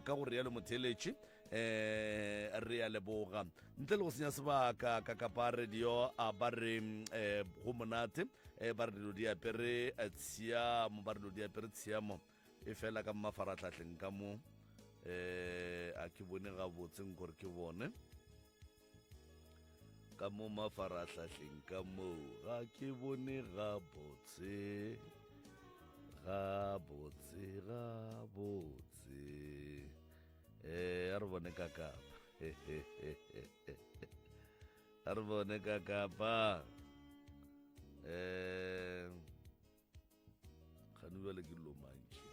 Ka go realo motheeletši um re a leboga. Ntle le go senya sebaka ka kapa radio a ba re um go monate um ba re dilo di apere tshiamo, ba re dilo di apere tshiamo e fela ka mafaratlhahleng ka mo um a ke bone gabotse nkore ke bone ka mo mafarahlahleng ka moo ga ke bone gabotse gabotse gabotse eh a re bone ka kapa a re bone ka kapa eh gane bjale ke dilo mantši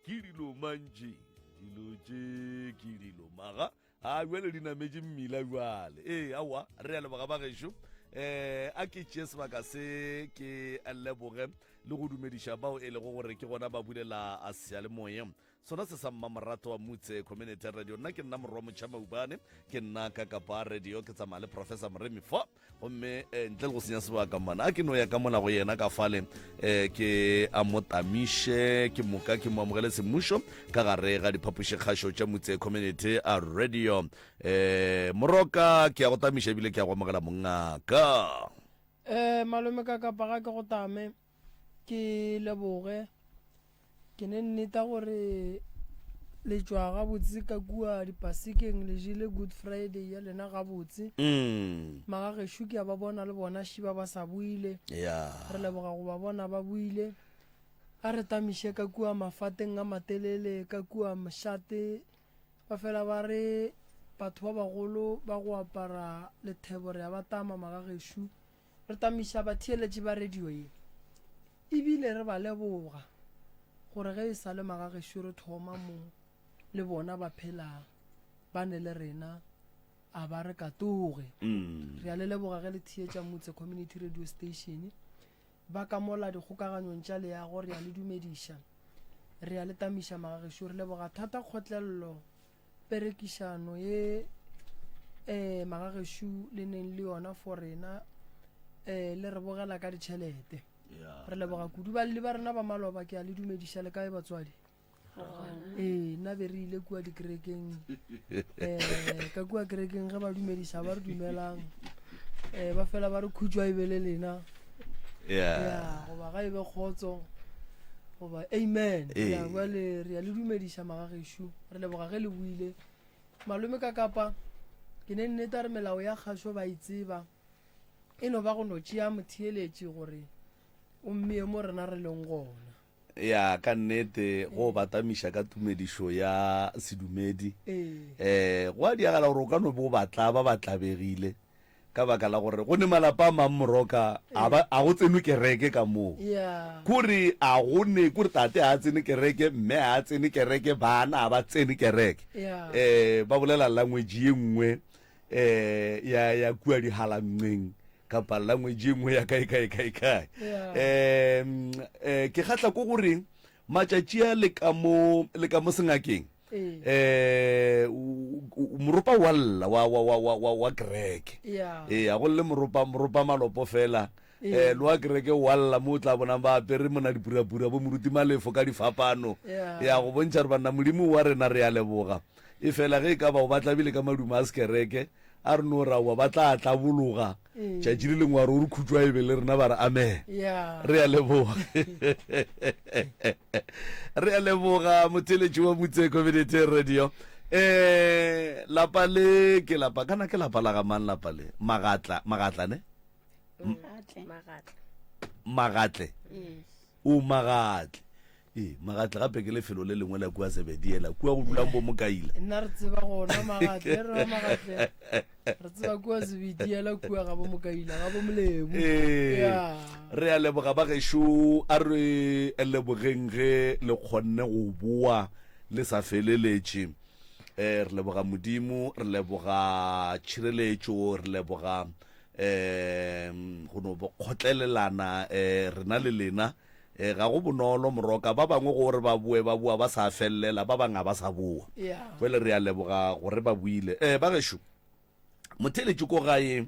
ke dilo mantši dilo tše ke dilo maga a bjale di nametše mmila bjale ee aowa re a leboga ba gešo eh a ke tšee sebaka se ke leboge le go dumediša bao e lego gore ke gona ba bulela a seyalemoya Sona se sa mmamorato wa Mutse Community Radio. Nna ke nna Morwa Motšha Maubane, ke nna ka Kapa Radio, ke tsamaya le Professor Moremi fa. Gomme eh, ntle le go senya sebaka mana, a ke no ya ka mola go yena ka fale eh, ke a mo tamiše, ke moka ke mo amogele semmušo ka gare ga diphapošikgašo tša Mutse Community Radio. Eh, Moroka, ke ya go tamiša ebile ke ya go amogela mongaka. Eh, malome ka Kapa ga ke go tame. Ke leboge. Ke ne nneta gore le tšwa gabotse ka kua dipasekeng le jele Good Friday ya lena gabotse. Mm. Magagešo ke a ba bona le bona šiba ba sa boile. Yeah. Re leboga go ba bona ba boile. A re tamiše ka kua mafateng a matelele ka kua mošate ba fela ba re batho ba bagolo ba go apara lethebo re a ba tama magagešo. Re tamiša batheeletši ba radio ye e bile re ba leboga gore ge e sa le magagešo re thoma mo le bona ba phela ba ne le rena a ba re katoge. Re a le leboga ge le theetša Motse Community Radio Station. Ba ka mola dikgokaganyong tša leago re a le dumediša. Re a le tamiša magagešo re leboga thata kgotlello Perekišano ye eh magagešo le neng le yona for rena eh le re bogela ka ditšhelete. Re leboga kudu balli ba rena ba maloba ke a le dumediša le kae batswadi? Ee, nna be re ile kua dikerekeng eh ka kua kerekeng ge ba dumediša ba re dumelang eh ba fela ba re khutšwa e be le lena ya goba ga e be kgotso goba amen ya bjale re a le dumediša magagešo Re leboga ge le buile. Malome ka kapa, ke ne nnete a re melao ya kgašo ba e tseba. E no ba go no tšea motheeletši gore o mmee mo rena re leng gona. Ya, ka nnete, go batamiša ka tumedišo ya sedumedi, eh, go a diagala gore o ka no be o ba tlaba ba tlabegile. Ka baka la gore go ne malapa a mang moroka a ba a go tsenwe kereke ka moo. Kore a go ne kore tate a tsene kereke, mme a tsene kereke, bana a ba tsene kereke. Eh ba bolela language ye nngwe eh ya ya kua dihalanqeng kapa language ye nngwe ya kae kae kae kae. Eh eh ke kgahla ko gore matšatši a le ka mo le ka mo sengakeng eh moropa wa lla wa wa wa wa wa wa kereke ee a go lle moropa moropa malopo fela eh lo wa kereke wa lla mo o tla bonang ba apere mona dipurapura bo moruti malefo ka difapano ya go bontšha re banna modimo wa rena re a leboga e fela ge e ka ba o ba tlabile ka madumo a sekereke a re no raowa ba tla tlabologa tšatši le lengwe wa re o re khutšwa e be le rena ba re amen re a leboga Re a leboga motheletši wa Mutse Community Radio. Eh lapa le ke lapa kana ke lapa la ga mang lapa le magatla magatla ne Magatle. Magatle. Magatle. Yes. O magatle. Ee, magatle gape ke lefelo le lengwe la kua Zebediela kua go dulang bo Mokaila. Nna re tseba gona magatle re magatle. Re tseba kua Zebediela kua ga bo Mokaila ga bo Molebu. Ee, Yeah. re a leboga ba gešo a re lebogeng ge le kgonne go boa le sa feleletše eh re leboga modimo re leboga tšhireletšo re leboga um go no kgotlelelana um rena le lena um ga go bonolo moroka ba bangwe gore ba boe ba boa ba sa felelela ba bangwe ga ba sa boa Yeah. jale re a leboga gore ba boile um ba gešo motheletši ko gae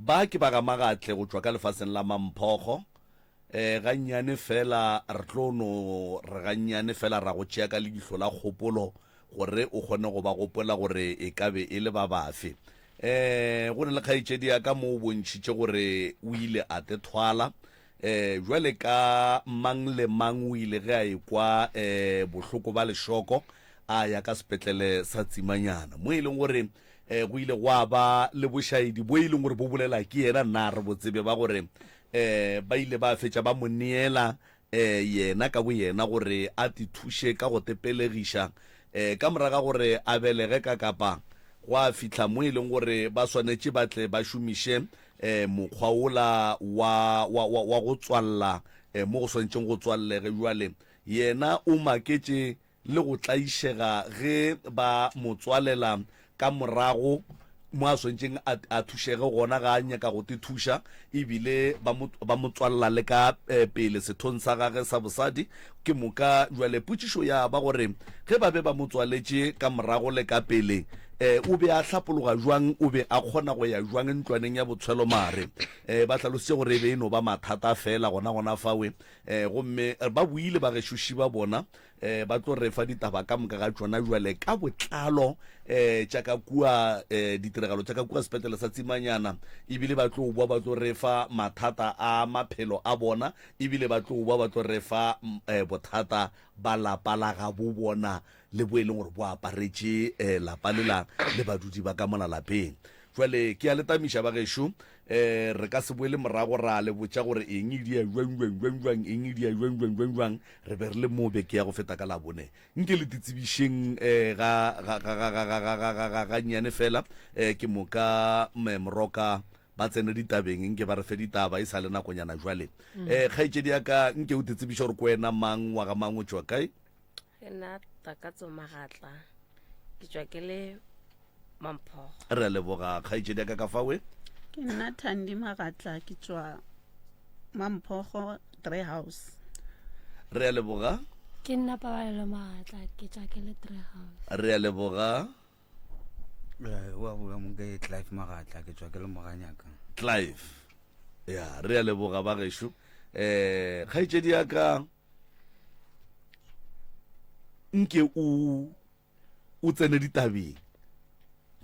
ba ke ba ga magatle go tšwa ka lefaseng la mamphogo. Um gannyane fela re tlo no re gannyane fela ra go tšea ka leihlo la kgopolo gore o kgone go ba gopola gore e ka be e le ba bafe. Um go ne le kgaetšedi ya ka mo o bontšhitše gore o ile a te thwala. Um bjale ka mang le mang o ile ge a ekwa um bohloko ba lešoko a ya ka sepetlele sa Tsimanyana mo e leng gore um go ile gwa ba le bošaedi bo e leng gore bo bolela ke yena nna re bo tsebe ba gore um ba ile ba fetša ba mo neela um yena ka boyena gore a te thuše ka go te pelegiša um ka moraga gore a belege ka kapa gwa fihla mo e leng gore ba swanetše ba tle ba šomiše um mokgwa wola wa, wa, wa, wa go tswalla um mo go swanetšeng go tswallege. Bjale yena o maketše le go tlaišega ge ba mo tswalela ka morago mo a swantšeng a, a thušege gona ga a nyaka go te thuša ebile ba mo, ba mo tswalela le ka eh, pele sethong sa gage sa bosadi. Ke moka bjale potšišo ya ba gore ge ba be ba mo tswaletše ka morago le ka pele eh, o be a hlapologa jwang, o be a kgona go ya jwang ntlwaneng ya botshwelo mare? Eh, ba hlalositše gore e be e no ba mathata fela gona gona fawe eh, gomme ba buile bagešoši ba bona um ba tlo re fa ditaba ka moka ga tšona jwale ka botlalo um tša ka kua um ditiragalo tša ka kua sepetlele sa Tsimanyana, ebile ba tlo boa ba tlo re fa mathata a maphelo a bona, ebile ba tlo boa ba tlo re fa um bothata ba lapa la gabo bona le bo e leng gore bo aparetše um lapa lela le badudi ba ka mola lapeng. Jwale ke a le tamiša ba gešo, um re ka se boele morago ra le botša gore eng e dia jwang jwang jwang jwang, eng e dia jwang jwang jwang jwang. Re be re le mo beke ya go feta ka Labone. Nke le titsebišeng um ga, ga, ga, ga, ga, ga, ga, ga, ga, ga, gannyane fela, um ke moka Moroka ba tsene ditabeng, nke ba re fe ditaba e sa le nakonyana jwale. Um kgaetšedi ya ka, nke o titsebiše gore ke wena mang, wa ga mang, o tšwa kae? Ke nna Takatso Magatla, ke tšwa ke le Mamphogo. Re a leboga kgaetšedi ya ka ka fawe. Ke nna Thandi Magatla, ke tšwa Mamphogo Dre House. Re a leboga. Ke nna Pabalelo Magatla, ke tšwa ke le Dre House. Re a leboga. Eh, wa bua mo ke Clive Magatla, ke tšwa ke le Moganyaka. Clive. Ya, re a leboga ba gešo. Eh, kgaetšedi ya ka nke o o tsene ditabeng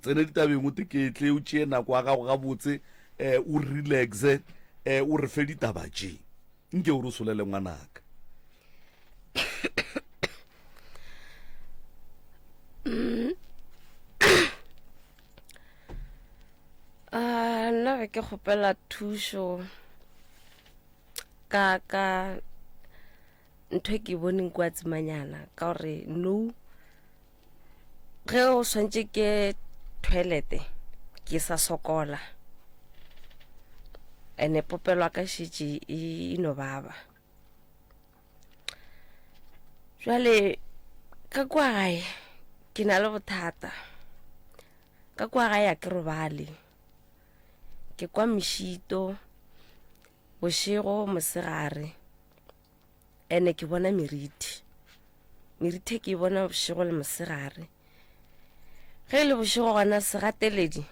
tsene ditabeng o teketle o tšee nako ya gago gabotse um o relaxe um o re fe ditaba tše nke o re solele ngwanaka Ah, nna be ke kgopela thušo ka ka ntho e ke e boneng kua tsemanyana ka gore no ge o swantše ke toilete ke sa sokola ene popelo ya ka šetše e no baba jwale ka kua gae ke na le bothata ka kua gae a ke robale ke kwa mešito Bošego, mosegare, ene ke bona meriti. Meriti ke e bona bošego le mosegare. Ge e le bošego gona segateledi,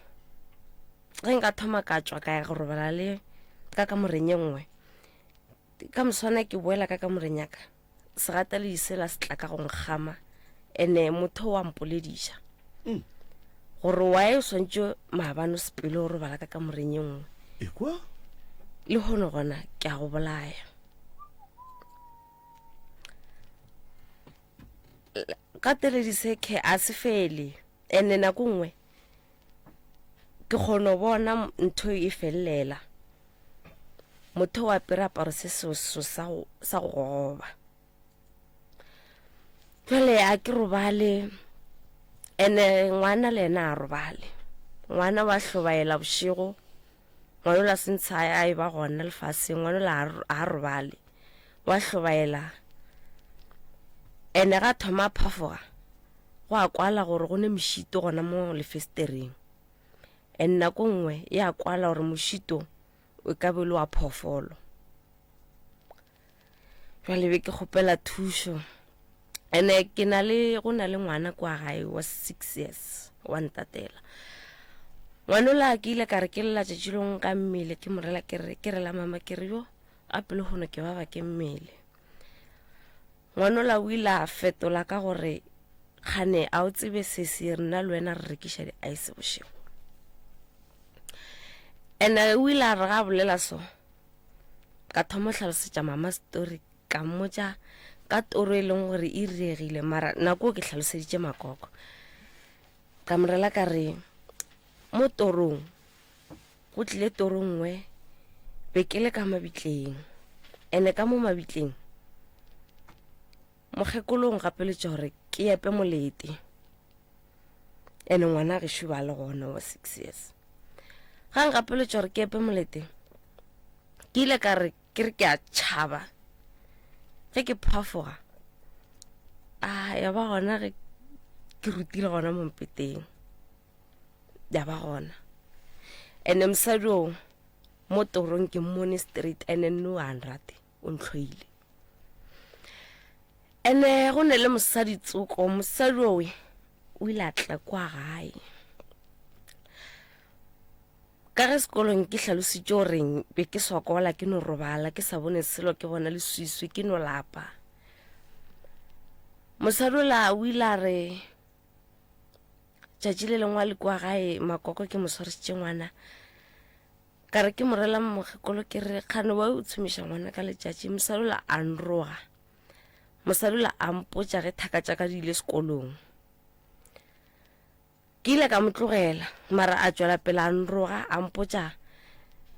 ge nka thoma ka tšwa ka ya go robala le ka kamoreng ye nngwe, ka moswana ke boela ka kamoreng ya ka. Segateledi sela se tla ka go nkgama ene motho wa mpolediša mm. gore wae o swantše maabane o sepele o robala ka kamoreng ye nngwe ekwa le kgono gona ke a go bolaya gateledi se ke a se fele ene nako nngwe ke kgona bona ntho e felelela Motho o apere aparo se seso sa go sa go gogoba. Jwale a ke robale ene ngwana le ena a robale. Ngwana wa hlobaela bošego. Ngwana ola sentsha a e ba gona lefaseng ngwana ola a robale. Wa hlobaela. Ene ga thoma a phafoga go a kwala gore go ne mešito gona mo lefestereng. And nako nngwe ya kwala gore mošito o ka be le wa phoofolo. Jwale be ke kgopela thušo. Ene ke na le go na le ngwana kwa gae wa 6 years wa ntatela. Ngwana ola ke ile ka re ke lla tšatši lengwe ka mmele ke morela ke re ke rela mama ke re yo. Gape lehono ke baba ke mmele. Ngwanola o ile a fetola ka gore, Kgane a o tsebe sesi rena le wena re rekiša di-ice bošego. Ene o ile a re ga a bolela so, ka thoma hlalosetša mama story ka mmotša ka toro e leng gore e riegile mara nako ke hlaloseditše makoko. Ka morela ka re mo torong Go tlile toro nngwe, be ke le ka mabitleng. Ene ka mo mabitleng, mokgekolo o ngapeletša gore ke epe molete. Ene ngwana gešo ba le gona wa six years. Ga ngapeletša gore ke epe molete, ke ile ka re ke re ke a tšhaba. Ge ke phafoga, a ya ba gona ge ke rutile gona mo mpeteng. ya ba gona ene mosadi o mo torong ke mmone straight ene nno a nrate o ntlhoile ene go ne le mosadi tsoko mosadi owe o ile a tla kwa gae ka ge sekolong ke hlalositše goreng be ke sokola ke no robala ke sa bone selo ke bona leswiswi ke no lapa mosadi ola o ile a re Tšatši le lengwe a le kua gae makoko ke mo swarisitše ngwana ka re ke morela mokgekolo ke re kgane wa o tshomiša ngwana ka letšatši mosalola a nroga mosalola a mpotša ge thaka tša ka di ile sekolong ke ile ka mo tlogela mara a tšwela pele a nroga a mpotša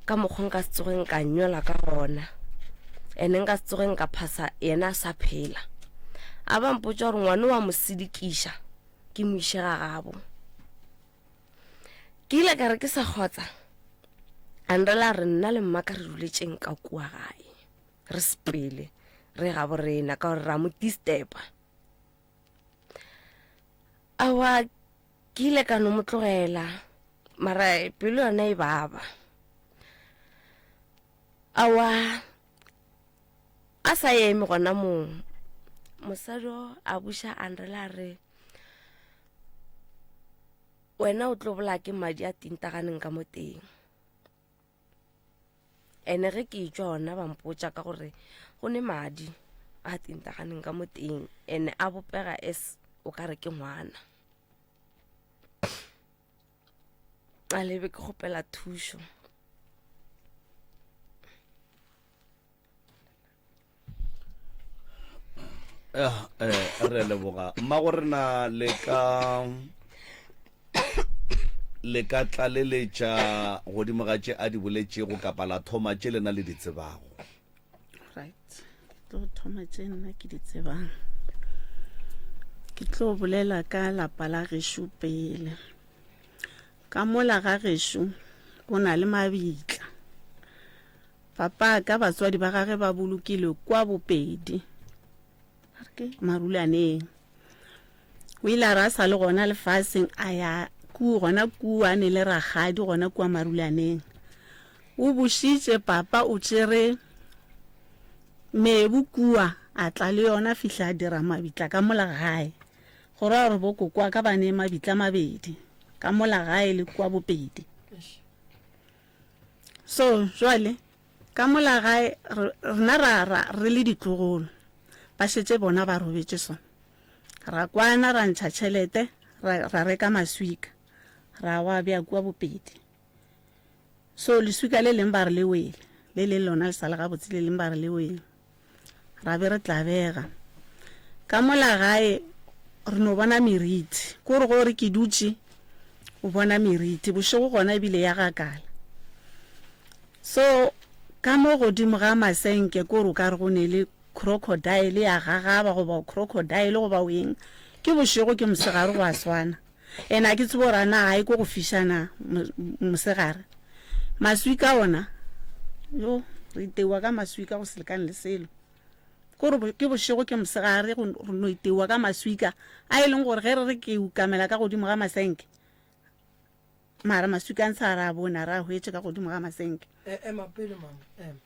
ka mokgwa nka se tsogeng ka nywela ka gona ene nka se tsogeng ka phasa yena a sa phela a ba mpotša gore ngwane wa mo sedikiša ke mo iše ga gabo ke ile ka re ke sa kgotsa a nrela re nna le mma ka re duletšeng ka kua gae re sepele re gabo rena ka gore ra mo distepa awa Ke ile ka no mo tlogela, mara pelo yona e baba. Aowa, a sa eme gona moo, mosadi o a buša a nrela a re, wena o tlo bolaya ke madi a tintaganeng ka mo teng. Ene ge ke etšwa gona ba mpotša ka gore go ne madi a tintaganeng ka mo teng ene a bopega as o ka re ke ngwana. A lebe ke kgopela thušo. Eh, eh, re a leboga mmago rena le ka le ka tlaleletša godimo ga tše a di boletšego kapa la thoma tše lena le di tsebago right ke tlo thoma tše nna ke di tsebang ke tlo bolela ka lapa la gešo pele ka mola ga gešo go na le mabitla Papa ka batswadi ba gage ba bolokilwe kwa Bopedi, a re ke Marulaneng. O ile a re a sa le gona lefaseng a ya ku gona kua ne le rakgadi gona kua Marulaneng. O bušitše papa o tšere mebu kua a tla le yona fihla a dira mabitla ka mola gae. Go ra gore bo kokoa ka ba ne mabitla mabedi ka mola gae le kua Bopedi. So jwale ka mola gae rena ra ra re le ditlogolo ba šetše bona ba robetše so ra kwana ra ntšha tšhelete ra, ra reka maswika ra wa bea kua bopedi so leswika le leng ba re le wele le leng lona le sa le gabotse le leng ba re le wele ra be re tlabega. Ka mola gae re no bona meriti, ko re go re ke dutše o bona meriti, bošego gona ebile ya gakala. So ka mo godimo ga masenke ko re o ka re go ne le crocodile ya gagaba goba crocodile goba o eng, ke bošego ke mosegare go a swana. Ene a ke tsebe gore a na ga e ko go fiša na mosegare. Maswika ona, yo, re iteiwa ka maswika go se lekane le selo. Ko re ke bošego ke mosegare go re no iteiwa ka maswika a e leng gore ge re re ke ukamela ka godimo ga masenke, mara maswika a ntsha re a bone, a re a hwetše ka godimo ga masenke. E, ema pele mama, ema.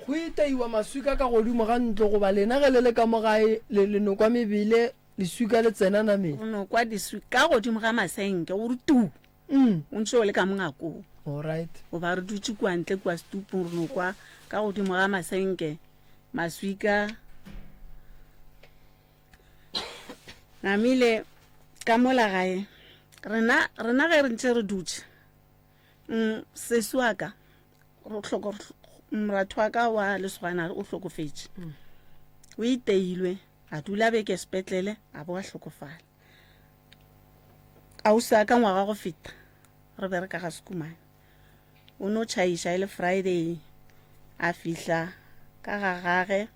Go iteiwa maswika ka godimo ga ntlo goba lena ge le le ka mo gae le, le no kwa mebele Leswika le tsena nameng. O no kwa leswika ka godimo ga masenke o re tu. Mm. O ntse o le ka mongakong. All right. O ba re dutše kua ntle kua setupung re no kwa. Ka godimo ga masenke, maswika. Namile ka mola gae, rena, rena ge re ntše re dutše, mm, sesi wa ka, moratho wa ka wa lesogana o hlokofetše. Mm. O iteilwe, a dula beke sepetlele, a bo a hlokofala. Ausi a ka ngwaga go feta, re be re ka ga Sekumane. O no tšhaiša e le Friday, a fihla ka ga gage,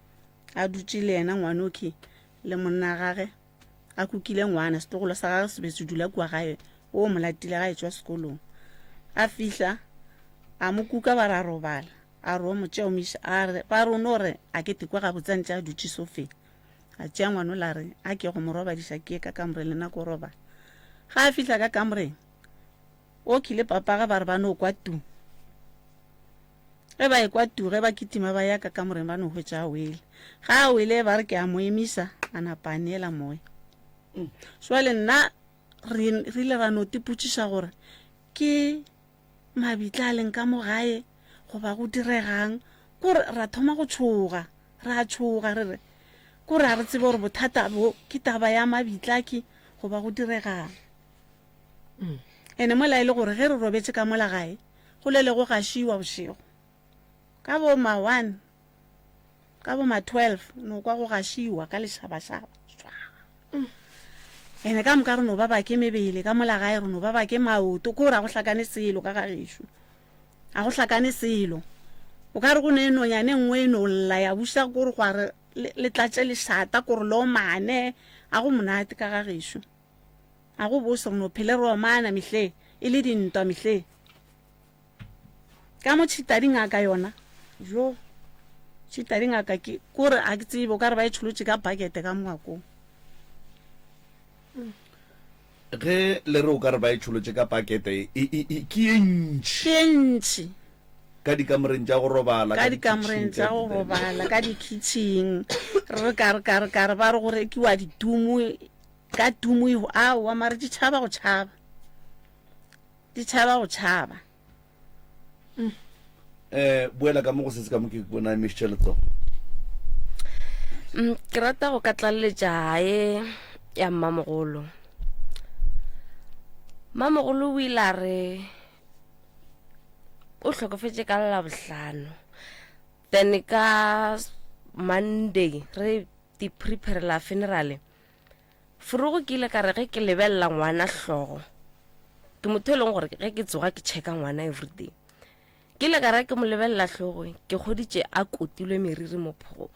a dutše le yena ngwanoki le monna gage, a kukile ngwana, setlogolo sa gage se be se dula kua gae, o mo latile ga e tšwa sekolong. A fihla, a mo kuka ba ra robala, a re o mo tšea o mo iša, a re, ba re o no re a ke tekwe gabotse a ntše a dutše sofeng. A tšea ngwanola a re a ke go mo robadiša ke ye ka kamoreng le nna ko robala. Ga a fihla ka kamoreng, Oki le papage ba re ba no kwa tu. Ge ba ekwa tu, ge ba kitima ba ya ka kamoreng ba no hwetša a wele. Ga a wele ba re ke a mo emisa, a napa a neela moya. Jwale nna re re ile ra no tipotšiša gore ke mabitla a leng ka mo gae goba go diregang, kore ra thoma go tšhoga, ra tšhoga re re kore a re tsebe gore bothata bo ke taba ya mabitla ke goba go diregang. Ene mola e le gore ge re robetše ka mola gae go lele go gašiwa bošego ka bo ma one ka bo ma 12 no kwa go gašiwa ka lešabašaba ene ka moka re no ba bake mebele ka mola gae re no ba bake maoto ko gore a go hlakane selo ka ga gešo a go hlakane selo o ka re go ne nonyane nngwe e no lla ya buša kore gwa re le tlatše lešata kore le omane a go monate ka ga gešo A go bose re no phele re omana mehleng, e le dintwa mehleng. Ka mo tšhitadi ngaka yona, jo, tšhitadi ngaka ke, kore a ke tsebe, o ka re ba e tšholotše ka bucket ka ngwakong. Ge le re o ka re ba e tšholotše ka pakete, e, e, e, ke ye ntši. Ke ye ntši. Ka dikamoreng tša go robala, ka dikamoreng tša go robala, ka dikhitšhing. Re ka re ka re ka re ba re go rekiwa ditumo Ka tumo iho, aowa, mare di tšhaba go tšhaba. Di tšhaba go tšhaba. Mm. Eh, boela ka mo go setse ka mo ke bona emišitše letsogo. Mm, ke rata go ka tlaleletša ye ya mmamogolo. Mmamogolo o ile a re o hlokofetše ka Labohlano. Then ka Monday re di preparela funeral. Forogo ke ile ka re ge ke lebelela ngwana hlogo, ke motho e leng gore ge ke tsoga ke checka ngwana everyday. Ke ile ka re ke mo lebelela hlogo, ke kgoditše a kotilwe meriri mo phogong.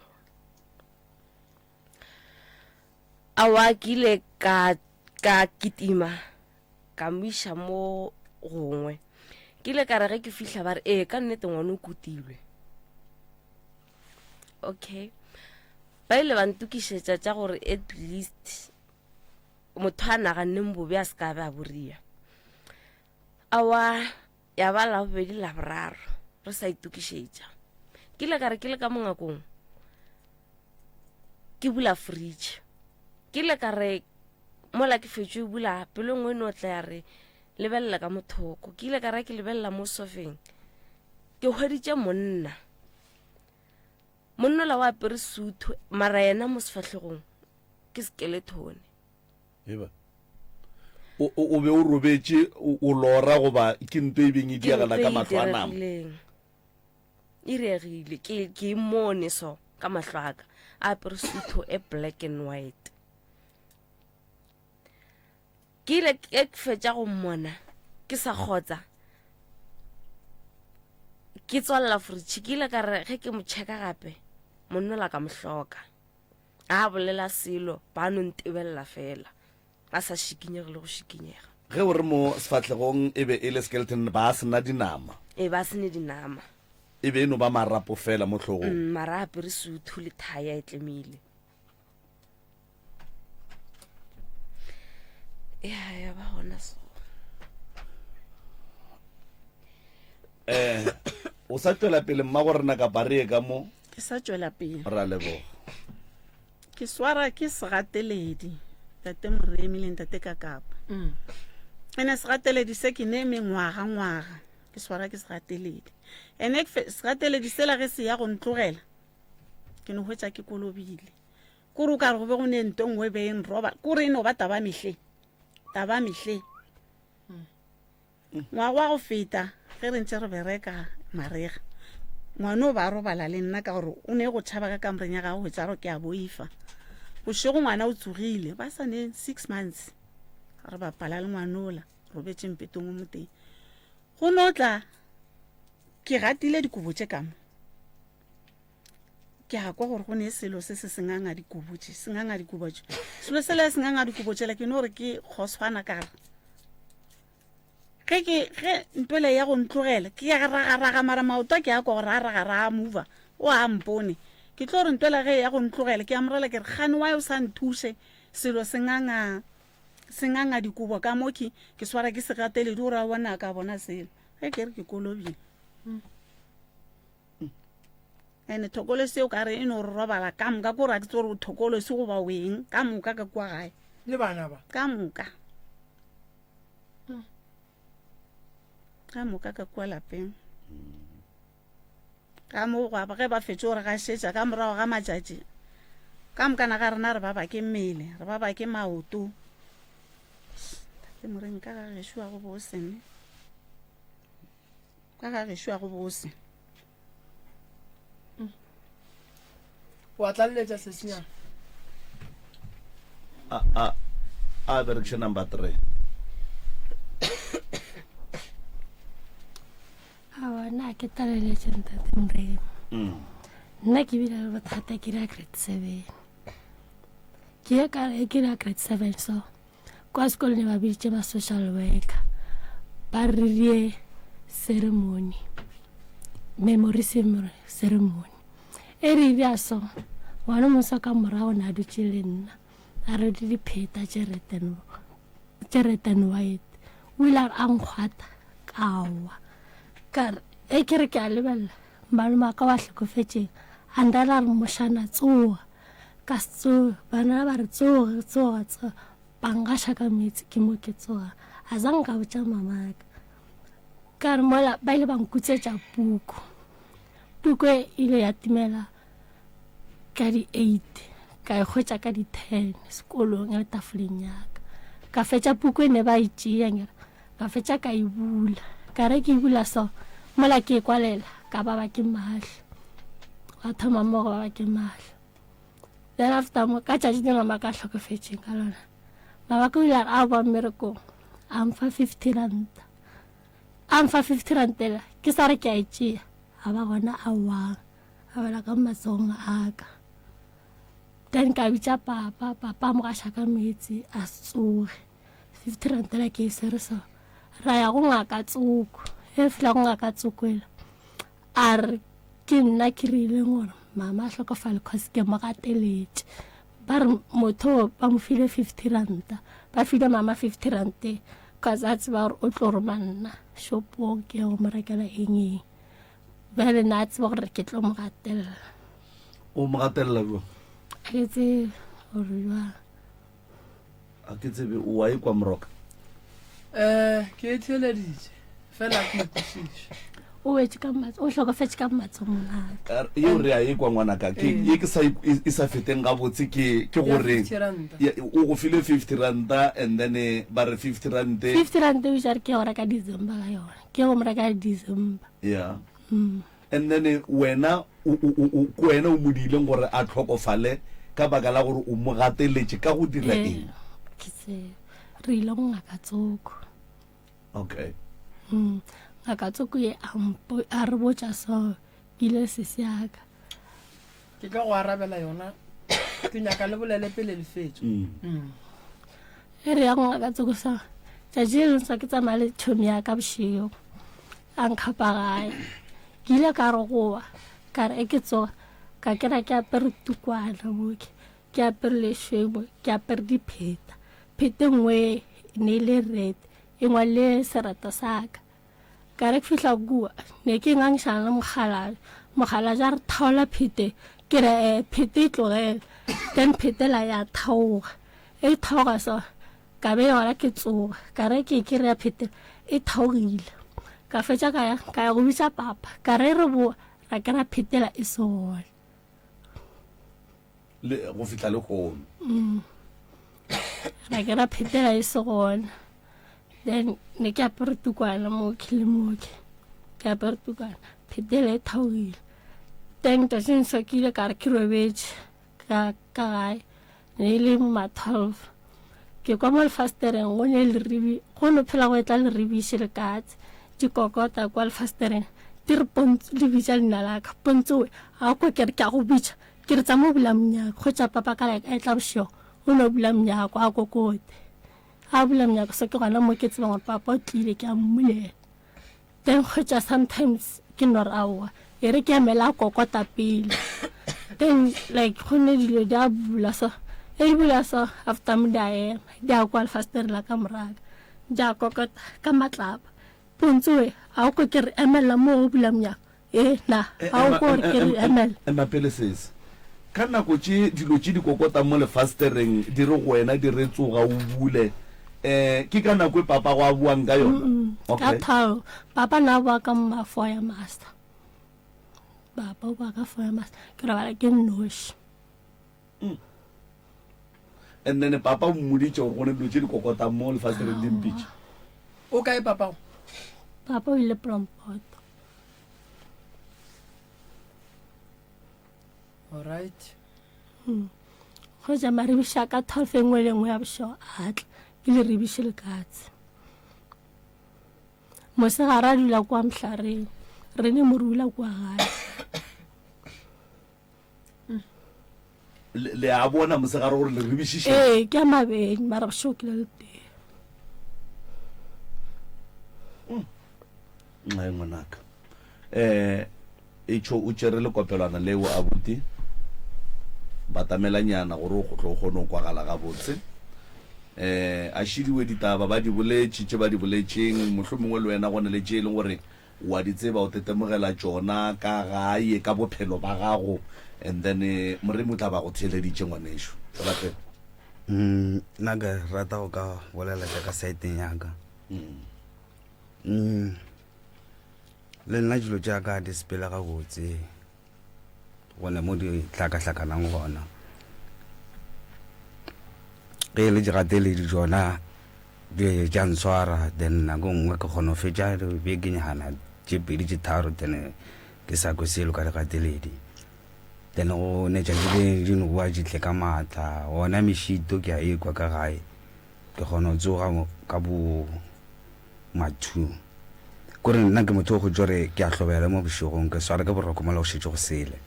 Aowa ke ile ka ka kitima ka mo iša mo gongwe. Ke ile ka re ge ke fihla ba re ee ka nnete ngwana o kotilwe. Okay. Ba ile ba ntokišetša tša gore at least motho a naganneng bobe a se ka be a boria. Aowa ya ba Labobedi Laboraro re sa itokišetša. Ke ile ka re ke le ka mongakong ke bula fridge. Ke ile ka re mola ke fetšo e bula pelo nngwe e no tla ya re lebelela ka mothoko. Ke ile ka re ke lebelela mo sofeng ke hweditše monna. Monnola o apere suthu mara yena mo sefahlegong ke skeletone. Eba. O, o, o be o robetše o, o lora goba ke nto e beng e diagala ka mahlo a nama? E diregile ke ke mone so ka mahlo a ka a apere suthu e black and white. Ke ile ke fetša go mmona ke sa kgotsa ke tswalela fridge ke ile ka re ge ke mo checka gape monnola ka mo hloka a bolela selo ba no ntebelela fela a sa šikinyege le go šikinyega ge o re mo sefahlegong e be e le skeleton ba se na dinama e ba se ne dinama e be e no ba marapo fela mo hlogong mm, mara a apere suthu le thaya e tlemile ya ya ba gona so eh o sa tšwela pele mma go rena kapa re ye ka mo ke sa tšwela pele ra leboga ke swara ke segateledi tate moremi le ntate kakapa mm. ene segateledi se ke ne mengwaga ngwaga. Ke swara ke segateledi. Ene segateledi sela ge se ya go ntlogela, ke no hwetša ke kolobile. Kore o ka re go be go ne nto nngwe e be e nroba, kore e no ba taba mehle, taba mehle. Ngwaga wa go feta ge re ntše re bereka marega, ngwana o ba robala le nna ka gore o ne go tšhaba ka kamoreng ya gagwe hwetša gore ke a boifa. Bošego ngwana o tsogile, ba sa ne six months re bapala le ngwanola, robetše mpetong o motee. Go no tla ke gatile dikobo tše ka mo. Ke a kwa gore go ne selo se se senganga dikobo tše, senganga dikobo tše. Selo sela senganga dikobo tšela ke no re ke kgoswana ka re. Ge ke ge ntwele ya go ntlogela ke ya ragaraga mara maoto a ke a kwa gore a ragaraga a mova o a mpone. Ke tlo re ntwela ge ya go ntlogela ke a morela ke re gane why o sa nthuse selo se nganga se nganga dikobo ka mo ke ke swara ke segateledi gore a bona ka bona selo ge ke re ke kolobile. Ene thokolosi o ka re e no re robala ka moka ko re a ke tsore o thokolosi goba o eng ka moka ka kua gae. Le bana ba. Ka moka. Ka moka ka kua lapeng. Ka mo gwa ge ba fetše gore gašetša ka morago ga matšatši ka mokana ga rena re baba ke mmele re baba ke maoto. Tate Moremi ka ga gešo wa go bose ne. Ka ga gešo a go bose. Wa tlaleletša sesinyana. A a a berekiše number 3. Aowa nna ke tlaleletše ntate Moremi. Mm. Nna ke bile le bothata ke dira grade 7. Ke ye ka ke dira grade 7 so. Kwa sekolong ne ba biditše ba social worker ba rerie ceremony, memory ceremony. E re bja so, ngwana moswa ka morago ne a dutše le nna a rwele dipheta tše red and, tše red and white. O ile a re a nkgwata ka wa. Ka re e ke re ke a lebelela malome wa ka wa hlokofetšeng a ndala a re mošana tsoga. Ka se tsoge, bana ba re tsoge, tsoga, tsoga. Ba ngaša ka meetse, ke mo ke tsoga. A za nka botša mamaka. Ka re mola ba ile ba nkutsetša puku. Puku e ile ya timela ka di-eight, ka e hwetša ka di-ten sekolong e le tafoleng ya ka. Ka fetša puku e ne ba e tšea nkere, ka fetša ka e bula. Ka re ke e bula so, mola ke e kwalela ka baba ke mahlo. Gwa thoma mo go baba ke mahlo. Then after mo ka tšatši le mama ka hlokofetšeng ka lona, mama ka o ile a re a boa mmerekong a mfa 50 ranta. A mfa 50 ranta ela ke sa re ke a e tšea, a ba gona a wang a wela ka matsogong a ka. Then ka bitša papa, papa a mo gaša ka meetse a se tsoge. 50 ranta ela ke e swere so, ra ya go ngaka tsoko. Ge re fihla go ngaka tsoko ela A re, Ke nna ke rileng gore mama a hlokofale cause ke mo gateletše. Ba re motho ba mo file 50 ranta. Ba file mama 50 ranta cause a tseba gore o tlo roma nna shopong ke go mo rekela eng eng. Bjale nna a tseba gore ke tlo mo gatelela. O mo gatelela bjang? Ga ke tsebe gore bjang. A ke tsebe o a ekwa moroka. Eh, ke e theeleditše fela ke ikwešiše. O wetše ka matso, o hlokofetše ka matsogong a ka. Yeo re a ekwa ngwanaka, ke ye ke sa e sa feteng gabotse ke ke gore o go file 50 ranta and then eh, ba re 50 rand 50 rand o itše ke go reka December ka yona. Ke go mo reka December. Yeah. Mm. And then wena o, o, o, o, ke wena o mo diileng gore a hlokofale ka baka la gore o mo gateletše ka go dira Ee, eng? ke tsebe. Re ile go ngaka Tsoko. Okay. Mm. Ngaka Tsoko ye a mpo, a re botša so, ke ile sesi ya ka. Ke tlo go arabela yona. Ke nyaka le bolele pele le fetša. Mm. Mm. Ge re ya go ngaka Tsoko sa, tšatši le lengwe sa ke tsamaya le tšhomi ya ka bošego. A nkgapa gae. Ke ile ka re goa, ka re e ke tsoga, ka kena ke apere tukwana mo ke, ke apere lešweu mo, ke apere dipheta. Pheta e nngwe e ne e le red, e ngwadile sereto sa ka. Ka re ke fihla kua, ne ke ngangišana le mokgalabje. Mokgalabje a re thaola phete, ke re eh, phete e tlogele. Then phete la ya thaoga. E thaoga so, Ka be yona ke tsoga, ka re ke kry-a phete e thaogile. Ka fetša ka ya ka ya go bitša papa ka re re boa ra ke ra phetela e se gona. Le go fihla lehono. Mm. Ra ke ra phetela e se gona. Then ne ke apere tukwana moke le moke. Ke apere tukwana phetela e thaogile. Then tšatšing so ke ile ka re ke robetše ka ka gae ne e le ma 12 ke kwa mo lefastereng go ne leribi go no phela go etla leribiši le katse di kokota kwa lefastereng di re pontso di bitša leina la ka pontsowe a ko ke re ke a go bitša ke re tsama o bula monyako go tša papa ka like a etla bošego o no bula monyako a kokote a bula monyako so ke gona mo ke tsebang gore papa o tlile ke a mmulela Then hwetša sometimes ke no re aowa e re ke emela a kokota pele then like go ne dilo di a bula so e di bula so after mo di a ema di a kwa lefastere la ka moraga di a kokota ka matlapa pontsoe a o ko ke re emelela mo o bula monyako e na a o ko re ke re emela Ema pele sesi. Ka nako tše dilo tše di kokotang mo lefastereng di re go wena di re tsoga o bule, um ke ka nako e papago a boang ka yona? Ka Okay. thao papa na boa ka ma four ya master papa o boa ka four ya master ke robala ke nnoši And then papa o mmoditše gore go ne dilo tše di kokotang mo lefastereng di mpitše. O kae papago? Papa o ile Plompoto. Alright. Go ja maribiši a ka 12 e nngwe le nngwe ya bošego a tla ke leribiši le katse. Mosegare a dula kwa mohlareng re ne mo rula kwa gae. Le le a bona mosegare gore le ribišiše? Ee, ke a mabedi mara bošego ke le letee. Nxae ngwanaka. Eh Etšho o tšere lekopelwana leo abuti. Batamelanyana gore o tlo kgone go kwagala gabotse. Eh a šidiwe ditaba ba di boletše tše ba di boletšeng, mohlomongwe le wena go na le tše e leng gore wa di tseba o tetemogela tšona ka gae ka bophelo ba gago and then Moremi o tla ba go theeleditše ngwanešu. Tswela pele. Mm, nna ke rata go ka bolela tša ka saeteng ya ka. Mm. Le nna dilo tša ka di sepela gabotse gone mo di hlakahlakanang gona. Ge e le digateledi tšona di tša ntshwara then nako nngwe ke kgona go fetša bekenyana tše pedi tše tharo then ke sa kwe selo ka digateledi. Then go ne tšatši le di no boa di tle ka maatla gona mešito ke a ekwa ka gae ke kgona go tsoga ka bo Mathu. Kore nna ke motho o go tšore ke a hlobela mo bošegong, ke swara ke boroko mola go šetše go sele.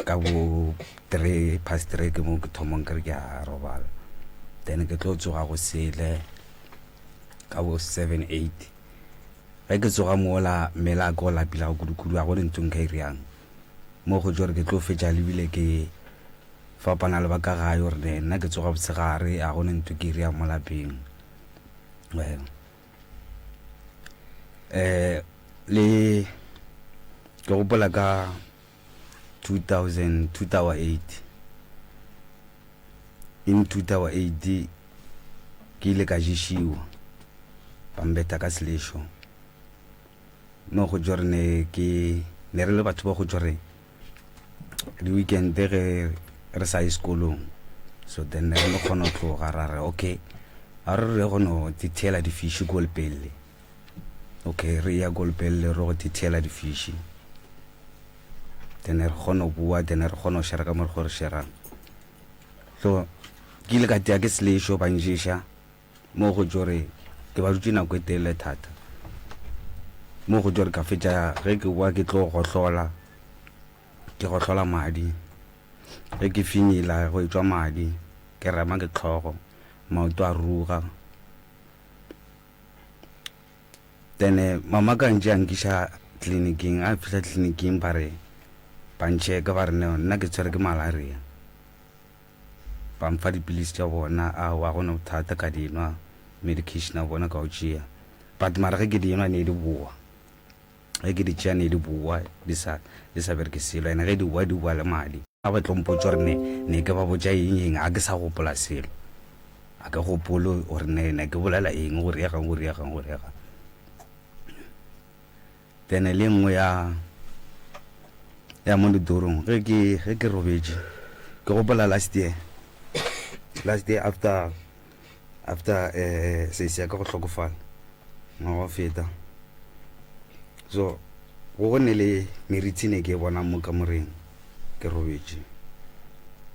Ka bo 3 past 3 ke mo ke thomong ke re ke a robala. Then ke tlo tsoga go sele ka bo 7 8. Ge ke tsoga mola mmele a ke o lapile ga kudu-kudu ga go ne ntho nka e riang. Mo go tšore ke tlo fetša lebile ke fapana le ba ka gae gore ne nna ke tsoga botshegare ga go ne ntho ke e riang mo lapeng. Well, eh le ke gopola ka 2000 2008 in 2008 ke ile ka ješiwa ba mbetha ka selešo mo go tšwa re ne ke ne re le batho ba go tšwa re di-weekend ge re sa ye sekolong so then ne re no kgona go tloga ra re okay a re re go no tithela difiši ko lepelle okay re ya ko lepelle re go tithela difiši then re kgona go bua then re kgona go shera ka mo re go re sherang so ke ile ka tea ke selešo ba nješa Mo go tšo re ke ba dutše nako e telele thata. Mo go tšo re ka fetša ge ke boa ke tlo gohlola, ke gohlola madi. Ge ke finyela go etšwa madi, ke rema ke tlhogo, maoto a ruga. Then mama ka ntše a nkiša tleliniking, a fihla tleliniking ba re ba nchecka ba re no nna ke tshwere ke malaria. Ba mpha dipilisi tša bona, aowa ga go na bothata ka di nwa, medication ya bona ka o tšea. But mara ge ke di nwa ne di boa, ge ke di tšea ne di boa di sa di sa bereke selo, and ge di boa di boa le madi. Ga ba tlo mpotša gore ne ne ke ba botša eng eng, ga ke sa gopola selo, ga ke gopole gore ne ne ke bolela eng, go riegang go riegang go riegang. Then le nngwe ya ya mo ditorong ge ke ge ke robetše ke gopola last year last year after after eh sesi ya ka go hlokofala ngwaga wa feta so go go ne le merithi ne ke e bona mo kamoreng ke robetše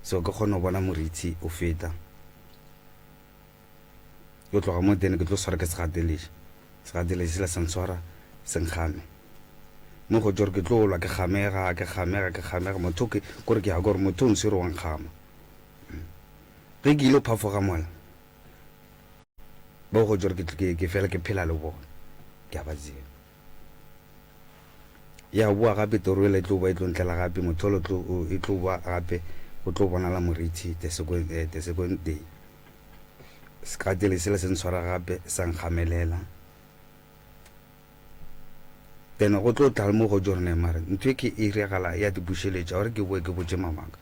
so ke kgone go bona morithi o feta Go tloga mo then ke tlo swara ke segateletši. Segateletši sela sa ntshwara se nkgame. Mo go tšwa gore ke tlo lwa ke kgamega, ke kgamega, ke kgamega motho ke kore ke ya kwa gore motho o ntshwere wa nkgama. Ge ke ile go phafoga mola bo go tšwa gore ke ke fela ke phela le bona ke a ba tseba. Ya boa gape toro ela e tlo boa e tlo ntlela gape motho ola e tlo boa gape go tlo bonala morithi the second, eh, the second day. Sekatele sela se ntshwara gape sa nkgamelela. Then go tlo tla mo go jorne mare ntho e ke e iragala ya di bušeletša gore ke boe ke botše mamaka.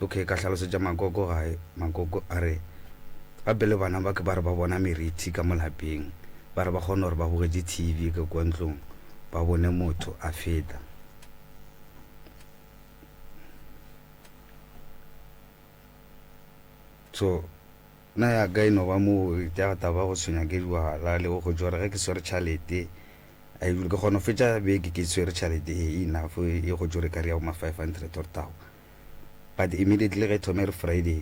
Okay ka hlalosetša makoko gae, makoko a re gape le bana ba ke ba re ba bona merithi ka mo lapeng, ba re ba kgona gore ba bogetše TV ka kwa ntlong ba bone motho a feta. So nna ya ka e no ba mo ya taba go tshwenya ke jwala le go hwetša gore ge ke swere tšhalete a e dule ke kgona go fetša beke ke swere tšhalete e enough e go tšore ka re ya bo ma 500 or tao but immediately ge thome re Friday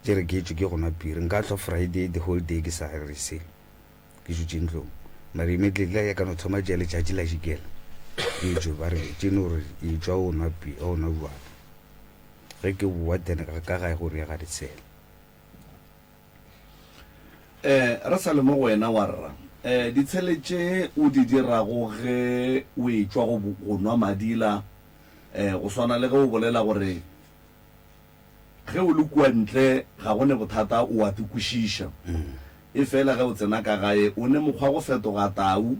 ke re ke tšwe ke go nwa piri nka hlwa Friday the whole day ke sa re selo ke dutše ntlong mara immediately ya ka no thoma tšea letšatši la šikela ke tšwe ba re tše no re e tšwa o nwa pi o nwa jwala ge ke boa then ka gae go riega ditshela. Eh, re sa le mo go wena wa rra. Eh, ditshele tše o di dirago ge o etšwa go, go nwa madila, eh, go swana le ge o bolela gore ge o le kua ntle ga go ne bothata o a di kwešiša. Efela ge o tsena ka gae o ne mokgwa go fetoga tau,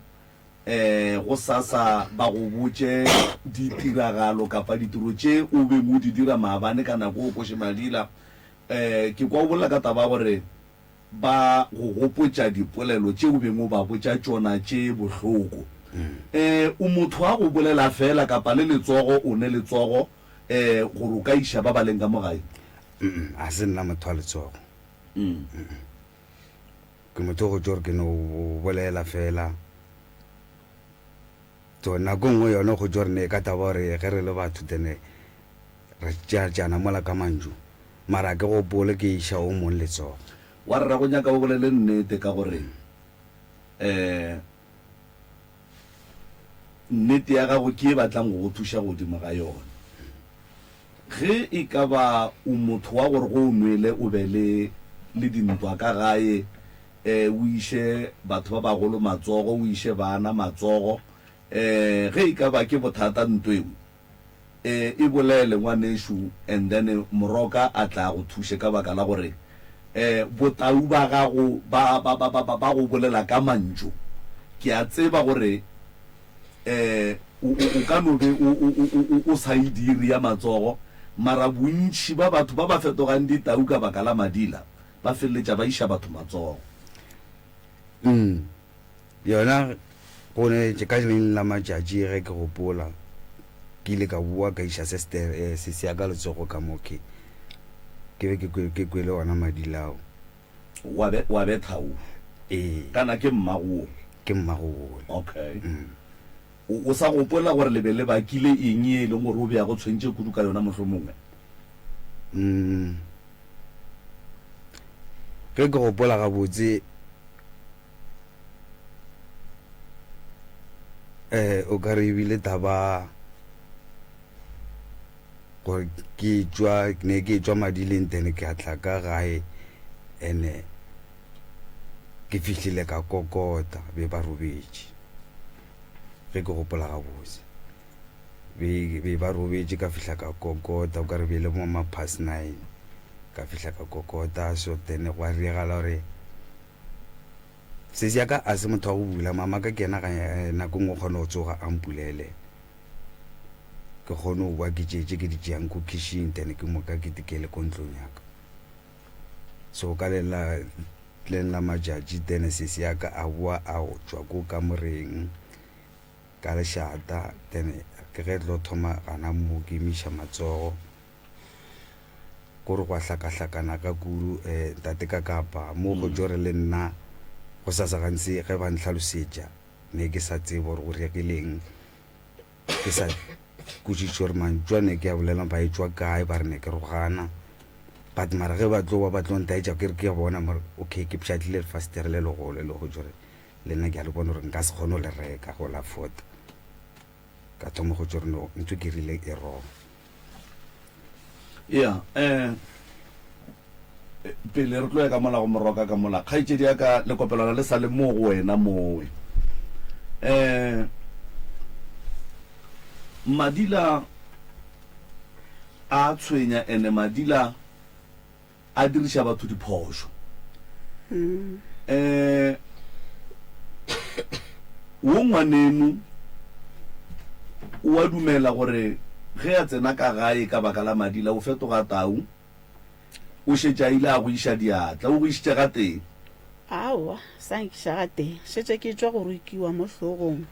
eh, gosasa ba go botše ditiragalo kapa ditiro tše o beng o di dira maabane ka nako o kweše madila. Eh, ke kwa o bolela ka taba ya gore ba go gopotša dipolelo tše o beng o ba botša tšona tše bohloko. Eh, o motho wa go bolela feela kapa le letsogo o ne letsogo eh, gore o ka iša ba ba leng ka mo gae? Mm, ga se nna motho wa letsogo. Ke motho go tšo gore ke no bolela feela. So nako nngwe yone go tšo gore ne ka taba gore ge re le batho then re tšeatšeana mola ka mantšu mara ke gopole ke iša o mong letsogo. Wa rra go nyaka o bolele nnete ka gore um nnete ya gago ke e batlang go go thuša godimo ga yona. Ge e ka ba o motho wa gore go o nwele o be le le dintwa ka gae, um o iše batho ba bagolo matsogo, o iše bana matsogo, um ge e ka ba ke bothata ntweng, um e bolele ngwanešu and then Moroka a tla go thuše ka baka la gore um botau ba gago ba, ba, ba, ba, ba go bolela ka mantšu. Ke a tseba gore um o, o, o ka no be o, o, o, o, o sa e dire ya matsogo, mara bontši ba batho ba ba fetogang ditau ka baka la madila, ba feleletša ba iša batho matsogo. Mm. Yona go ne ka leng la matšatši ge ke gopola, ke ile ka boa ka iša sester, eh, sesi ya ka letsogo ka mo ke, ke be ke, ke kwele ona madila ao. Wa be, wa betha wo? Ee. Kana ke mmago wo? Ke mmago wola. Okay. Mm. O, o sa gopola gore le be le bakile eng ye e leng gore o be a go tshwentše kudu ka yona mohlomongwe? Mm. Ge ke gopola gabotse, eh, o ka re ebile taba gore ke tšwa ne ke tšwa madileng then ke a tla ka gae ene ke fihlile ka kokota be ba robetše ge ke gopola gabotse be be ba robetše ka fihla ka kokota o ka re be le mo ma past nine ka fihla ka kokota so then gwa riegala gore sesi ya ka a se motho wa go bula mama ka ke yena ga eh, nako nngwe o kgone go tsoga a mpulele ke kgone go boa ke tšee tše ke di tšeang ko kitchen then ke moka ke tikele ko ntlong ya ka so ka le la Tleng la matšatši then sesi ya ka a boa a tšwa ko kamoreng ka lešata then ke ge tlo thoma gana mo ke imiša matsogo kore gwa hlakahlakana ka kudu um ntate ka kapa mo go tšo re le nna go sa sa gantsi ge ba ntlhalosetša ne ke sa tsebe gore go regileng ke sa kwešiše gore mantšu a ne ke a bolelang ba etšwa kae ba re ne ke rogana but mara ge ba tlo ba ba tlo ntaetša ke re ke bona more okay ke pšhatlile lefastere le legolo le go jore le nna ke a le bona gore nka se kgone go le reka go la fota ka thoma go tšore no ntho ke rile e wrong ya um pele re tlo ya ka mola go moroka ka mola kgaetšedi ya ka lekopelwana le sa le mo go wena mowe um madila a tshwenya ene madila a diriša batho diphošo um wo ngwaneno o a dumela gore ge a tsena ka gae ka baka la madila o fetoga tau O šetše a ile a go iša diatla. O go išitše gatee? Aowa, sa nkiša gatee. Šetše ke tšwa go rukiwa mo hlogong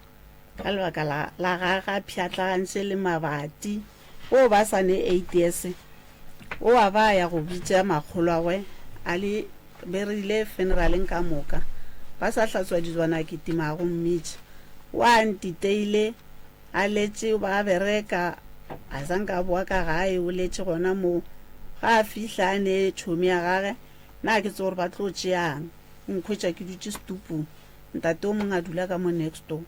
ka lebaka la, la gage a pšhatlagantše le mabati. O ba sa ne AIDS. O a ba ya go bitša makgolwagwe a le be re ile funeraleng ka moka. Ba sa hlatswa dijwana a kitima a go mmitša. O a ntiteile A letše o ba a bereka, a sa nka a boa ka gae, o letše gona moo. Ga a fihla a nee tšhomi ya gage, na ke tsebe gore ba tlo tšeang. O nkhwetša ke dutše setupung, ntate o mongwe a dula ka mo next door.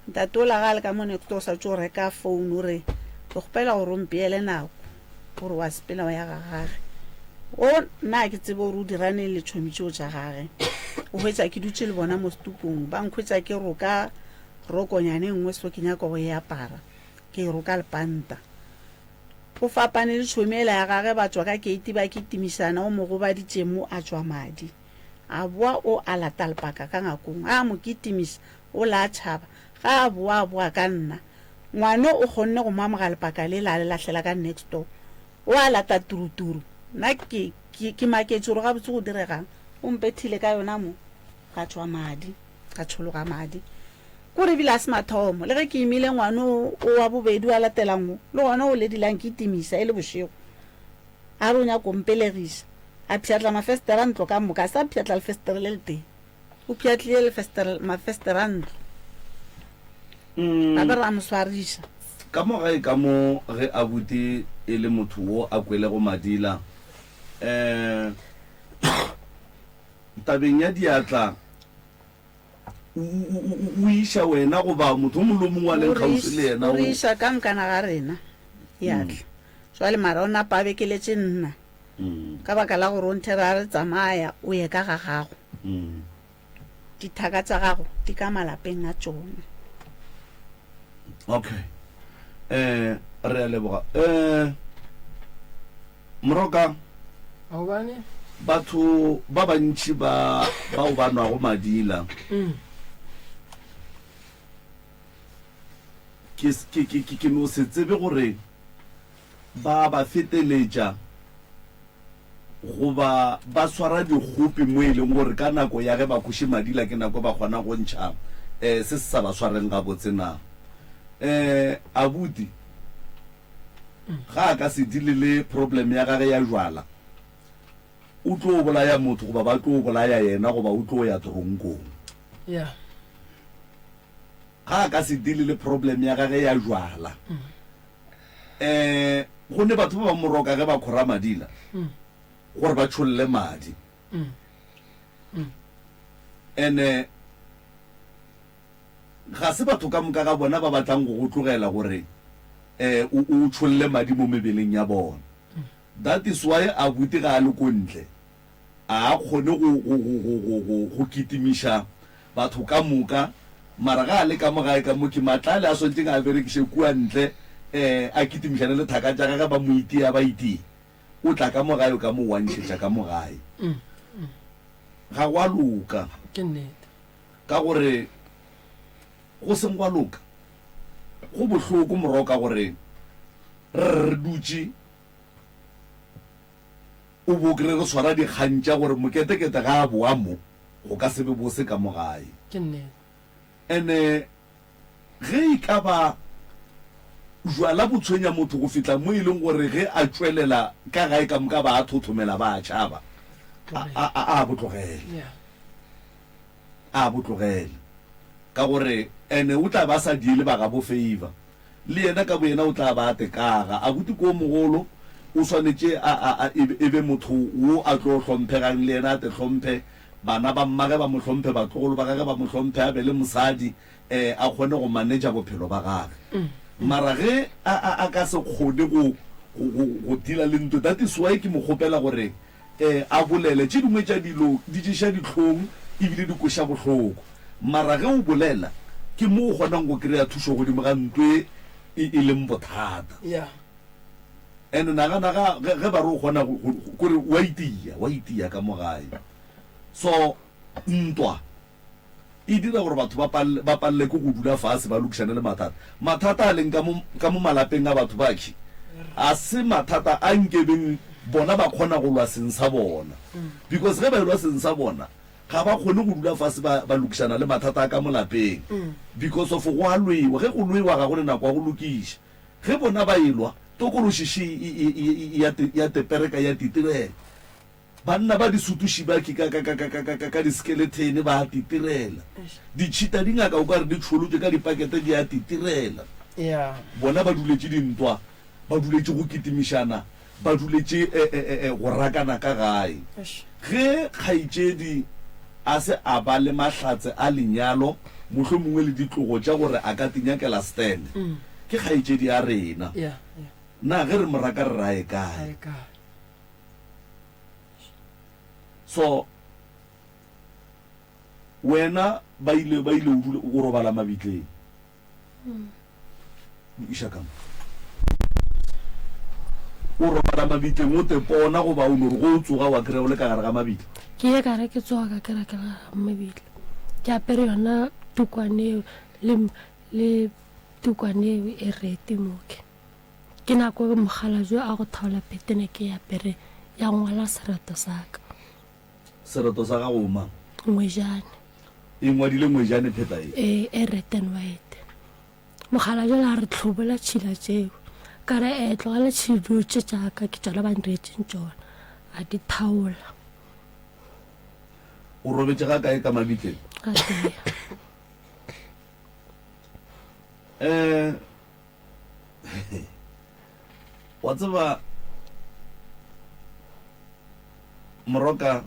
Ntate ola ga a le ka mo next door o sa tšo reka phone o re, Ke kgopela gore o mpeele nako gore wa sepela o ya ga gage. O nna ke tsebe gore o diraneng le tšhomi tšeo tša gage. O hwetša ke dutše le bona mo setupung, ba nkhwetša ke roka Rokonyana e nngwe so ke nyaka go e apara, ke e roka lepanta. O fapane le tšhomi ela ya gage ba tšwa ka keiti ba kitimišana, o mo gobaditše mo a tšwa madi. A boa o a lata lepaka ka ngakong, a mo kitimiša, o la tšhaba. Ga a boa a boa ka nna. Ngwano o kgonne go mo amoga lepaka lela a le lahlela ka next door. O a lata turuturu. Nna ke, ke, ke maketše gore gabotse go diregang. O mpethile ka yona mo, ka tšwa madi. Ka tšhologa madi. Kore ebile a se mathomo. Le ge ke imile ngwano o wa bobedi wa latelang o, le gona o ledile a nkitimisa e le bošego. A re o nyako mpelegiša. A pšhatla mafestere a ntlo ka moka, a sa pšhatla lefestere le letee. O pšhatlile lefestere, mafestere a ntlo. Gape ra mo swariša. Ka mo gae ka mo ge abuti e le motho wo a kwelego madila, um. Tabeng ya diatla, o, o, o, o iša wena goba motho o mongwe le o mongwe a leng kgauswi le yena. O re iša ka mokana ga rena diatla. Jwale mara o napa a bekeletše nna ka baka la gore o nthera a re tsamaya o ye ka ga gago. Dithaka tša gago di ka malapeng a tšona. Okay. Eh, re a leboga. Eh, Moroka, Gobane? Batho ba bantši ba bao ba nwago madila, ke, ke, ke, ke, ke no se tsebe gore ba ba feteletša goba ba swara dikgopi mo e leng gore ka nako ya ge ba kweše madila ke nako ba kgona go ntšha um se se sa ba swareng gabotse na. Um abuti ga a ka se deale le problem ya gage ya jwala, o tlo bolaya motho goba ba tlo bolaya yena goba o tlo ya toronkong. Yeah. Ga a ka se deale le problem ya gage ya jwala. Um go ne batho ba ba moroka ge ba khora madila gore ba tšholle madi. Ene Ga se batho ka moka ga bona ba batlang go go tlogela gore o o tšholle madi mo mebeleng ya bona. That is why abuti ga a le ko ntle a a kgone go go go go go go go kitimiša batho ka moka, mara ga a le ka mo gae ka mo ke matla ale a swanetšeng a berekiše kua ntle a kitimišane le thaka tša gage ba mo itia ba itie. O tla ka mo gae o ka mo wantšhetša ka mo gae. Ga gwa loka. Ke nnete. Ka gore go seng gwa loka, go bohloko moroka gore re re re dutše o bo kry re swara dikgang tša gore moketekete ga a boa mo. Go ka se be bose ka mo gae. Ke nnete. Ene ge e ka ba jwala bo tshwenya motho go fihla mo e leng gore ge a tšwelela ka gae ka moka ba a thothomela ba a tšhaba, a, a, a, a bo tlogele. Yeah. A bo tlogele. Ka gore ene o tla ba a sa diele ba gabo favor. Le yena ka boyena o tla ba a tekaga. Abuti ko mogolo o swanetše a, a, a, e be, e be motho wo a tlo hlomphegang le yena a te hlomphe, bana ba mmage ba mo hlomphe, batlogolo ba gage ba mo hlomphe, a be le mosadi, eh, a kgone go manetša bophelo ba gage. Mara ge a, a, a ka se kgone go, go, go, go deala le ntwe, that is why ke mo kgopela gore eh, a bolele. Tše dingwe tša dilo di ješa dihlong ebile di kweša bohloko. Mara ge o bolela, ke mo o kgonang go kry-a thušo godimo ga ntwe e, e leng bothata. Yeah. And nagana ga, ge, ge ba re o kgona go, go, kore wa itia, wa itia ka mo gae. So, ntwa e dira gore batho ba palele, ba palele ke go dula fase ba lokišane le mathata. Mathata a leng ka mo, ka mo malapeng a batho bakhi, a se mathata a nkebeng bona ba kgona go lwa seng sa bona. Because ge ba elwa seng sa bona, ga ba kgone go dula fase ba, ba lokišana le mathata a ka mo lapeng. Because of go a lwewa, ge go lwewa ga go ne nako ya go lokiša. Ge bona ba elwa, tokološi še e, e, e, e, ya, ya tepereka ya titirela. Banna ba disutuši ba ki ka, ka, ka, ka, ka, ka, ka, ka diskelethene ba a titirela. Ditšhita di ngaka o ka re di tšholotšwe ka dipakete di a titirela. Yeah. Bona ba duletše dintwa, ba duletše go kitimišana, ba duletše e, e, e, e, go rakana ka gae. Ge kgaetšedi a se a ba le mahlatse a lenyalo, mohlomongwe le ditlogo tša gore a ka tinyakela stand, ke kgaetšedi ya rena. Yeah, yeah. Na ge re mo raka re raye kae? Raye kae? So wena ba ile ba ile o dula o robala mabitleng. Mm. Iša ka mo. O robala mabitleng o te pona goba o no re go o tsoga wa kry-a o le ka gare ga mabitla. Ke ye ka re ke tsoga ka kry-a ke le gare ga mabitla. Ke apere yona tukwane eo le le tukwane eo e rete moke. Ke nako e mokgalabje a go thaola phethene ke e apere ya ngwala sereto sa ka. Sereto sa gago o mang? Ngwejane. E ngwadile Ngwejane pheta e? Ee, e red and white. Mokgalabje a re hlobola tšhila tšeo. Ka re, Ee, tlogela tšhilo tše tša ka, ke tšona ba nreetšeng tšona. A di thaola. O robetše ga kae ka mabitleng? Ga tee. Eh, wa tseba moroka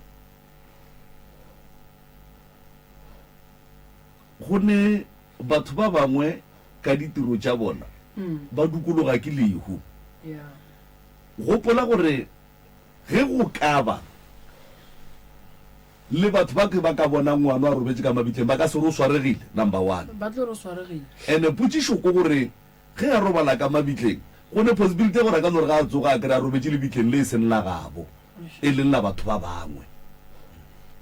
go ne batho ba bangwe ka ditiro tša bona mm. ba dukologa ke lehu gopola gore ge go ka ba Le batho ba ke ba ka bona ngwano a robetše ka mabitleng ba ka se re o swaregile, number one. Ba tlo re o swaregile. Ene potšišo ke gore ge a robala ka mabitleng go ne possibility ya gore a ka no re ga a tsoga a kry a robetše lebitleng le e seng la gabo e leng la batho ba bangwe.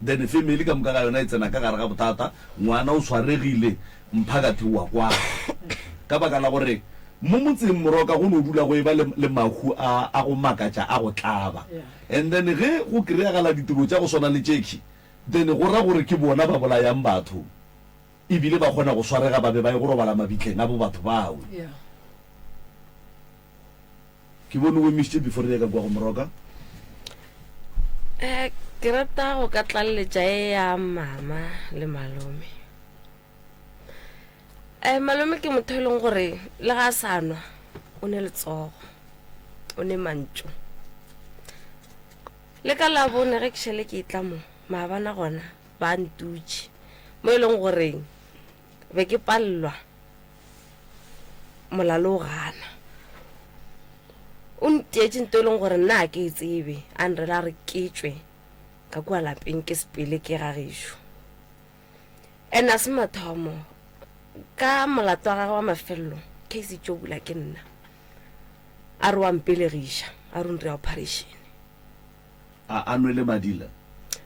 Then family ka moka ga yona e tsena ka gare ga bothata, ngwana o swaregile, mphakathi o a kwala. Ka baka la gore mo motseng Moroka go no dula go eba le, le mahu a, a go makatša a go tlaba. And then ge go kry-agala ditiro tša go swana le tšekhi, then go ra gore ke bona ba bolayang batho, ebile ba kgona go swarega ba be ba ye go robala mabitleng a bo batho bao. Ke bone o emišitše before re ye ka kua go Moroka. Eh, ke rata go ka tlaleletša e ya mama le malome. Eh, malome ke motho e leng gore le ga a sa nwa o ne letsogo o ne mantšu le ka labone ge ke šele ke tla mo maabana gona ba ntutše mo e leng goreng be ke palelwa molalo o gana o ntietše nto e leng gore nna a ke e tsebe a nrela a re ke tšwe ka kua lapeng ke sepele ke ga gešo And a se mathomo ka molato wa gagwe wa mafelelo case e tšo bula ke nna a re wa mpelegiša a re o ndira operation. A a nwele madila?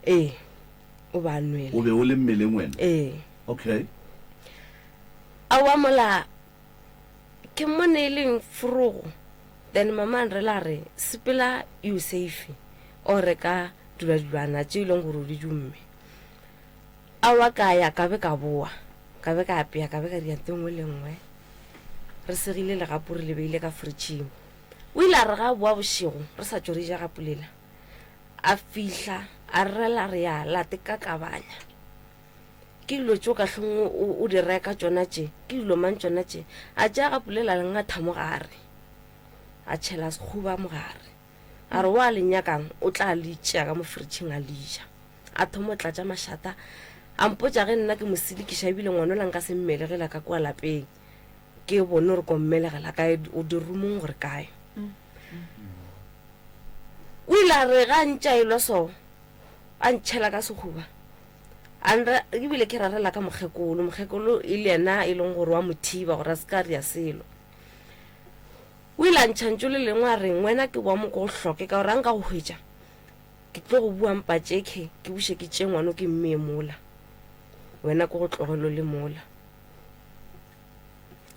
Ee, o ba a nwele. O be o le mmeleng wena? Ee. Okay. Aowa mola ke mmone e leng forogo then mama a nrela a re sepela you safe o reka dula dilwana tše e leng gore o di dumme. Aowa ka ya ka be ka boa, ka be ka apea, ka be ka dira nto e nngwe le nngwe. Re segile legapu re le beile ka fridging. O ile a re ga a boa bošego, re sa tšo re ja gapu lela, a fihla a re rela re ya late ka kabanya. Ke dilo tšeo ka hlong o, o di reka tšona tše, ke dilo mang tšona tše? A tšea gapu lela le ngatha mo gare, a tšhela sekguba mo gare. A re wa le nyakang o tla le tšea ka mo fridging a le ja. A thoma go tlatša mašata, a mpotša ge nna ke mo silikiša ebile ngwanola nka se mmelegela ka kua lapeng. Ke bone gore ko mmelegela kae, o dirumong gore kae. O ile a re ga a ntše a elwa so, a ntšhela ka sekhuba. A nre, ebile ke rarela ka mokgekolo, mokgekolo e le yena e leng gore wa mo thiba gore a se ka ria selo. O ile a ntšha ntšu le lengwe a reng, wena ke wa mo ko go hloke ka gore a nka go hwetša Ke tlo go bua mpa tšekhe, ke buše ke tšee ngwano ke mmee mola. Wena ke go tlogelo le mola.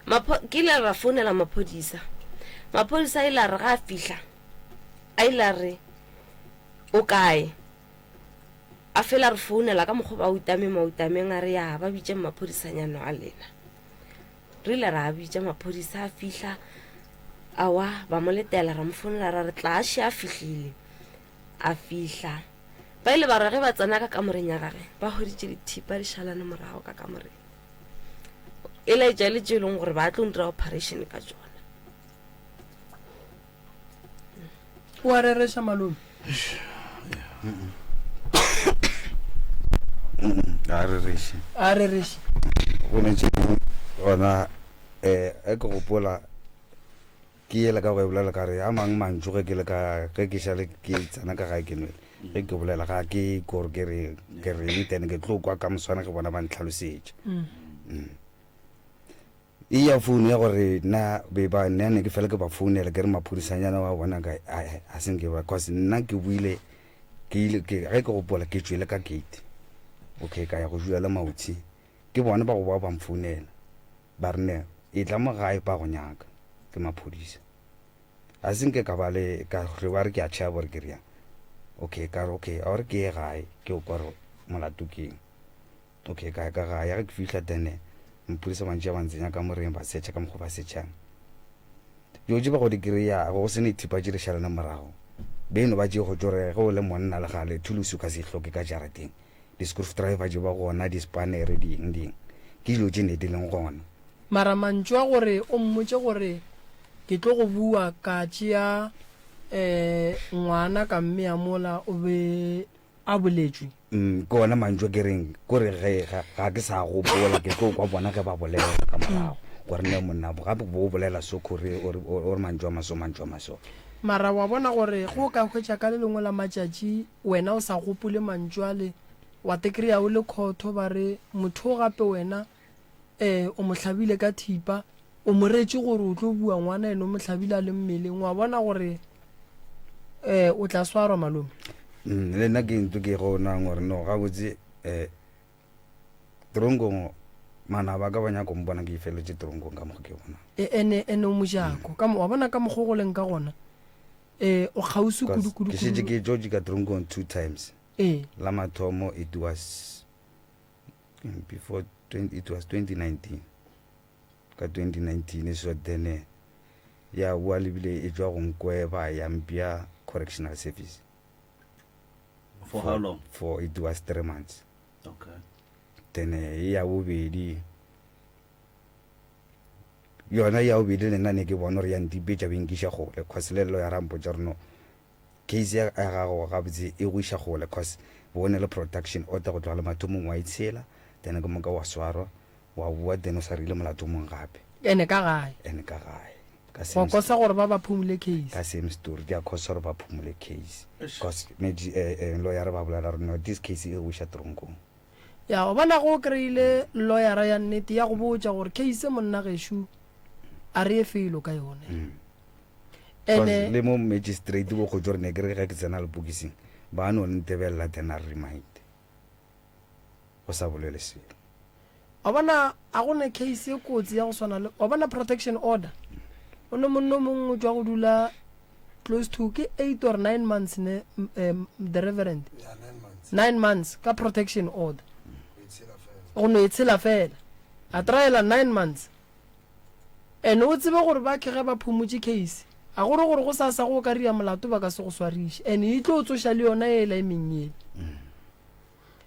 Mapho, ke ile ra founela maphodisa. Maphodisa a ile a re ga a fihla, a ile a re, O kae? A fela re founela ka mokgwa ba utame mautameng a re ya ba bitše maphodisanyana a lena. Re ile ra bitša maphodisa a fihla, awa ba mo letela ra mo founela ra re tla še a fihlile. A fihla. Ba ile ba re ge ba tsena ka kamoreng ya gage ba hweditše dithipa di šalane morago ka kamoreng. E laetša e le tše e leng gore ba tlo dira operation ka tšona. O a rereša malome? Ga a rereše. A rereše. Go ne tše dingwe gona um ge ke gopola ke yela ka go e bolela ka re a mang mantšu ge ke le ka ge ke šale ke tsena ka gae ke nwele ge ke bolela ga ke kore ke re ke reng then ke tlo kwa ka moswana ge bona ba ntlhalosetša mm. E ya founu ya gore nna be ba nna ne ke fela ke ba founela ke re maphodisanyana wa bona ka a se nke ba cause nna ke buile ke ile ke ge ke gopola ke tšwele ka gate okay ka ya go dula le mautsi ke bona ba go ba ba mfounela ba re ne e tla mo gae ba go nyaka ke maphodisa a se nke ka ba le ka re ba re ke a tšhaba gore ke riang okay ka re okay a gore ke ye gae ke o kwa gore molato ke eng Okay, ka ya ka gae. Ya ge ke fihla then maphodisa ba ntšea ba ntsenya ka moreng ba setšha ka mokgwa ba setšhang. Dilo tše ba go di kry-a go se ne thipa tše di šalana morago. Beno ba tše go tšo re ge o le monna le gale thulusi o ka se e hloke ka jarateng. Di-screwdriver tše ba gona, di-spanere, di eng di eng. Ke dilo tše ne di leng gona. Mara mantšu a gore o mmotše gore ke tlo go bua ka tšea um ngwana ka mmea mola o be a boletšwe. Mm, ke ona mantšu a ke reng kore ge ga, ga ke sa gopola ke tlo kwa bona ge ba bolela ka morago gore ne monna bo gape bo bolela so kore o re o re mantšu a maso mantšu a maso. Mara wa bona gore ge o ka hwetša ka le lengwe la matšatši wena o sa gopole mantšu ale wa te kry-a o le khotho ba re motho o gape wena um o mo hlabile ka thipa o mo retše gore o tlo bua ngwana ene o mo hlabile a le mmeleng wa bona gore um o tla swarwa malome. Mm, le nna ke ntlo ke go nang gore no gabotse um tronkong manaba ka ba nyako mpona ke ifeletse tronkong ka mokgo ke bona e ene ene o mojako ka wa bona ka mokgo go leng ka gona eh o kgauswi kudu kudu ke šetše ke tšo ka tronkong two times ee la mathomo it was before 20, it was 2019 ka 2019 so then eh, ya boa lebile e tšwa go nkweba ya mpia correctional service for how long for it was three months okay then eh, e ya bobedi yona ya bobedi le nna ne ke bona gore ya ntipetša benkiša gole cause le llo ya rampotša gore no Case ya ya gago gabotse e go iša kgole cause bone le production order go tloga le mathomong wa e tshela then ke moka wa swarwa wa boa then o sa rile molato o mongwe gape. Ene ka gae. Ene ka gae. Ka Wa same kosa gore ba ba phumule case. Ka same story di a kosa gore ba phumule case cause medi eh, eh, lawyer ba bolela gore no this case e go iša tronkong. Ya wa bona go kry-ile lawyera ya nnete ya go botša gore case monna gešo a re ye felo ka yone. Mm. Ene le mo magistrate bo kgotsa gore ne ke re ge ke tsena lepokising ba no ntebelela then a remind go sa bolele selo. Wa bona a go ne case e kotsi ya go swana le wa bona protection order o ne monna o mongwe o tšwa go dula close to ke 8 or 9 months ne um, the reverend Yeah, nine months. 9 months ka protection order It's in. Go no e tshela fela. A tryela 9 months. And o tsebe gore ba ke ge ba phumotše case, a go re gore go sasa go o ka ria molato ba ka se go swariše. And e tlo tsoša le yona yela e meng yela.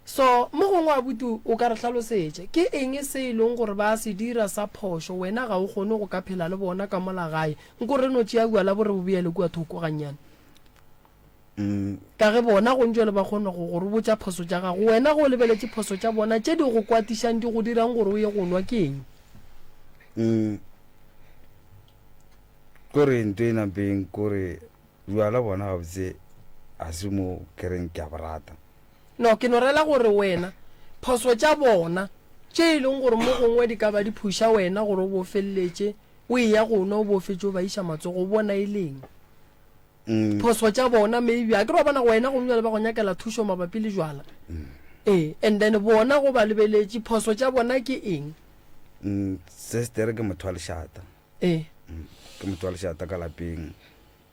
So mo gongwe abuti o ka re hlalosetša ke eng se e leng gore ba se dira sa phošo wena ga o kgone go ka phela le bona ka mola gae. Nko re no tšea bjala bo re bo beele kua thoko gannyane. Ka ge bona go ntšwele ba kgona go go re botša phoso tša gago, wena ge o lebeletše phoso tša bona tše di go kwatišang di go dirang gore o ye go nwa ke eng? Mm. Kore nto e nampeng kore bjala bona gabotse a se mo ke reng ke a bo rata. No, ke no rela gore wena phoso tša bona tše e leng gore mo gongwe di ka ba di phuša wena gore o bo feleletše o eya go nwa o bo fetše o ba iša matsogo o bona e leng? Phoso tša bona maybe a ke re wa bona wena gomme jale ba go nyakela thušo mabapi le jwala ee and then bona go ba lebeletše phoso tša bona ke eng? Sestere ke motho wa lešata. Ee. Ke motho wa lešata ka lapeng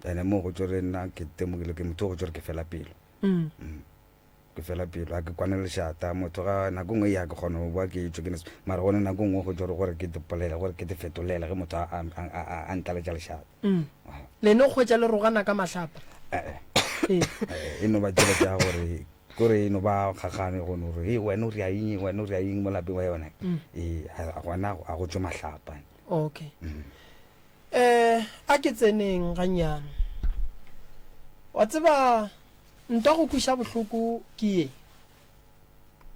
ene mo go tšo re nna ke temogile ke motho go tšo re ke fela pelo. Ke fela pelo ga ke kwane lešata motho ga nako nngwe ya ke kgona go boa ke tšwe ke ne mara gone nako nngwe go tšo re gore ke te polele gore ke te fetolele ge motho a a ntlaletša lešata. Le no kgwetša le rogana ka mahlapa. Ee. E no ba tsela tša gore kore e no ba kgakgane go no re wena o ria eng wena o ria eng mo lapeng wa yona. Ee gona a go tšwe mahlapa. Okay. Eh a ke tseneng gannyane. Wa tseba Ntwa go kweša bohloko ke ye.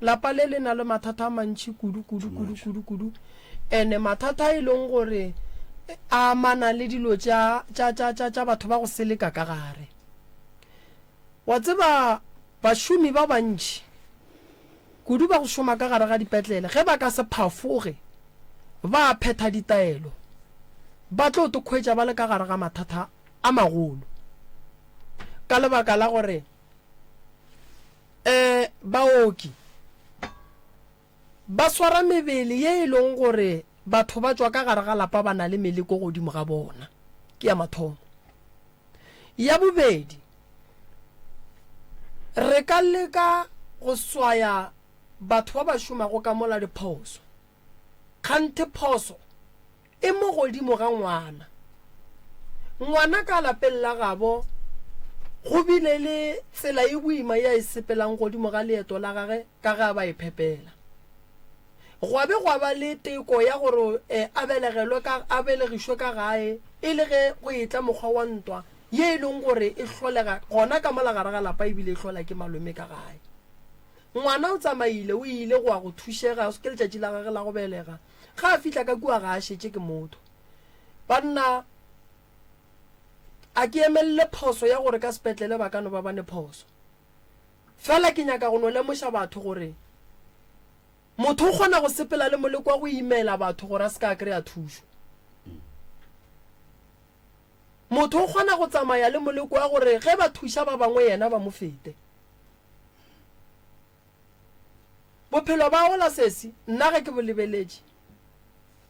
Lapa le le na le mathata a mantši kudu kudu kudu kudu kudu ene mathata a e leng gore a amana le dilo tša tša tša tša tša batho ba go seleka ka gare. Wa tseba bašomi ba bantši kudu ba go šoma ka gare ga dipetlele ge ba ka se phafoge ba phetha ditaelo ba tlo to khwetša ba le ka gare ga mathata a magolo. Ka lebaka la gore um baoki ba swara mebele ye e leng gore batho ba tšwa ka gare ga lapa ba na le meleko godimo ga bona. Ke ya mathomo. Ya bobedi, re ka leka go swaya batho ba ba šomago ka mola diphoso. Kganthe phoso e mo godimo ga ngwana. Ngwana ka lapeng la gabo go bile le tsela e boima ye a e sepelang godimo ga leeto la gage ka ge a ba e phepela. Gwa be gwa ba le teko ya gore a belegelwe ka, a belegišwe ka gae e le ge go etla mokgwa wa ntwa ye e leng gore e hlolega gona ka mola gare ga lapa ebile e hlola ke malome ka gae. Ngwana o tsamaile, o ile go ya go thušega, ke letšatši la gage la go belega. Ge a fihla ka kua ga a šetše ke motho. Banna, a ke emelele phoso ya gore ka sepetlele ba ka no ba ba ne phoso. Fela ke nyaka go no lemoša batho gore motho o kgona go sepela le moleko wa go imela batho gore a se ka a kry-a thušo. Motho o kgona go tsamaya le moleko wa gore ge ba thuša ba bangwe yena ba mo fete. Bophelo ba Ola sesi, nna ge ke bo lebeletše,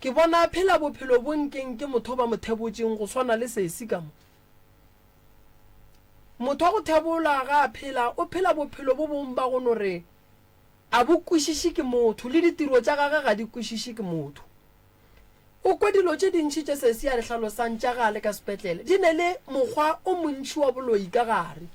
ke bona a phela bophelo bo nkeng ke motho ba mo thebotšeng go swana le sesi ka mo. Motho wa go thebola ga a phela, o phela bophelo bo bong ba go no re a bo kwešiše ke motho, le ditiro tša gage ga di kwešiše ke motho. O kwe dilo tše dintši tše sesi a di hlalosang tša ge a le ka sepetlele, di ne le mokgwa o montši wa boloi ka gare.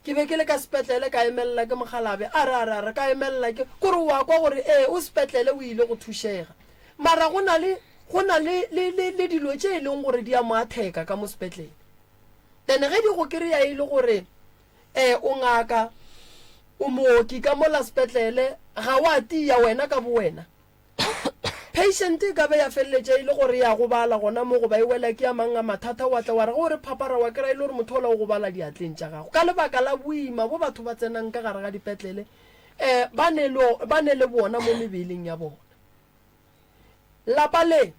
Ke be ke le ka sepetlele ka emelela ke mokgalabje, a re, a re, a re, ka emelela ke, kore o a kwa gore ee, o sepetlele o ile go thušega. Mara go na le, go na le, le, le, le dilo tše e leng gore di a mo atheka ka mo sepetlele. Then ge di go kry-a e le gore ee, o ngaka, o mooki ka mola sepetlele, ga wa tia wena ka bowena. Patient e ka be ya feleletša e le gore ya gobala gona mo goba e wela ke a mang a mathata wa tla wa re ge o re phapara wa kry-a e le gore motho ola o gobala diatleng tša gago ka lebaka la boima bo batho ba tsenang ka gare ga dipetlele um ba ne le ba ne le bona mo mebeleng ya bona. Lapa le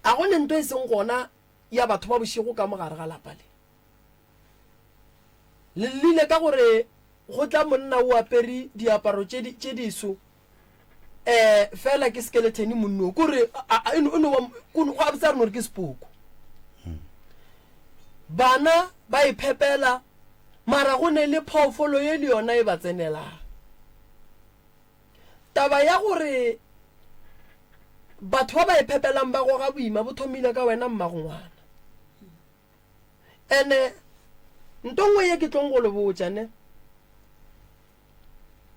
a go ne nto e seng gona ya batho ba bošego ka mo gare ga lapa le. Le llile ka gore go tla monna o apere diaparo tše di tše diso eh fela ke skeleton monno kore e no ba go a botsa re no re ke sepoko bana ba iphepela mara go ne le phoofolo ye le yona e ba tsenelang. Taba ya gore batho ba ba iphepelang ba goga boima bo thomile ka wena mmago ngwana. Ene nto nngwe ye ke tlong go le botša ne,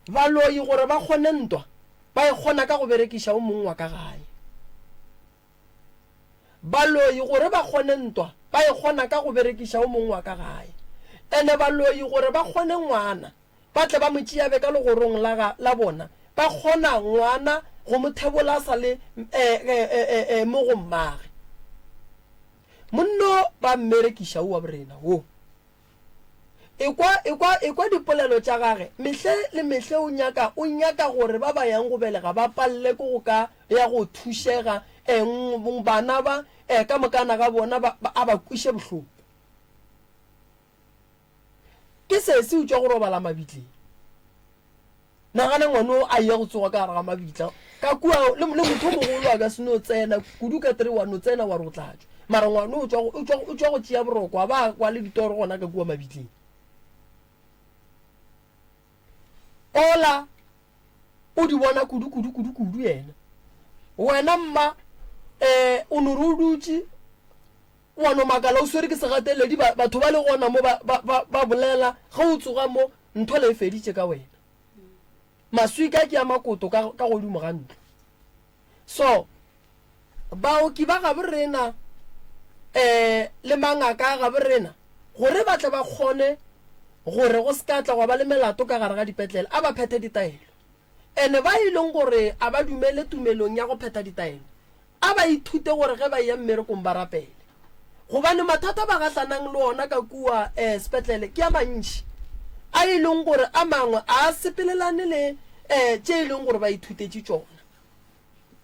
baloi gore ba kgone ntwa ba e kgona ka go berekiša o mongwe wa ka gae. Baloi gore ba kgone ntwa ba e kgona ka go berekiša o mongwe wa ka gae. Ene baloi gore ba kgone ngwana ba tle ba mo tšeabe ka legorong la ga, la bona, ba kgona ngwana go mo thebola a sa le e, e, e, e, e, mo go mmage. Monno ba mmerekiša wo wa borena wo. Ekwa, ekwa, ekwa dipolelo tša gage, mehle le mehle o nyaka, o nyaka gore ba ba yang go belega ba palele ke go ka ya go thušega, e, bana ba, e, ka mokana ga bona ba, ba, a ba kweše bohloko. Ke sesi o tšwa go robala mabitleng. Nagana ngwana o a ye go tsoga ka gare ga mabitla ka kua le, le motho o mogolo a ka se no tsena kudu ka three wa no tsena wa re o tla tšwa. Mara ngwana o tšwa o tšwa o tšwa go tšea boroko a ba kwa le ditoro gona ka kua mabitleng. Ola o di bona kudu kudu kudu kudu yena. Wena mma eh o no re o dutše Wa no makala o swere ke segateledi, ba, batho ba le gona mo ba, ba, ba, ba bolela, ge o tsoga mo, ntho le e feditše ka wena. Maswika ke a makoto ka, ka godimo ga ntlo. So, baoki ba gabo rena, eh, le mangaka a gabo rena, gore ba tle ba kgone gore go se ka tla gwa ba le melato ka gare ga dipetlele, a ba phethe ditaelo. Ene ba e leng gore a ba dumele tumelong ya go phetha ditaelo, A ba ithute gore ge ba eya mmerekong ba rapele. Gobane mathata ba gahlanang le ona ka kua eh, sepetlele ke a mantši, a e leng gore a mangwe a a sepelelane le eh, tše e leng gore ba ithutetše tšona.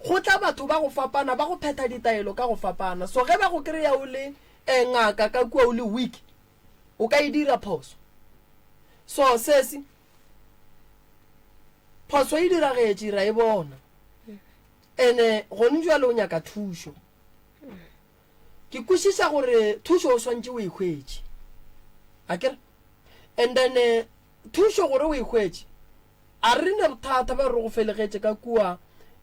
Go tla batho ba go fapana ba go phetha ditaelo ka go fapana. So ge ba go kry-a o le eh, ngaka ka kua o le weak, o ka e dira phoso. So sesi, phoso e diragetše ra e bona. Ene gone jwale o nyaka thušo. Ke kwešiša gore thušo o swantše o e hwetše. Akere? And then eh, thušo gore o e hwetše, a re ne bothata ba re go felegetše ka kua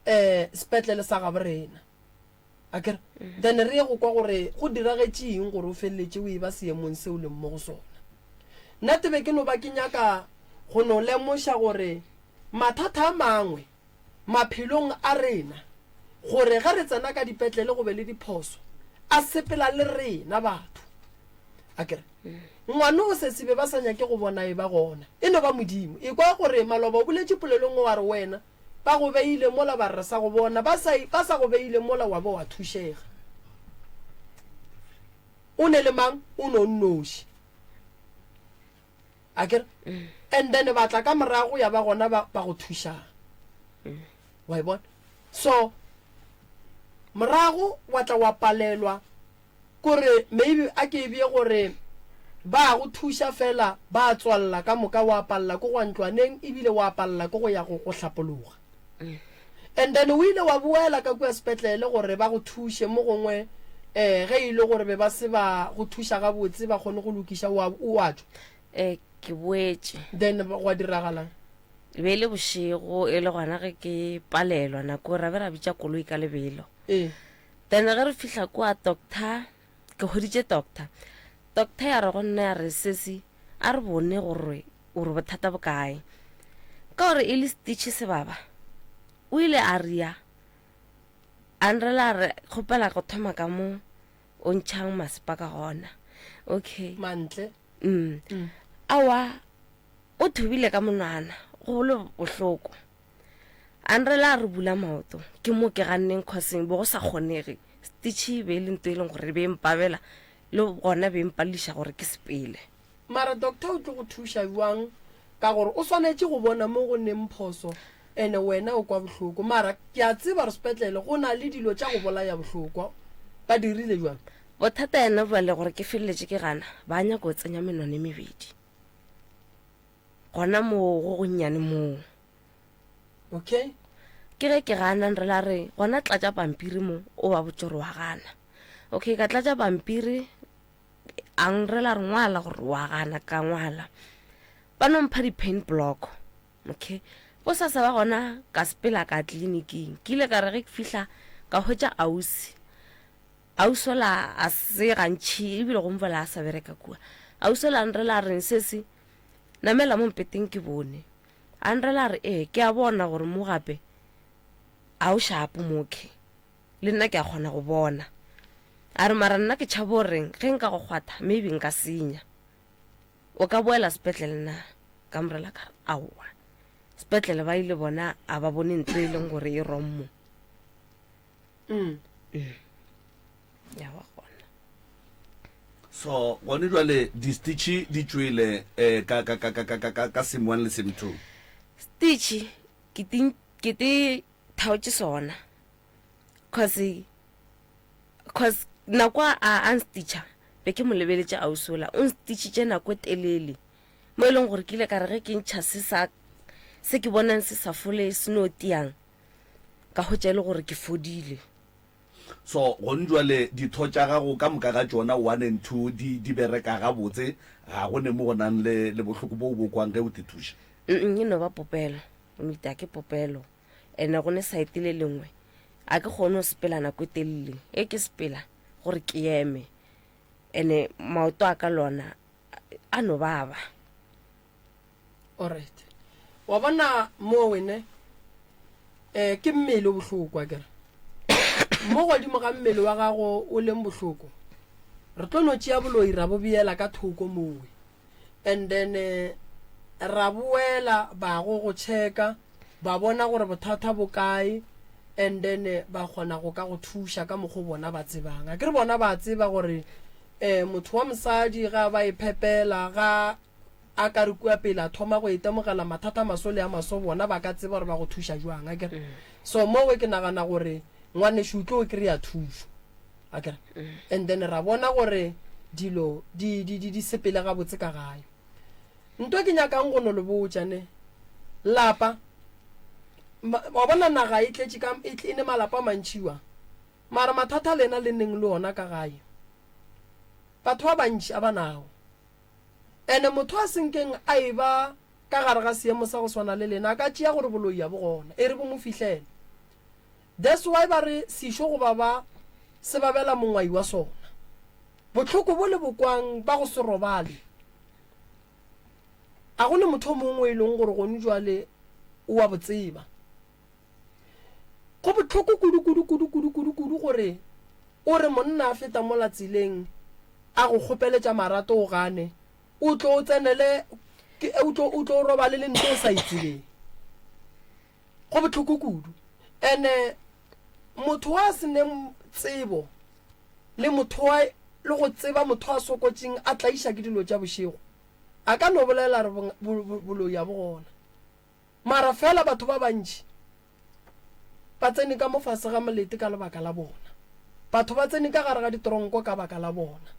eh sepetlele sa gabo rena. Akere? Then re ye go kwa gore go diragetše eng gore o feleletše o e ba seemong se o leng mo go sona. Nna te be ke no ba ke nyaka go no lemoša gore mathata a mangwe maphelong a rena, gore ge re tsena ka dipetlele go be le diphoso, a sepela le rena batho. A kere ngwane o sesi be ba sa nyake go bona e ba gona, e no ba Modimo. Ekwa gore maloba o boletše polelo nngwe wa re wena ba go beile mola ba re re sa go bona, ba sa, ba sa go beile mola wa ba wa thušega. O ne le mang? O no nnoši. A kere? And then ba tla ka morago ya ba gona ba, ba go thušang. Wa e bona? So, morago wa tla wa palelwa kore maybe a ke e beye gore ba go thuša fela ba tswalla ka moka wa palela ko go ntlwaneng ebile wa palela ko go ya go, go hlapologa. And then o ile wa boela ka kua sepetlele gore ba go thuše mo gongwe um ge e le gore be ba se ba go thuša gabotse ba kgone go lokiša o a, o a tšwa. Ee, ke boetše. Then gwa diragalang? E be e le bošego e le gona ge ke palelwa nako ra be ra bitša koloi ka lebelo. Ee. Then ge re fihla kua doctor, ke hweditše doctor. Doctor ya re go nna ya re sesi a re bone gore O re bothata bo kae? Ka gore e le stitch sebaba. O ile a ria a nrela a re kgopela go thoma ka mo o ntšhang masepa ka gona. Okay. Mantle. Mm. mm. Awa o thubile ka monwana go le bohloko. A nrela a re bula maoto ke mo ke ganneng coseng bo go sa kgonege. Stitch e be e le nto e leng gore be mpabela le gona be mpališa gore ke sepele. Mara doctor o tlo go thuša bjang ka gore o swanetše go bona mo go neng phoso ene wena o kwa bohloko mara ke a tseba gore sepetlele go na le dilo tša go bolaya bohloko ba dirile bjang? Bothata yena bjale gore ke feleletše ke gana ba nyaka go tsenya menwana e mebedi gona moo go gonnyane moo. Okay. Ke ge ke gana re la re gona tlatša pampiri mo o ba botše gore wa gana. Okay ka tlatša pampiri A nrela re ngwala gore wa gana ka ngwala. Ba no mpha di-pain block. Okay. Bosasa ba gona ka sepela ka tleliniking. Ke ile ka re ge ke fihla ka hwetša ausi. Ausi ola a se gantši ebile go mbola a sa bereka kua. Ausi ola a nrela a reng sesi namela mo mpeteng ke bone. A nrela a re ee ke a bona gore mo gape a o shapo mokhe. Le nna ke a kgona go bona. A re mara nna ke tšhaba o reng ge nka go kgwatha maybe nka senya. O ka boela sepetlele na? Ka morela ka re aowa. Sepetlele ba ile bona a ba bone ntlo e leng gore e wrong mo. Mm. Mm. Ya ba gona. So gone jwale di-stitch di tšwele eh, ka, ka, ka, ka, ka, ka, ka sem one le sem two. Stitch ke te ke te thaotše sona cause cause nako a a nstitcha be ke mo lebeletše ausi ola o nstitšhitše nako e telele mo e leng gore ke ile ka re ge ke ntšha se sa se ke bonang se sa fole se no tiang ka hwetša e le gore ke fodile. So gone jwale ditho tša gago ka moka ga tšona one and two di di bereka gabotse ga go ne mo go nang le le bohloko bo o bo kwang ge o te thuša? Mm e no ba popelo, o no itaya ke popelo. Ene go ne saete le lengwe a ke kgone go sepela nako e telele e ke sepela gore ke eme ene maoto a ka lona a no baba. Alright wa bona mo wene um ke mmele o bohloko akere mo godimo ga mmele wa gago o leng bohloko re tlo no tšea boloi ra bo beela ka thoko mowe and then eh, ra boela ba go go checka ba bona gore bothata bo kae and then eh, ba kgona go ka go thuša ka mokgo bona ba tsebang a ke re bona ba tseba gore um motho wa mosadi ga ba e phepela ga a ka re kua pele a thoma go itemogela mathata a maso le a maso bona ba ka tseba gore ba go thuša jwang a kere mm. so mowe ke nagana gore ngwanešu o tlo kry-a thušo a kere mm. and then ra bona gore dilo di, di, di, di sepele gabotse ka gae nto ke nyakang go no le botša ne lapa wa bona naga e tletše ka e, e ne malapa a mantšiwa mara mathata lena le neng le ona ka gae batho ba bantši a ba nago Ene motho a senkeng a e ba ka gare ga seemo sa go swana le lena a ka tšea gore boloi a bo gona, e re bo mo fihlele. That's why ba re sešo go baba se babela mongwai wa sona. Bohloko bo le bo kwang ba go se robale. A go ne motho o mongwe o e leng gore gone jwale o a bo tseba. Go bohloko kudu kudu kudu kudu kudu kudu gore o re monna a feta mola tseleng a go kgopeletša marato o gane, o tlo o tsenele ke o tlo o tlo o robale le ntho o sa e tsebeng. Go bohloko kudu. Ene motho wa se neng tsebo le motho wa le go tseba motho a sokotšeng a tlaiša ke dilo tša bošego a ka no bolela re boloi a bo gona. Mara fela batho ba bantši ba tsene ka mo fase ga molete ka lebaka la bona. Batho ba tsene ka gare ga ditronko ka baka la bona.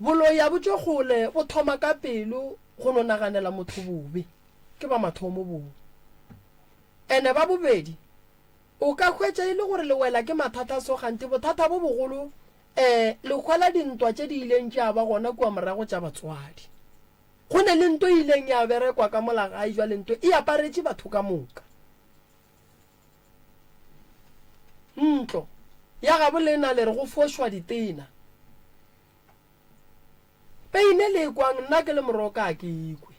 Boloi a bo tšwe kgole, bo thoma ka pelo go no naganela motho bobe. Ke ba mathomo boo. Ene ba bobedi, o ka hwetša e le gore le wela ke mathata so kganthe bothata bo bogolo um le hwela dintwa tše di ileng tša ba gona kua morago tša batswadi. Go ne le nto e ileng ya berekwa ka mola gae, jwale nto e aparetše batho ka moka. Ntlo ya gabo lena le re go fošwa ditena. Peine le ekwang nna ke le moroka a ke ekwe.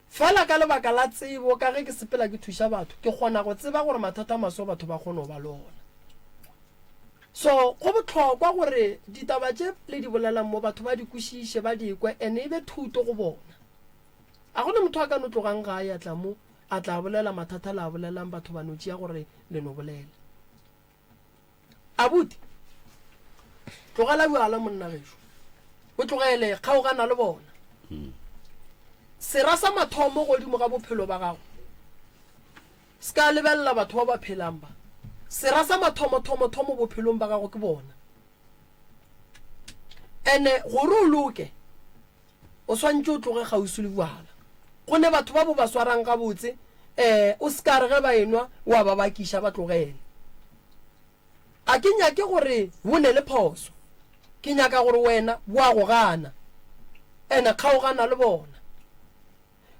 Fela ka lebaka la tsebo ka ge ke sepela ke thuša batho, ke kgona go tseba gore mathata a maso batho ba kgona go ba le ona. So go bohlokwa gore ditaba tše le di bolelang mo batho ba di kwešiše, ba di kwe and e be thuto go bona. A go na motho a ka no tlogang gae a tla mo a tla bolela mathata le a bolelang batho ba no tšea gore le no bolela. Abuti, tlogela bjala monna gešo. O tlogele, kgaogana le bona. Sera sa mathomo godimo ga bophelo ba gago Se ka lebelela batho ba ba phelang ba. Sera sa mathomo-thomo-thomo bophelong ba gago ke bona. Ene gore o loke, o swantše o tloge kgauswi le bjala. Go ne batho ba bo ba swarang gabotse, eh, o se ka re ge ba enwa wa ba bakiša ba tlogele. A ke nyake gore bo ne le phoso, ke nyaka gore wena bo a go gana. Ene kgaogana le bona.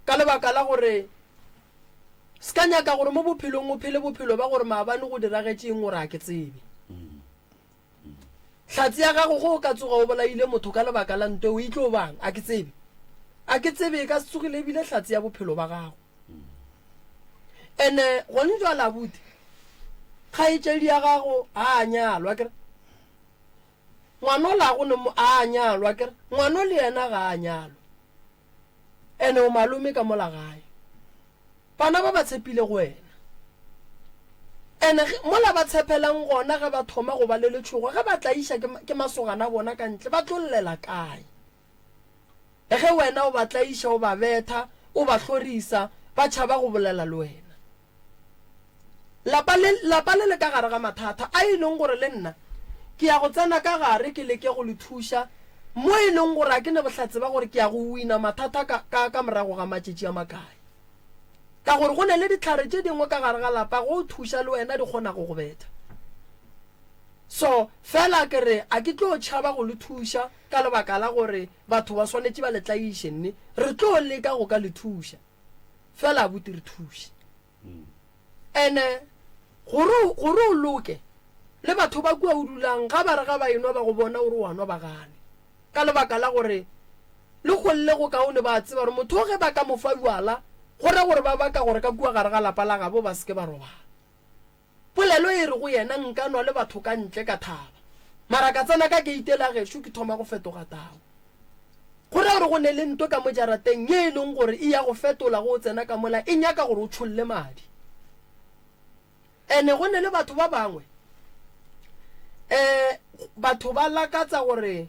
Ka lebaka la gore se ka nyaka gore mo bophelong o phele bophelo ba gore maabane go diragetše eng gore a ke tsebe. Hlatse ya gago ge o ka tsoga o bolaile motho ka lebaka la nto eo e tlo bang? A ke tsebe. A ke tsebe e ka se tsogile ebile hlatse ya bophelo ba gago. Ene gone jwale abuti kgaetšedi ya gago a a nyalwa kere ngwano la go ne a a nyalwa kere ngwano le yena ga a nyalwa Ene o malome ka mola gae. Bana ba ba tshepile go wena. Ene mola ba tshepelang gona ge ba thoma go ba le letšhogo ge ba tlaiša ke, ke masogana a bona ka ntle ba tlo llela kae? Ge wena o ba tlaiša o ba betha o ba hlorisa ba tšhaba go bolela le wena. Lapa le, lapa le le ka gare ga mathata a e leng gore le nna ke ya go tsena ka gare ke leke go le thuša mo e leng gore a ke ne bohlatse ba gore ke ya go wina mathata ka, ka, ka morago ga matšatši a makae. Ka gore go ne le dihlare tše dingwe ka gare ga lapa go thuša le wena di kgonago go betha. So, fela ke re a ke tlo tšhaba go le thuša ka lebaka la gore batho ba swanetše ba le tlaiše, nne re tlo leka go ka le thuša. Fela abuti re thuše. Ene gore gore o loke le batho ba kua o dulang ga ba re ga ba enwa ba go bona o re wa nwa ba gane ka lebaka la gore le golle go kaone ba tseba gore motho o ge ba ka mo fa bjala go ra gore ba baka gore ka kua gare ga lapa la gabo ba se ke ba robala. Polelo e re go yena nka nwa le batho ka ntle ka thaba mara ka tsena ka keite la gešo ke thoma go fetoga tau. Go ra gore go ne le nto ka mo jarateng ye e leng gore e ya go fetola ge o tsena ka mola e nyaka gore o tšholle madi. Ene go ne le batho ba bangwe um batho ba lakatsa gore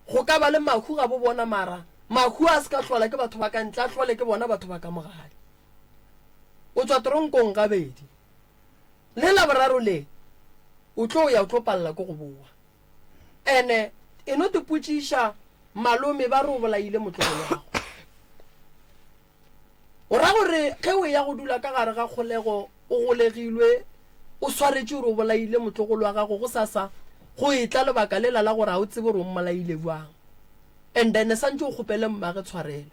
go ka ba le mahu ga bo bona mara mahu a se ka hlola ke batho ba ka ntle a hlole ke bona batho ba ka mo gae. O tswa toronkong gabedi. Le Laboraro le o tlo ya o tlo palela ke go boa. Ene e no tipotšiša malome ba re o bolaile motlogolo wa gago. O ra gore ge o eya go dula ka gare ga kgolego o golegilwe o swaretše gore o bolaile motlogolo wa gago go sasa go etla lebaka lela la gore ga o tsebe gore o mmolaile bjang and then santše o kgopele mmage tshwarelo.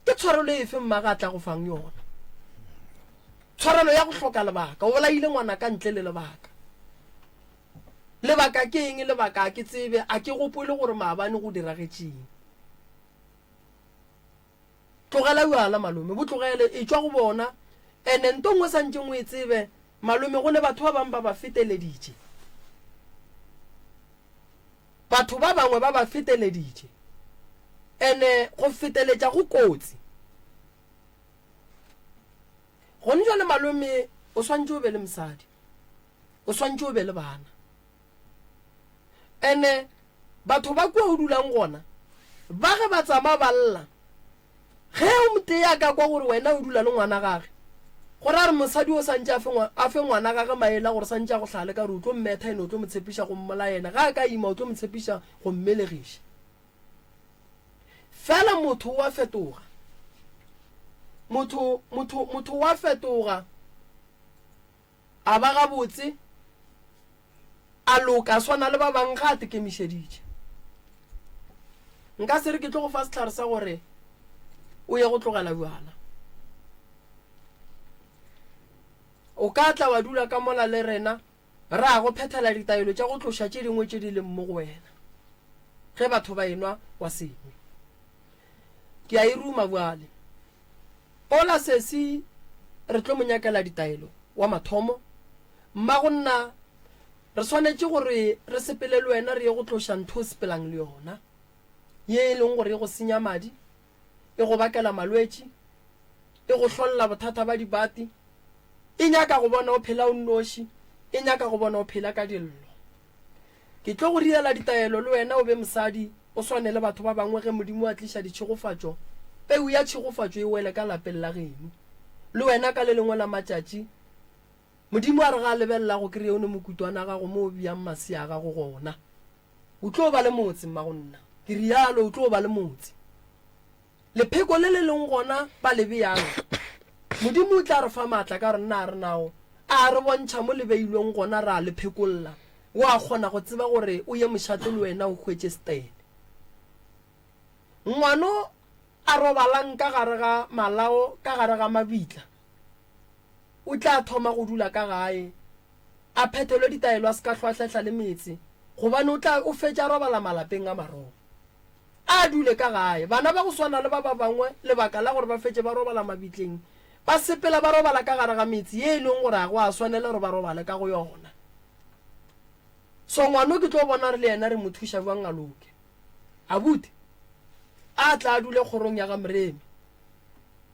Ke tshwarelo efe mmage a tla go fang yona? Tshwarelo ya go hloka lebaka. O bolaile ngwana ka ntle le lebaka. Lebaka ke eng? Lebaka a ke tsebe, a ke gopole gore maabane go diragetšeng. Tlogela bjala malome, bo tlogele, etšwa go bona. Ene nto nngwe santšeng o e tsebe malome, go ne batho ba bangwe ba ba feteleditše. Batho ba bangwe ba ba feteleditše. Ene go feteletša go kotsi. Gone jwale malome o swantše o be le mosadi. O swantše o be le bana. Ene batho ba kua o dulang gona ba ge ba tsama ba lla ge o motee a ka kwa gore wena o dula le ngwana gage go ra re mosadi o santše a fe a fe ngwana gage maele a gore santše a go hlale ka re o tlo mmetha ene o tlo mo tshepiša go mmolaya ene ga a ka ima o tlo mo tshepiša go mmelegiša. Fela motho o a fetoga. Motho, motho, motho o a fetoga, a ba gabotse, a loka, a swana le ba bangwe ga a tekemišeditše. Nka se re ke tlo go fa sehlare sa gore o ye go tlogela bjala. O ka tla wa dula ka mola le rena Ra go phethela ditaelo tša go tloša tše dingwe tše di leng mo go wena. Ge batho ba enwa wa se nwe. Ke a e ruma bjale. Ola sesi re tlo mo nyakela ditaelo wa mathomo. Mmago nna re swanetše gore re sepele le wena re ye go tloša ntho o sepelang le yona ye e leng gore e go senya madi, e go bakela malwetši, e go hlolla bothata ba dibati, E nyaka go bona o phela o nnoši, e nyaka go bona o phela ka dillo. Ke tlo go riela ditaelo le wena o be mosadi, o swane le batho ba bangwe ge Modimo a tliša ditšhegofatšo, peu ya tšhegofatšo e wele ka lapeng la geno. Le wena ka le lengwe la matšatši, Modimo a re ga a lebelela go kreye o ne mokutwana a gago mo o beyang masea a gago gona. O tlo ba le motse, mmagonna. Ke rialo, o tlo ba le motse. Lepheko le le leng gona ba le beyang. Modimo o tla re fa maatla ka gore nna a re nao. A re bontšha mo le beilweng gona ra le phekolla. Wa kgona go tseba gore o ye mošate le wena o hwetše setene. Ngwano a robalang ka gare ga malao ka gare ga mabitla, o tla thoma go dula ka gae, a phethelwe ditaelo a se ka hlwa a hlehla le metse, gobane o tla o fetša a robala malapeng a maroba. A dule ka gae. Bana ba go swana le ba ba bangwe, lebaka la gore ba fetše ba robala mabitleng, ba sepela ba robala ka gare ga metse ye e leng gore ga go a swanela gore ba robale ka go yona. So ngwano ke tlo bona re le yena re mo thuša bjang a loke. Abuti a tla a dule kgorong ya ga Moremi,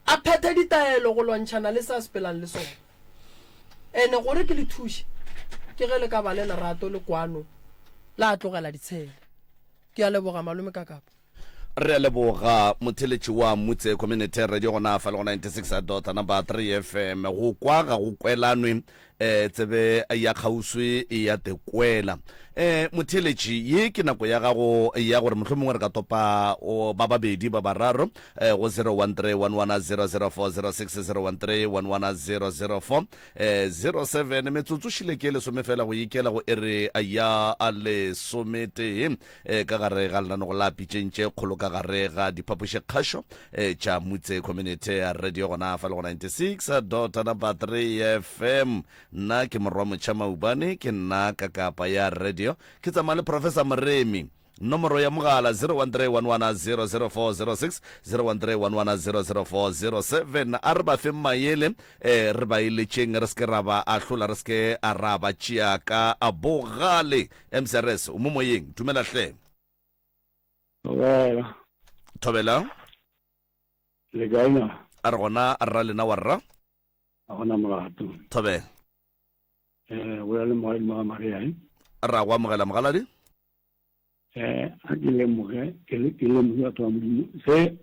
a phethe ditaelo go lwantšhana le se a sepelang le sona. Ene gore ke le thuše, ke ge le ka ba le lerato le kwano, la tlogela ditshele. Ke a leboga malome Kakapa. Re a leboga motheletši wa Mutse Community Radio gona fa le go 96 dot number 3 FM. Go kwa ga go kwelanwe eh tsebe ya kgauswi e ya tekwela. Eh motheletši ye ke nako ya gago ya gore mohlomongwe re ka topa o, ba babedi ba bararo eh, go 0131100406 01311004 eh, 07 metsotso šile ke lesome fela go ikela go ere ya lesometee eh, ka gare ga lenanego la pitšeng tše kgolo ka gare ga diphapošikgašo eh, tša Mutse Community Radio gona fa le go 96 dot number 3 FM. Nna ke morwa motšha maubane, ke nna ka kapa ya radio, ke tsamaya le Professor Moremi. Nomoro ya mogala 0131100406 0131100407. A re ba feng maele eh, re ba eletšeng, re se ke ra ba ahlola, re se ke ra ba tšea ka bogale. MCRS, o mo moyeng, dumela hle. Thobela. Thobela. Le kae na? A re gona rra lena wa rra. A gona molato. Thobela. Eh, o ya le mogaedi mo ga Maria, eh? Ra go amogela mogaladi. Eh, a ke lemoge, ke le ke lemoge batho ba Modimo. Se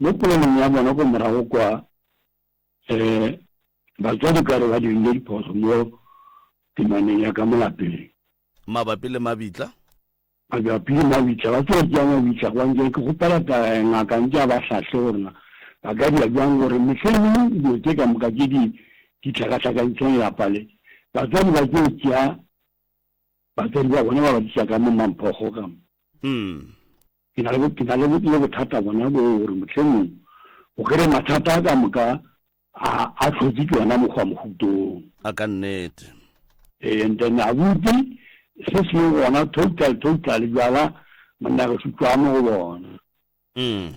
mo polelong ya bona ko morago kwa eh batswadi ka re ba dirile diphoso mo temaneng ya ka mo lapeng. Mabapi le mabitla? Mabapi le mabitla, ba tseba tšea mabitla gobane jwale ke kgopela ngaka ntše a ba hlahle gore na ba ka dira bjang gore mehleng ye dilo tše ka moka tše di di hlakahlakantšheng lapa le batswadi ba tšeo tšea batswadi ba bona ba ba tliša ka mo mamphogo ka mo. Ke na le ke na le le bothata bona boo gore mohlomong o kry mathata a ka moka a a hlotše ke yona mokgwa mohutong. A ka nnete. Ee, and then abuti se se leng gona total total bjala monna gešo tšwa mo go bona. Ee,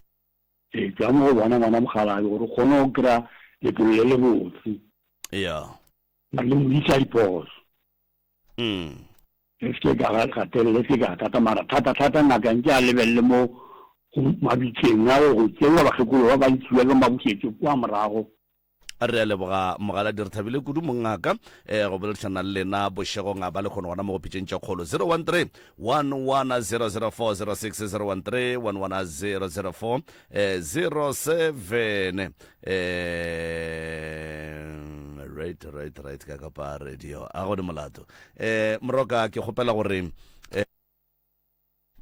tšwa mo go bona ngwana mokgalabje gore o kgone go kry-a letlole le lebotse. Ya. Mare le modisa diphoso. E se ke ka gatelele, e se ke ka thata, mara thata-thata ngaka nke a lebelele mo go mabitleng ao go tšewa bakgekolo ba bantši bjalo mabušetšo kua morago. Re a leboga Mogaladi, re thabile kudu mongaka eh, go boledišana le lena bošegong a ba le kgono gona mo go pitšeng tše kgolo 013 1100406 013 11004 07 eh, right right right ka kapa radio a gone molato eh moroka ke kgopela gore eh,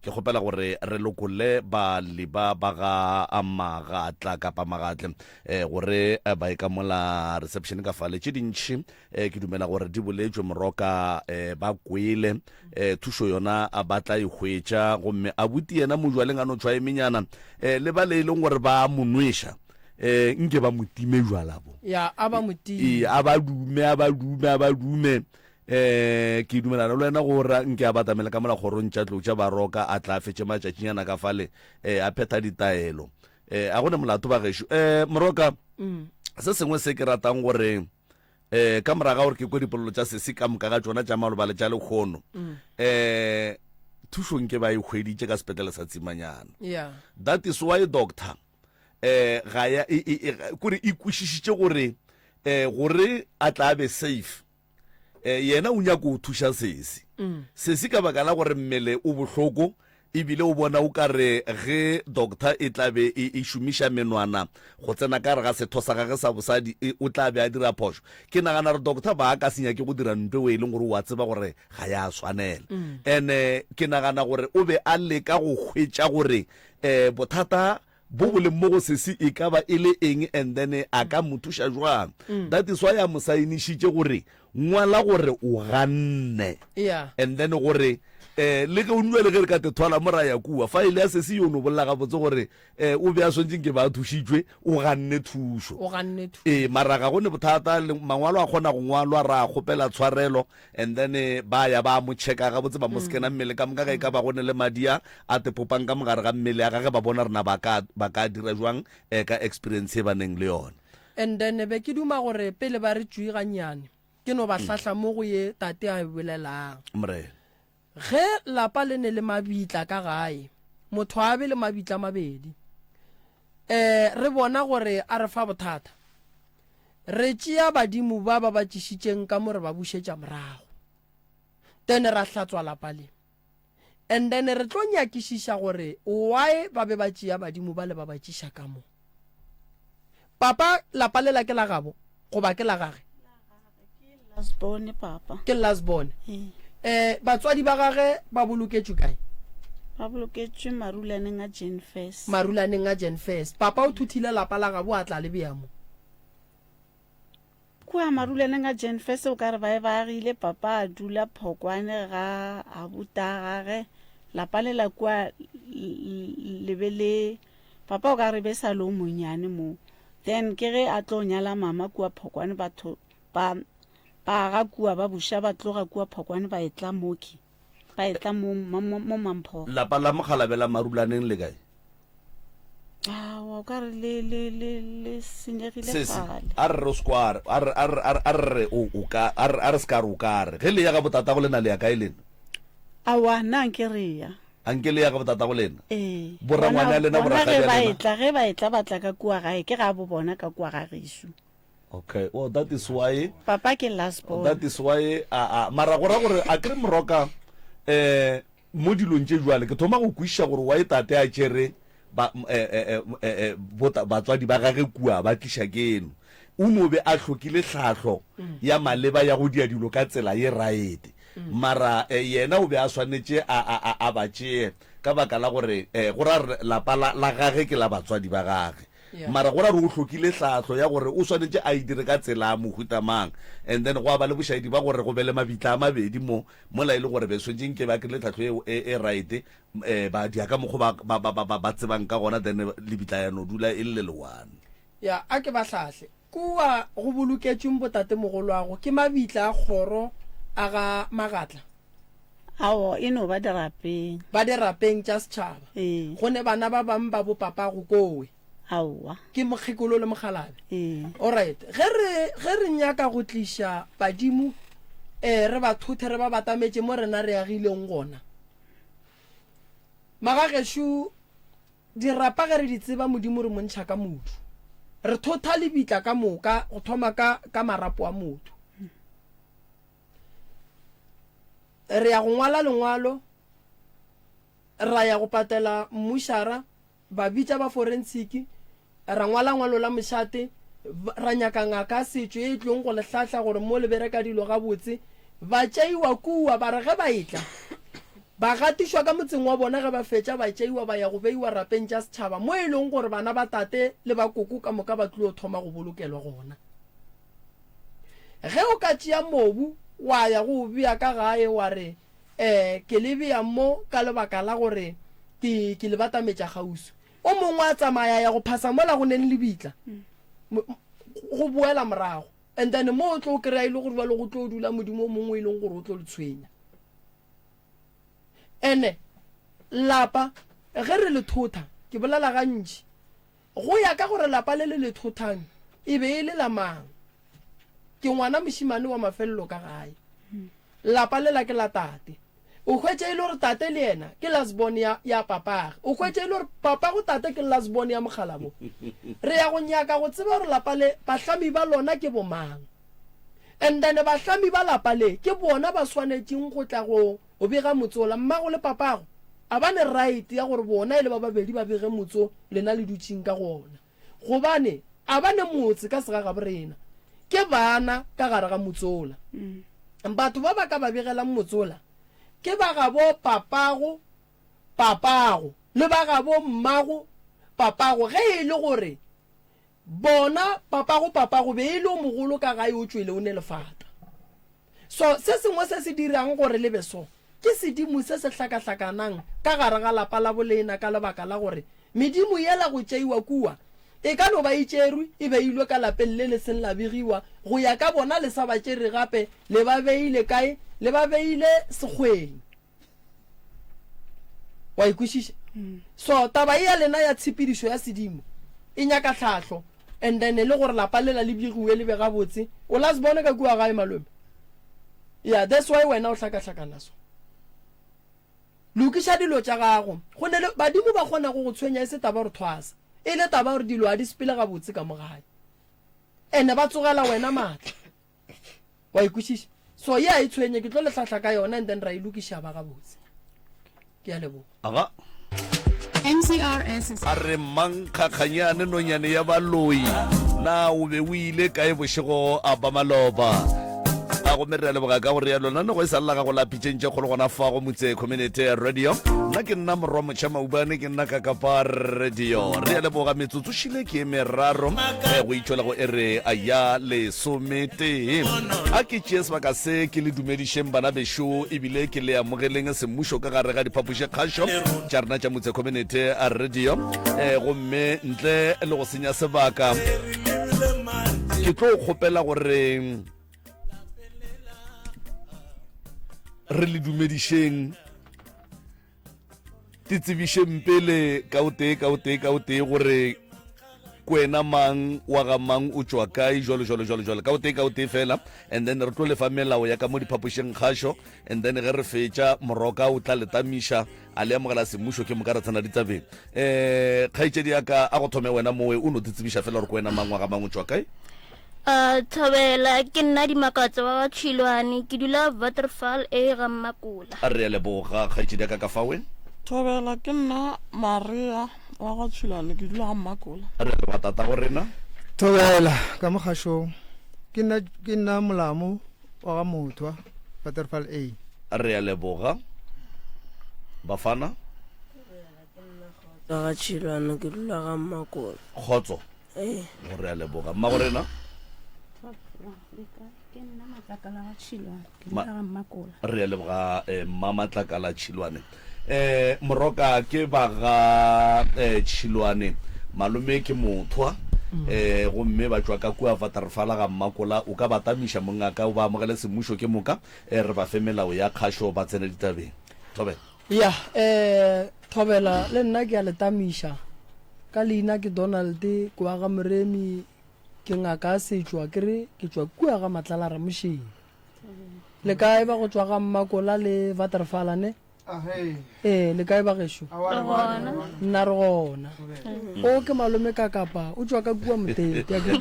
ke kgopela gore re lokolle balli ba ba ga magatla kapa magatle eh, gore eh, ba e ka mola reception ka fale tše dintšhi eh, ke dumela gore di boletšwe moroka eh, ba kwele eh, thušo yona a ba tla e hwetša gomme abuti yena mojwaleng a no tšwa emenyana eh, le ba le e leng gore ba mo nweša eh, nke ba mo time jwala bo ya a ba mo time ee a ba dume a ba dume a ba dume eh ke dumelana le wena gore nke a batamele ka mola kgorong tša tlou tša baroka a tla fetše matšatšinyana ka fale eh, a phetha ditaelo eh, a gone molato ba gešo eh, moroka mm. se sengwe se ke ratang gore eh ka moraga gore ke kwe dipolelo tša sesi ka moka ga tšona tša maloba le tša lekgono mm. eh thušong ke ba e hweditše ka sepetlele sa tsimanyana yeah. that is why doctor eh ga ya e, e, e, kore e kwešišitše gore eh gore a tla be safe eh yena o nyako o thuša sesi mm. sesi ka baka la gore mmele o bohloko ebile o bona o ka re ge doctor e tla be e, e šomiša menwana go tsena ka re ga setho sa gage sa bosadi e, o tla be a dira phošo ke nagana gore doctor ba ka se nyake go dira ntwe o e leng gore o a tseba gore ga ya swanela mm. ene ke nagana gore o be a leka go hwetša gore um bothata bo bo leng mo go sesi e ka ba e le eng and then a ka mo thuša jwang mm. that is why a mo saenišitše gore ngwala gore o ganne yeah. and then gore Um le ge o nwa le ge re ka tethwala mo ra ya kua faele ya sesi yo no bolela gabotse gore um o be a swantše nke ba a thušitšwe o ganne thušo. O ganne thušo. Ee, mara ga go ne bothata, mangwalo a kgona go ngwalwa ra kgopela tshwarelo and then eh, ba ya ba mo checka gabotse ba mo scana mmele ka moka ge e ka ba go ne le madi a a tepopang ka mogare ga mmele ya gage ba bona rena ba ka ba ka dira jwang eh, ka experience e ba neng le yona. And then be ke duma gore pele ba re tšwi gannyane ke no ba hlahla mo go ye tate a e bolelang. Morena. Ge lapa le ne le mabitla ka gae, motho a be le mabitla mabedi. Eh, re bona gore a re fa bothata. Re tšea badimo ba ba ba tšišitšeng ka mo re ba bušetša morago. Then ra hlatswa lapa le. And then re tlo nyakišiša gore why ba be ba tšea badimo ba le ba ba tšiša ka mo. Papa, lapa lela ke la gabo goba ke la gage? Last born papa. Ke last born. Ee. Eh, batswadi ba gage ba boloketšwe kae? Ba boloketšwe marulaneng a Jane Furse. Marulaneng a Jane Furse. Papa o thuthile lapa la gabo a tla le bea mo. Kua marulaneng a Jane Furse o ka re ba e ba agile papa a dula Phokwane ga abuta gage lapa le la kua le be le Papa o ka re be sa le o monnyane mo. Then ke ge a tlo nyala mama kua Phokwane batho ba ba aga kua ba buša ba tloga kua Phokwane ba etla moki ba etla mo mo mo Mamphogo. Lapa la Mokgalabe la Marulaneng le kae? Aowa o ka re le le le le senyegile Sesi, kgale. a re re o se kwa re, a re a re a re a re o o ka a re a re se ka re o ka re. Ge le ya ga botatago lena le ya kae lena? Aowa nna nke re ya. A nke le ya ga botatago lena? Ee. Borangwane a lena, Bona borakgadi ge a ba lena? etla, ge ba etla ba tla ka kua gae, ke ga bo bona ka kua ga gešo. Okay, oh that is why. Papa ke last born. That is why a a mara go ra gore a kere moroka eh mo dilong tše jwale ke thoma go kwešiša gore why tate a tšere ba eh, eh, eh, eh, bota batswadi ba gage kua ba tliša keno o no be a hlokile tlhahlo ya maleba ya go dia dilo ka tsela ye right Mara yena o be a swanetše a, a, a, a ba tšee, ka baka la gore go ra gore lapa la, la gage ke la batswadi ba gage. Yeah. Mara go ra gore o hlokile hlahlo ya gore o swanetše a e dire ka tsela ya mohuta mang. And then gwa ba le bošaedi ba gore go be le mabitla a mabedi mo, mola e le gore be swanetše nke ba kry-ile tlhahlo e, e, e right, eh, ba dia ka mokgo ba, ba, ba, ba, ba, ba tsebang ka gona, then lebitla ya no dula e le le le one. Ya, a ke ba hlahle. Kua go boloketšweng botatemogoloago ke mabitla a kgoro a ga Magatla. Ao, e no ba dirapeng. Ba dirapeng tša setšhaba. Ee. Go ne bana ba bang ba bopapago kowe. Aowa. Ke mokgekolo le mokgalabe. Ee. Alright. Ge re, ge re nyaka go tliša badimo, eh, re ba thothe re ba batametše mo rena re agileng gona. Magagešo. Dirapa ge re di tseba, Modimo re mo ntšha ka modu. Re thotha lebitla ka moka go thoma ka, ka marapo a motho. Re ya go ngwala lengwalo, ra ya go patela mmušara, ba bitša ba forensiki, Ra ngwala ngwalo la mošate, ra nyaka ngaka ya setšo ye e tlong go le hlahla gore mo le bereka dilo gabotse. Ba tšeiwa kua, ba re ge ba etla, ba gatišwa ka motseng wa bona, ge ba fetša ba tšeiwa ba ya go beiwa rapeng tša setšhaba mo e leng gore bana ba tate le ba koko ka moka ba tlilo thoma go bolokelwa gona. Ge o ka tšea mobu wa ya go o bea ka gae wa re, Ee, ke le bea mo ka lebaka la gore ke, ke le batametša kgauswi. O mongwe a tsamaya a ya go phasa mola go neng lebitla, go boela morago. And then mo o tlo kry-a e le gore jalo go tlo dula modimo o mongwe e leng gore o tlo le tshwenya. Ene lapa ge re le thotha, ke bolela gantši, go ya ka gore lapa le le le thothang e be e le la mang. Ke ngwana mošemane wa mafelelo ka gae. Lapa lela ke la tate. O hwetša e le gore tate le yena ke last born ya, ya papage. O hwetša e le gore papago tate ke last born ya mokgalabo. Re ya go nyaka go tseba gore lapa le bahlami ba lona ke bomang. And then bahlami ba lapa le ke bona ba swanetšeng go tla go bega motse ola. Mmago le papago a ba ne right ya gore bona e le ba babedi ba bege motse o lena le dutšeng ka go ona. Gobane a ba ne motse ka segagabo rena, ke bana ka gare ga motse ola. Batho ba ba ka ba begelang motse ola ke ba gabo papago papago le ba gabo mmago papago, ge e le gore bona papago papago be e le o mogolo ka gae o tšwele o ne lefata. So se sengwe se se dirang gore le be so. Ke sedimo se se hlakahlakanang ka gare ga lapa la bolena ka lebaka la gore medimo yela go tšeiwa kua e ka no ba e tšerwe e beilwe ka lapeng le le seng la begiwa go ya ka bona le sa ba tšere gape le ba beile kae le ba beile sekgweng. Wa e kwešiša? So taba ye ya lena ya tshepedišo ya sedimo e nyaka tlhahlo and then le gore lapa lela le begiwe le be gabotse. O last born ka kua gae malome? Ya, that's why wena o hlakahlakana so. Lokiša dilo tša gago. Go ne le badimo ba kgona go go tshwenya e se taba gore thwasa. E le taba gore dilo ga di sepele gabotse ka mo gae. Ene ba tsogela wena maatla. Wa e kwešiša? So ye a e tshwenye ke tlo le hlahla ka yona and then ra e lokiša ba gabotse. Ke a leboga. Aga. MCRS is. A re, Mmankgakganyane nonyane ya baloi, na o be o ile kae bošego a ba maloba? A gomme re a leboga ka go realo nanego e sa lla gago la pitšeng tše kgolo gona fa go Motse Community Radio. Nna ke nna Morwa Motšha Maubane, ke nna ka Kapa Radio. Re a leboga metsotso šile ke e meraro eh, go itšwela go ere a ya lesometee. A ke tšee sebaka se ke le dumedišeng bana bešo ebile ke le amogeleng semmušo ka gare ga diphapoši kgašo tša rena tša Motse Community Radio. Eh, gomme ntle le go senya sebaka ke tlo kgopela gore re le dumedišeng Te tsebišeng pele ka o tee ka o tee ka o tee gore kwena mang wa ga mang o tšwa kae jwalo jwalo jwalo jwalo ka o tee ka o tee fela and then re tlo lefa melao ya ka mo diphapošeng kgašo and then ge re fetša moroka o tla le tamiša a le amogela semmušo ke moka re tsena ditabeng um kgaetšedi ya ka a go thome wena mowe o no te tsebiša fela gore kwena mang wa ga mang o tšwa kae Uh, Thobela, ke nna Dimakatso wa ga Tšhilwane, ke dula Waterval e ga Mmakola. A re a leboga kgaetšedi ya ka ka fawe. Thobela, ke nna Maria wa ga Tšhilwane, ke dula ga Mmakola. A re a leboga tatago rena. Thobela, ka mo kgašong, ke nna ke nna Molamo wa ga Mothwa, Waterval A. A re a leboga Bafana. Thobela, ke nna Kgotso wa ga Tšhilwane, ke dula ga Mmakola. Kgotso. Ee. Go re a leboga. Mmago rena? Ke nna Matlakala wa Tšhilwane, ke dula ga Mmakola. Re a leboga eh, mma Matlakala Tšhilwane. Eh, Moroka ke ba ga eh, Tšhilwane, malome ke Mothwa. Eh, gomme ba tšwa ka kua Vaterfala ga Mmakola. O ka ba tamiša mongaka, o ba amogele semmušo ke moka eh, re ba fe melao ya kgašo ba tsene ditabeng. Thobela. Ya, eh, Thobela, le nna ke a le tamiša. Ka leina ke Donald, ke wa ga Moremi, ke ngaka ya setšo, a ke re ke tšwa kua ga Matlala Ramošeng. Le kae ba go tšwa ga Mmakola le Waterfala ne? Ee, le kae ba gešo? Nna re gona. O ke malome ka kapa, o tšwa ka kua Motete, a ke re?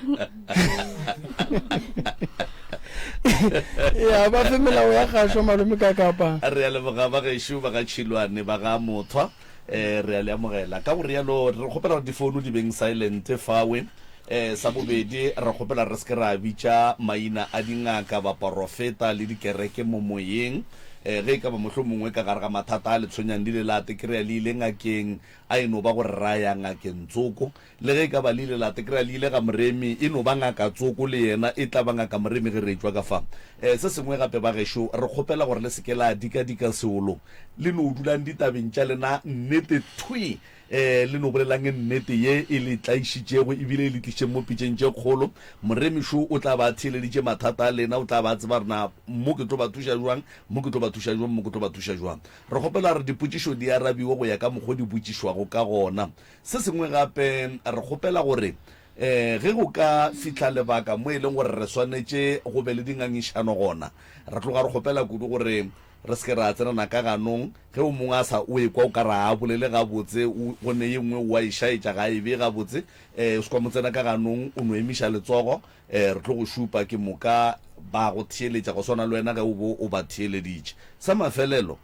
Ya, ba fe melao ya kgašo malome ka kapa. Re a leboga ba gešo ba ga Tšhilwane ba ga Mothwa. Eh, re a le amogela. Ka go rialo re kgopela gore difounu di beng silent fawe. Eh, sa bobedi re kgopela re se ke ra bitša maina a dingaka, baporofeta le dikereke mo moyeng. Eh, ge e ka ba mohlomongwe ka gare ga mathata a le tshwenyang le ile la te kry-a le ile ngakeng, a e no ba gore ra ya ngakeng tsoko. Le ge e ka ba le ile la te kry-a le ile ga Moremi, e no ba ngaka tsoko le yena e tla ba ngaka Moremi ge re etšwa ka fa. Eh, se sengwe gape bagešo, re kgopela gore le se ke la dikadika seolong. Le no dulang ditabeng tša lena nnete thwi. Eh, le no bolelang nnete ye e le tlaišitšego ebile e le tlišitšeng mo pitšeng tše kgolo. Moremi šo o tla ba a theeleditše mathata a lena, o tla ba a tseba gore na mo ke tlo ba thuša jwang, mo ke tlo ba thuša jwang, mo ke tlo ba thuša jwang. Re kgopela gore dipotšišo di arabiwe go ya ka mokgo di botšišwago ka gona. Se sengwe gape, re kgopela gore ge go ka fihla lebaka mo e leng gore re swanetše go be le dingangišano gona, re tloga re kgopela kudu gore re se ke ra tsenana ka ganong. Ge o mongwe a sa o ekwa o ka re ga a bolele gabotse, go ne ye nngwe o a e šaetša ga a e bee gabotse, o se kwa mo tsena ka ganong, o no emiša letsogo, re tlo go šupa ke moka ba go theeletša go swana le wena ge o bo o ba theeleditše. Sa mafelelo,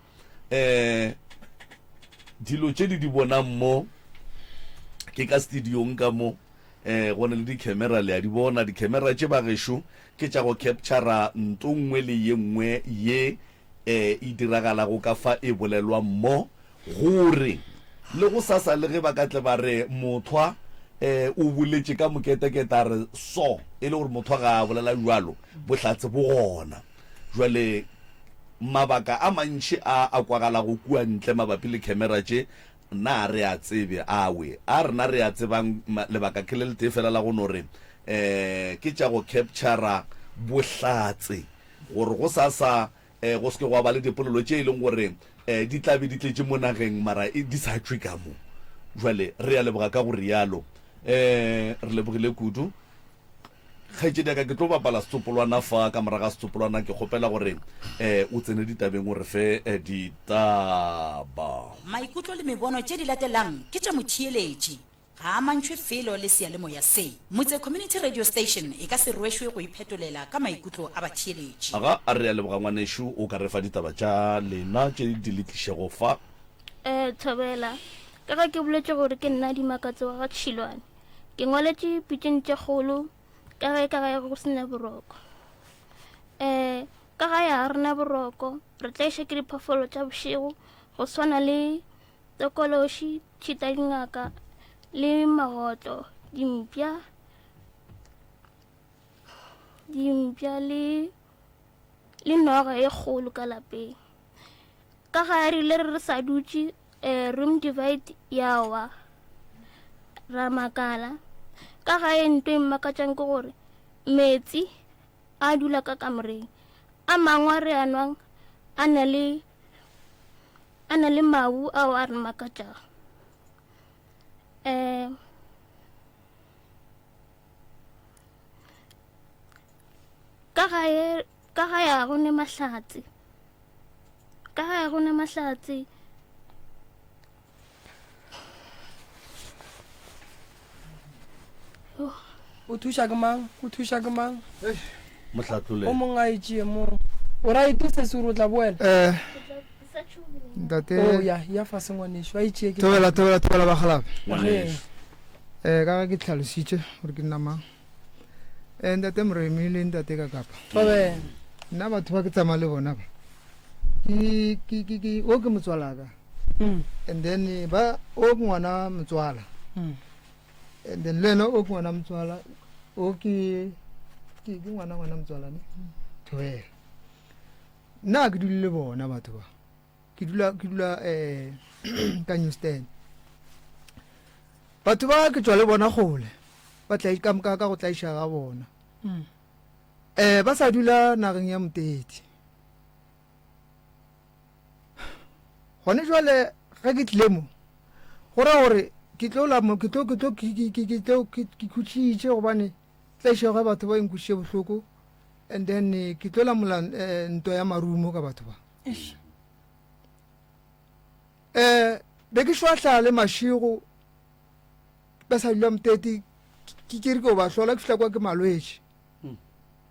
um dilo tše di di bonang mo ke ka studiong ka mo um go ne le di-camera le a di bona di-camera tše ba gešo ke tša go captura nto nngwe le ye nngwe ye um e diragalago ka fa e bolelwa mo gore le go sasa le ge ba ka tle ba re mothwa um o boletše ka moketekete a re so e le gore mothwa ga a bolela jwalo bohlatse bo gona jwale. mabaka a mantši a a kwagalago kua ntle mabapi le khemera tše, na re a tsebe? Awe. A rena re a tsebang, lebaka ke le letee fela la go no re, um ke tša go captura bohlatse gore gosasa um go se ke gwa ba le dipolelo tše e leng gore um di tla be di tletše mo nageng mara di sa tšwe ka mo. Jwale re a leboga ka go rialo. Um re lebogile kudu. Kgaetšedi ya ka, ke tlo bapala setsopolwana fa, ka morago ga setsopolwana ke kgopela gore um o tsene ditabeng o re fe ditaba. Maikutlo le mebono tše di latelang ke tša motheeletši, ga a amantšhwe felo le seyalemoya se. Motse Community Radio Station e ka se rwešwe go iphetolela ka maikutlo a batheeletši. Aga, a re a leboga ngwanešu, o ka re fa ditaba tša lena tše di le tlišego fa. Eh, Thobela, ka ge ke boletše gore ke nna Dimakatso wa ga Tšhilwane, Ke ngwaletše pitšeng tše kgolo ka ge ka gae go se na boroko. Um ka gae ga re na boroko, re tlaiša ke diphoofolo tša bošego go swana le tokološi, tšhita dingaka le magotlo, dimpša, dimpša le le noga e kgolo ka lapeng. Ka gae re ile re re sa dutše um room divide ya wa ra makala. Ka gae nto e mmakatšang ke gore metsi a dula ka kamoreng, a mangwe a re a nwang a na le a na le mabu ao a re makatšago. Um ka gae ka gae ga go ne mahlatse. Ka gae go ne mahlatse. O thuša ke mang? O thuša ke mang? Mohlatlole. O mongwe a e tšee mo. O right sesi gore o tla boela? Eh. Ntate. Oh ya, ya fase ngwanešu. A e tšee ke. Thobela, thobela, thobela bakgalabe. Ngwanešu. Eh, ka ge ke tlhalositše gore ke nna mang. Eh, ntate Moremi le ntate Kakapa. Thobela. Nna batho ba ke tsamaya le bona ba. Ke ke ke ke o ke motswalaka. Mm. And then eh, ba o ke ngwana motswala. Mm. And then le ena o ke ngwana motswala. O ke ke ke ngwana ngwana motswala ne. Thobela. Nna ke dule le bona batho ba. Ke dula ke dula eh ka New Stand. Batho ba ke tšwa le bona kgole. Ba tla ka ka ka go tlaiša ga bona. Mm. Eh ba sa dula nageng ya Moteti. Gone jwale ge ke tlile mo go ra gore ke tlo la mo ke tlo ke tlo ke ke ke tlo ke ke khutšitše gobane tlaišego ya batho ba e nkwišitše bohloko and then eh, ke tlo lamola eh, ntwa ya marumo ka batho ba. Eh be ke šwahla le mašego ba sa dula Moteti ke ke re ke o ba hlola ke fihla kwa ke malwetši.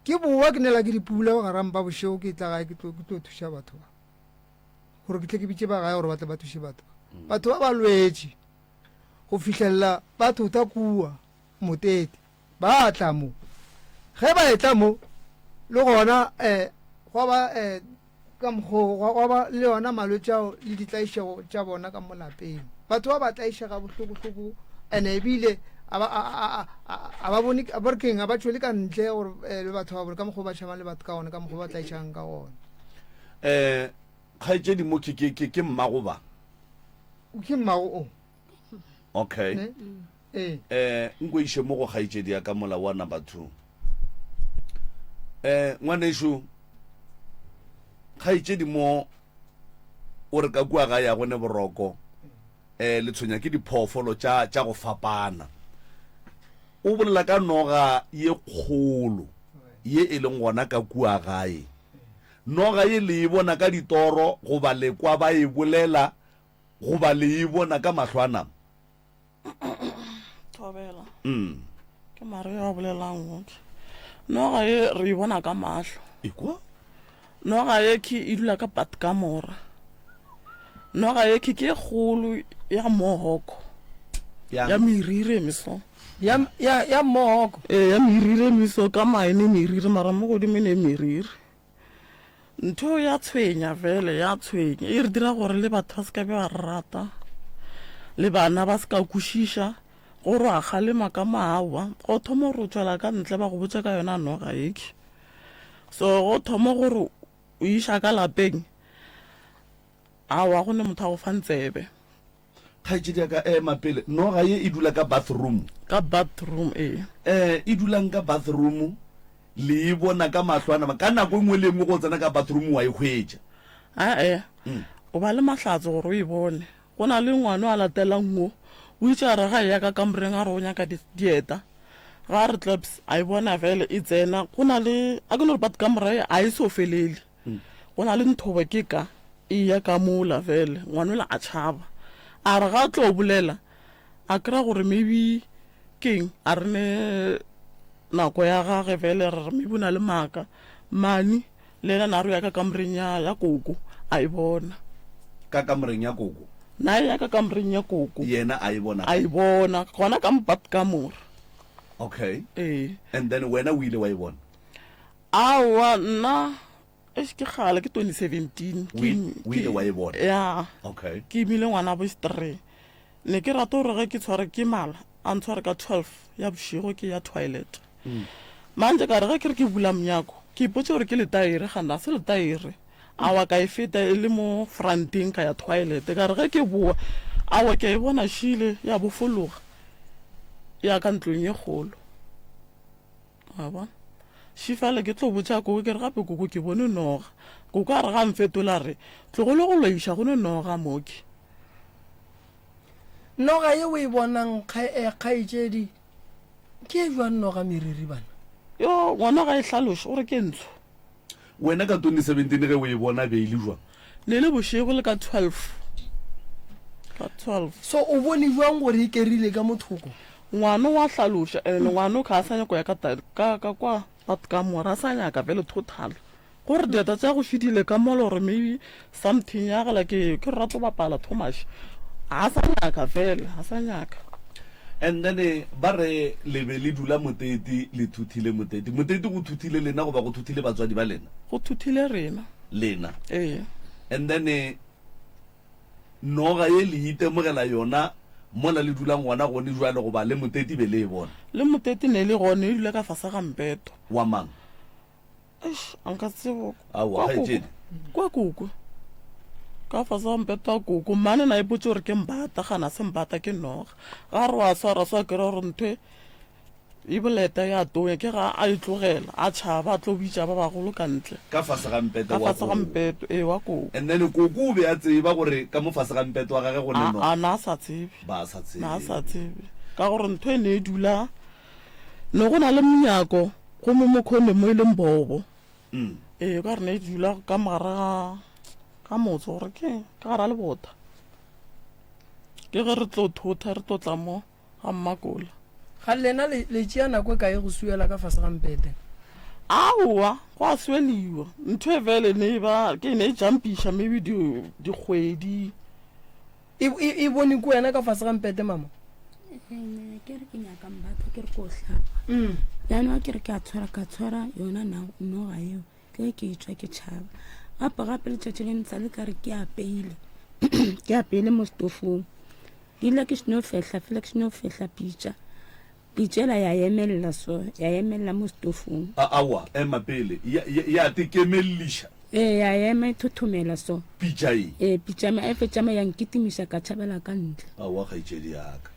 Ke boa ke nela ke dipula garampa bošego ke tla gae ke tlo ke tlo thuša batho ba. Gore ke tle ke bitše ba gae gore ba tle ba thuše batho ba. Batho ba ba lwetše go fihlelela ba thota kua Motete. Ba tla mo. Ge ba etla mo le gona um gwa ba um ka mokgo gwa ba le yona malwetši ao le ditlaišego tša bona ka mo lapeng. Batho ba ba tlaišega bohlokohloko ene ebile a ba a ba bone ba re keng a ba tšwele ka ntle gore eh, le batho ba bone ka mokgwa ba tšhabang le batho ka gona ka mokgwa ba tlaišang ka gona. Um kgaetšedi mo ke ke ke mmago ba? Ke mmago o. Okay. Ne? Ee. Eh, nko iše mo go kgaetšedi ya ka mola wa number 2. Eh, ngwanešu, kgaetšedi mo o re ka kua ga ya go ne boroko, eh, le tshwenya ke diphoofolo tša tša go fapana. O bolela ka noga ye kgolo ye e leng gona ka kua gae. Noga ye le e bona ka ditoro goba le kwa ba e bolela Goba le e bona ka mahlo a nama? Thobela. Mm. Ke Maria a bolelang goke. Noga ye re e bona ka mahlo. Ekwa? Noga ye ke e dula ka patkamora. Noga ye ke ke e kgolo ya mohoko. Ya Ya meriri e meso. Ya ya ya mohoko. Ee, ya meriri e meso ka maene meriri mara mo godimo e ne meriri. Ntho ya tshwenya fele ya tshwenya e re dira gore le batho ba se ka be ba re rata le bana ba se ka kwešiša gore wa kgalema ka maawa go thoma gore o tšwela ka ntle ba go botša ka yona noga eke so go thoma gore o iša ka lapeng, aowa go ne motho a go fang tsebe. Kgaetšedi ya ka, ema pele. Noga ye e dula ka bathroom. Ka bathroom, ee. Eh, e dulang ka bathroom, le e bona ka mahlo a nama. Ka nako e nngwe le e nngwe ge o tsena ka bathroom wa e hwetša. Ae, o ba le mahlatso gore o e bone. Go na le ngwano a latelang wo, o itše a re ga eya ka kamoreng a re o nyaka dieta. Ga a re claps, a e bona fele e tsena. Go na le, a ke no re but kamora ye a e so felele. Go na le nthobo ke ka e ya ka mola fele, ngwanola a tšhaba. A re ga a tlo bolela, a kry-a gore maybe keng, a re ne nako ya gage fele re re maybe o na le maaka. Mani le yena na re o ya ka kamoreng ya, ya koko, a e bona. Ka kamoreng ya koko? Na e ya ka kamoreng ya koko. Yena a e bona A e bona, gona ka mo badkamore. Okay. Ee. And then wena o ile wa e bona? Aowa, nna eish ke kgale ke 2017 O i- o ile wa e bona? Ya. Okay. Ke imile ngwana bo three. Ne ke rata gore ge ke tshware ke mala, a ntshware ka 12 ya bošego ke ya toilet. Manje ka re ge ke re ke bula monyako, ke ipotša gore ke letaere, gana ga se letaere. Aowa ka e feta e le mo fronteng ka ya toilet. Ka re ge ke boa, aowa ke a e bona šile ya bofologa ya ka ntlong ye kgolo. Wa bona? Šifale ke tlo botša koko ke re gape koko ke bone noga. Koko a re ga mfetola a re, tlogolo go loiša go ne noga moke. Noga ye o e bonang eh, kgaetšedi ke e jwang noga meriri bana? Yo, ngwana ga e hlaloše o re ke ntsho. Wena ka 2017 ge o e bona be e le jwang? Ne le bošego le ka 12. Ka 12. So o bone jwang gore e kerile ka mo thoko? Ngwano wa hlaloša and ngwano ka a sa nyako ya ka ka ka kwa but ka mora a sa nyaka vele total. Gore dieta tša go fedile ka mola gore maybe something ya gela ke ke rata go bapala too much. A sa nyaka vele, a sa nyaka. And then eh, ba re le be le dula Moteti, le thuthile Moteti. Moteti go thuthile lena goba go thuthile batswadi ba lena? Go thuthile rena. Lena. Ee. And then eh, noga ye le itemogela yona mola le dulang gona gone jwale goba le Moteti be le e bona? Le Moteti ne le gone, e dula ka fase ga mpeto. Wa mang? Eish, a nka tsebo. Aowa, Kwa koko. kgaetšedi. Kwa koko. Ka fase ga mpeto wa koko. Mmane na ipotše gore ke mbata, gana se mbata ke noga. Ga re wa swara swa kry-a gore ntho e e boleta ya tonya ke ga a e tlogela a tšhaba a tlo bitša ba bagolo ka ntle. Ka fase ga mpeto Ka wa fase ga koko. mpeto, ee, wa koko. And then koko o be a tseba gore ka mo fase ga mpeto wa gage go ne A, noga? a na a sa tsebe. Ba sa tsebe. Na a sa tsebe. Ka gore ntho e ne e dula, ne go na le monyako Gomme mo khoneng mo e leng bobo. Ee, ka re ne e dula ka mogare ga ga motse gore ke ka gara lebota. Ke ge re tlo thotha re tlo tla mo ga Mmakola. Ga lena le le tšea nako e kae go swiela ka fase ga mpete? Aowa, go a swieliwa. Ntho e vele ne e ba ke ne e jampiša maybe di dikgwedi. E, e, e bone ko wena ka fase ga mpete mama? Ene ke re ke nyaka mbatho ke re ko hlapa mm. jaanong ke re ke a tshwara ka tshwara yona noga eo ke ke etswa ke tšhaba gape gape letšatši le ntsa le ka re ke apeile ke apeile mo stofong ke ile ke seno fehla fela ke seno fehla pitša Pitšela ya emelela so, ya emelela mo setofong. A, aowa, ema pele. Ya, ya, ya te kemelliša. Ee, ya ema e thothomela so. Pitša e? Ee, pitša me, a e fetša me ya nkitimiša ka tšhabela ka ntle. Aowa, kgaetšedi ya ka.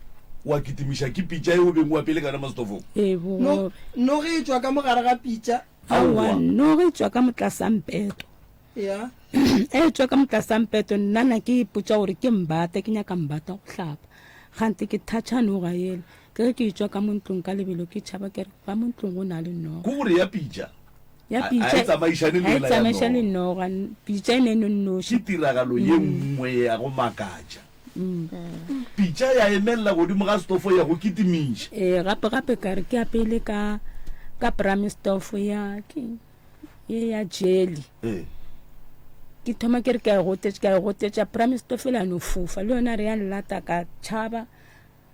Wa kitimiša ke pitša e o beng o apeile ka yona mo setofong? Ee, No, bogobe. noge e tšwa ka mo gare ga pitša. Aowa, noge e tšwa ka mo tlasa mpeto. Ya. E tšwa ka mo tlasa mpeto, nna na ke ipotša gore ke mbata, ke nyaka mbata go hlapa. Kgante ke thatšha noga yela. Ke ge ke etšwa ka mo ntlong ka lebelo ke tšhaba ke re ka mo ntlong go na le noga. Ke gore ya pitša Ya a a pitša e tsamaišane le ga e yela ya tsamaišane le noga. noga. Pitša e ne e nonnoši. Ke tiragalo ye nngwe ya go makatša. Pitša ya emelela godimo ga setofo ya go kitimiša. Ee, gape gape ka re ke apeile ka ka prime stofo ya ke ye ya jelly. Ee. Ke thoma ke re ke a e gotetša ke a e gotetša prime stofo e la no fofa le yona re ya llata ka tšhaba.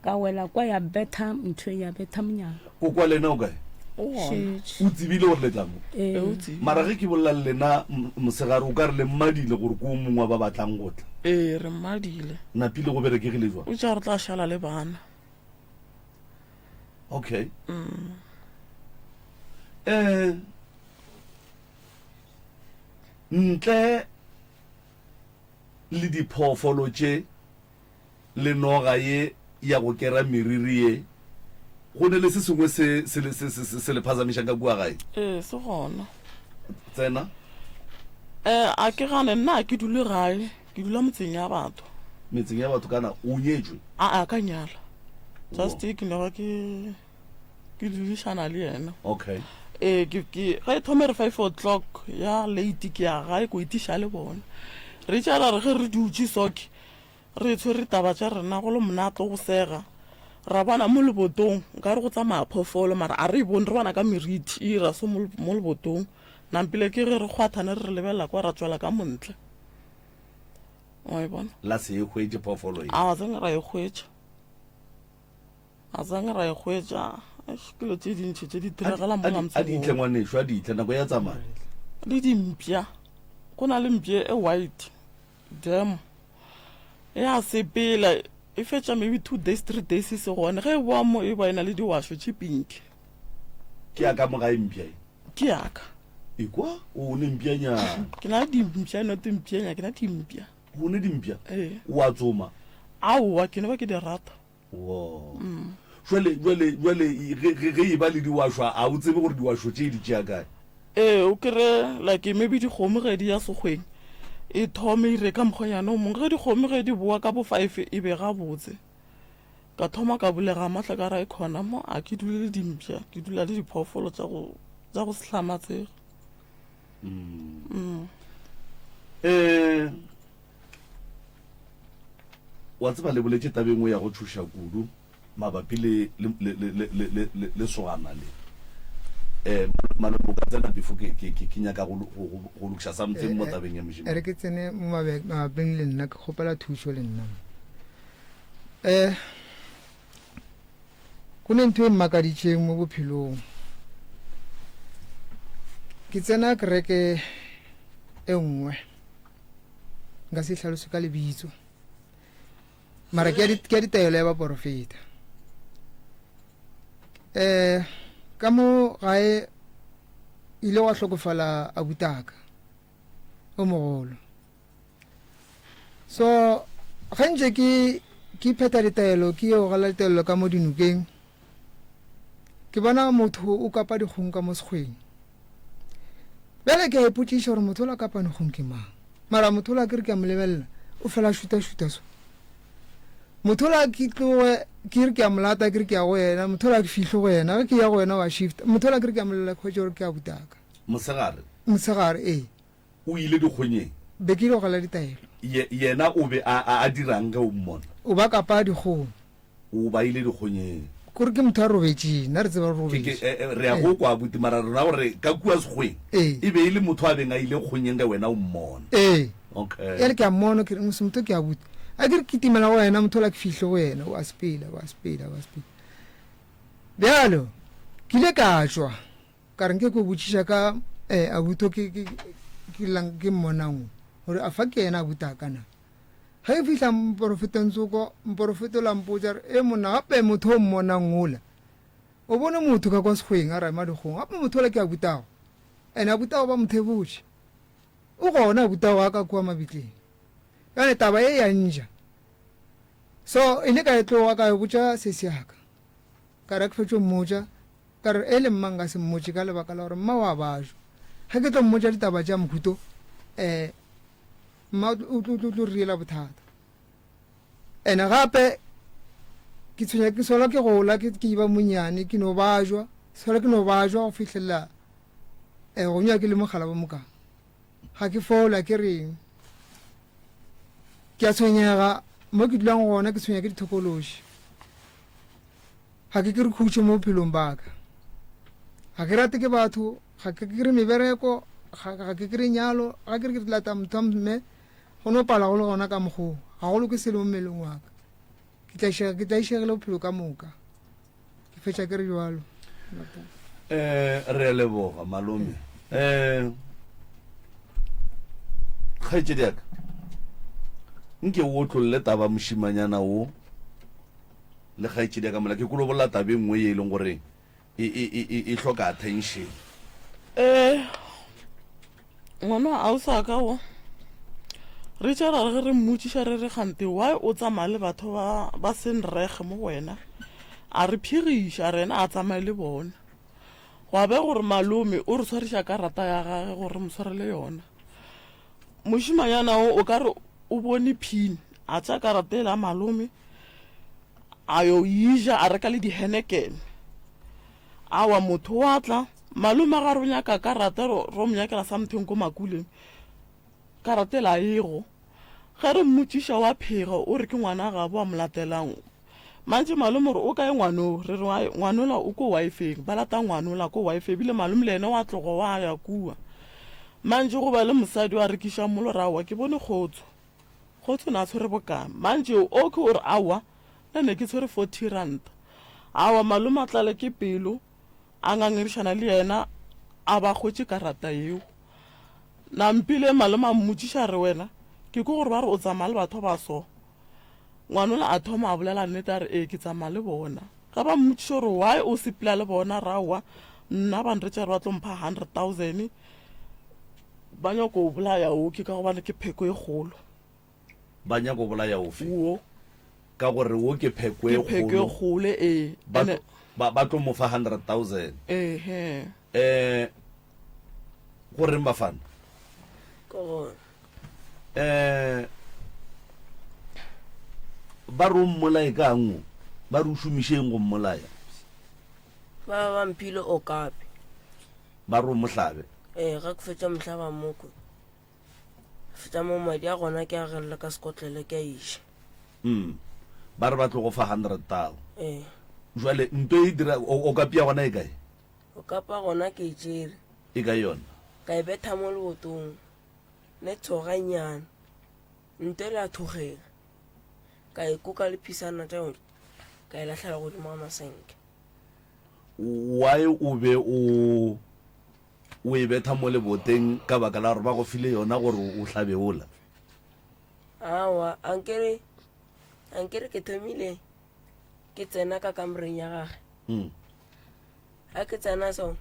Ka wela kwa ya betha ntho ya betha monyako. Koko wa lena o kae? O gona. O tsebile gore le tla mo? Ee. O tsebile. Mara ge ke bolela le lena mosegare o ka re le mmadile gore ke o mongwe wa ba ba tlang go tla. Ee, re mmadile. Napile go berekegile jwang? O tša re tla šala le bana. Okay. Mm. Eh. Ntle le diphoofolo tše le noga ye ya go kera meriri ye, go ne le se sengwe se se se se se le phazamišang ka kua gae? Ee, se gona. Tsena. Eh, a ke gane, nna a ke dule gae, ke dula motseng ya batho. Metseng ya batho kana o nyetšwe? A a ka nyala. Just ke no ba ke ke dudišana le yena. Okay. Ee, ke ke ge e thome re 5 o'clock ya late ke ya gae ko itiša le bona. Re tšara re ge re dutše soke Re tshwere taba tša rena go le monate go sega. Ra bona mo lebotong nkare go tsamaya phoofolo mara a re e bone re bona ka meriti e ira so mo lebotong. Nampile ke ge re kgwathane re re lebelela kwa ra tšwela ka montle. Wa e bona? La se e hwetše phoofolo ye? A zange ra e hwetša. A zange ra e hwetša. Eish, ke dilo tše dintši tše di diragala mola A di tle ngwanešu, a di tle, nako ya tsamaya. Le dimpša. Go na le mpša e white. Damn. Ya sepela e fetša maybe 2 days 3 days e se gone. Ge e boa mo e ba e na le diwašo tše pink. Ke ya ka mo gae mpša e? Ke ya ka. Ekwa o ne mpšanyana. Ke na le dimpša not mpšanya ke na dimpša. O ne dimpša? Ee. O a tsoma? Aowa ke no ba ke di rata. Wo. Jwale, jwale, jwale, ge, ge, ge e ba le diwašwa, a o tsebe gore diwašo tše di tšea kae? Ee, o kry-e like maybe dikgomo ge di ya sekgweng, e thome e ire ka mokgwanyana o mongwe. Ge dikgomo ge di boa ka bo five e be gabotse. Ka thoma ka bulega mahlo ka ra e khona mo a ke dule le dimpša, ke dula le diphoofolo tša go, tša go se hlamatsege. Mm. Eh, Wa tseba, le boletše taba e nngwe ya go tšhoša kudu mabapi le, le, le, le, le, le, le, le, lesogana le. Eh, malome, o ka tsena before ke, ke, ke, ke nyaka go, go, go, go lokiša something mo tabeng ya mošemane. E re ke tsene mo mabe, mabaping le nna, ke kgopela thušo le nna. Eh, go ne ntho e mmakaditšeng mo bophelong. Ke tsena kereke e nngwe. Nka se hlalose ka lebitso. Mara ke ya ditaelo ya baporofeta. Eh, ka mo gae ile wa hlokofala abutaka o mogolo. So ge ntše ke ke phetha ditaelo ke yo gala ditaelo ka mo dinokeng ke bona motho o kapa dikgong ka mo sekgweng. Bjale ke a ipotšiša gore motho ola kapa dikgong ke mang. Mara motho ola ke re ke a mo lebelela o fela a šuta-šuta so. Motho ola ke tloge ke re ke a mo lata ke re ke ya go yena motho ola ke fihle go yena ge ke ya go yena wa shifta motho ola ke re ke a mo lebelela ke hwetša gore ke a butaka. Mosegare. Mosegare ee. O ile dikgonyeng. Be ke ile go gala ditaelo. Ye, yena o be a, a, a dirang ge o mmona? O ba kapa dikgong. O ba ile dikgonyeng. Kore ke motho a robetšeng, nna re tseba re Ke, ke, robetše. eh, eh, re ya go kwa abuti, mara rena gore ka kua sekgweng, Ee. e be e le motho a beng a ile kgonyeng ge wena o mmona. Ee. Okay. Bjale ke a mmona, ke re, mose motho ke abuti. A ke re ke kitimela go yena, motho ola ke fihle go yena, o a sepela, o a sepela, o a sepela. Bjalo, ke ile ka tšwa. Ka re nke ko botšiša ka eh, abuto ke, ke, ke, lang, ke mmonang o, gore a fa ke yena abutaka na. Ge ke fihla mporofeteng tsoko, mporofeto la mpotša re, e monna, gape motho o mmonang ola, o bone motho ka kwa sekgweng a rema dikgong, gape motho ola ke abutago, ene abutago ba mo thebotše. O gona abutago a ka kua mabitleng. Bjale taba ye ya nja. So, ile ka e tloga ka e botša sesi yaka. Ka re a ke fetšo mmotša, Ka re, E le mma nka se mmotše ka lebaka la gore mma o a bajwa. Ge ke tlo mmotša ditaba tša mohuto, um mma o tlo, tlo, tlo re diela bothata. Ene gape ke tshwenya ke sola ke gola ke ke ba monyane ke no bajwa, sola ke no bajwa go fihlelela um go nywa ke le mogala ba mokang. Ga ke fola ke reng. Ke a tshwenyega mo ke dulang gona ke tshwenya ke dithokološi. Ga ke kry khutšo mo bophelong ba ka. Ga ke rate ke batho, ga ke kry mebereko, ga, ga ke kry nyalo, ga ke re ke lata motho wa mme, go no pala go le gona ka mokgoo. Ga go loke selo mo mmeleng wa ka. Ke tlaišega, ke tlaišegile bophelo ka moka. Ke fetša ke re jwalo. Eh, re a leboga malome. Eh, kgaetšedi ya ka, nke o otlolle taba mošimanyana wo. Le kgaetšedi ya ka mola ke kolobolla taba e nngwe ye e leng gore e, e, e, e, e hloka attention. Eh, Ngwana wa ausi wa ka wo, re tše ra re ge re mmotšiša re re kgante why o tsamaya le batho ba ba seng rege mo go wena, a re phiriša a re yena a tsamaye le bona. Gwa be gore malome o re tshwariša karata ya gage gore re mo tshwarele yona. Mošemanyana wo o ka re o bone phini, a tšea karata yela ya malome a yo e ja a reka le di-Heineken. Awa motho wa tla, malome ga re o nyaka karata ro ro mo nyakela something ko makuleng, karata ela a ego. Ge re mmotšiša wa phega o re ke ngwana gabo a mo latelang. Manje malome o re o kae ngwano? Re re ai ngwanola o ko wifeng, ba lata ngwanola ko wife ebile malome le yena wa tloga wa ya kua. Manje go ba le mosadi wa rekiša molora aowa ke bone kgotso. Kgotso o ne a tshwere bokae? Manje okay o re aowa nna ne ke tshwere 40 ranta. Aowa malome a tlale ke pelo a ngangerišana le yena a ba hwetše karata yeo. Nampile malome a mmotšiša a re wena ke ko gore ba re o tsamaya le batho ba so. Ngwanola a thoma a bolela nnete a re ee ke tsamaya le bona. Ge ba mmotšiša gore why o sepela le bona a re aowa nna ba nretša gore ba tlo mpha 100,000 ba nyako o bolaya oke ka gobane ke pheko e kgolo. Ba nyako bolaya ofe? Wo. Ka gore wo ke pheko e Ke pheko e kgolo. kgolo ee. Ba Ene tlo, ba, ba tlo mo fa 100,000. ehe. Eh, go reng bafana? Ke gona. Eh, ba re o mmolaye kang o? Ba re o šomišeng go mmolaya? Ba ba mphile okapi. Ba re o mo hlabe? Ee, ge ke fetša mohlaba moko, fetša mo madi a gona ke a gelela ka sekotlele ke a iša. Mm. Ba re ba tlo go fa 100 thou. Ee. Jwale nto e dira o okapi ya gona e kae? Okapa gona ke e tšere. E kae yona? Ka e betha mo lebotong. Ne tsoga nyana. Nto e la thogega. Ka e koka le phisana tša yona. Ka e lahlela godimo ga masenke. Why o be o o e betha mo leboteng ka baka la gore ba go file yona gore o hlabe ola? Aowa, ankere ankere ke thomile ke tsena ka kamoreng ya gage. Mm. Ga ke tsena so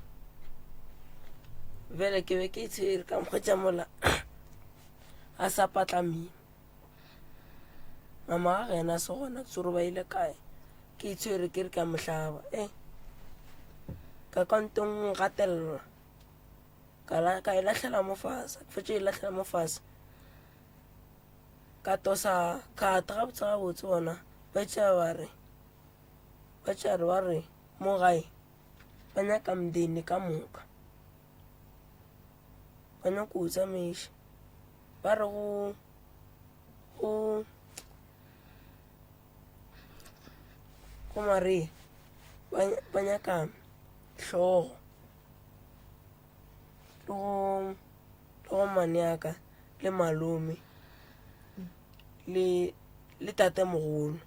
bjale ke be ke itshwere ka mokgwetša mola a sa patlamile. Mama ga gena se gona ke tsoro ba ile kae. Ke itshwere ke re ka mohlaba e ka kantong gatelelwa ka la ka e lahlela mo fase ke fetše e lahlela mo fase ka tosa kgata gabotse gabotse bona ba tšea ba re ba tšea re ba re mo gae ba nyaka mndeni ka moka ba nyaka o tsamaiša ba re go go go Maria ba ba nyaka hlogo le go le go maneaka le malome le le tatemogolo.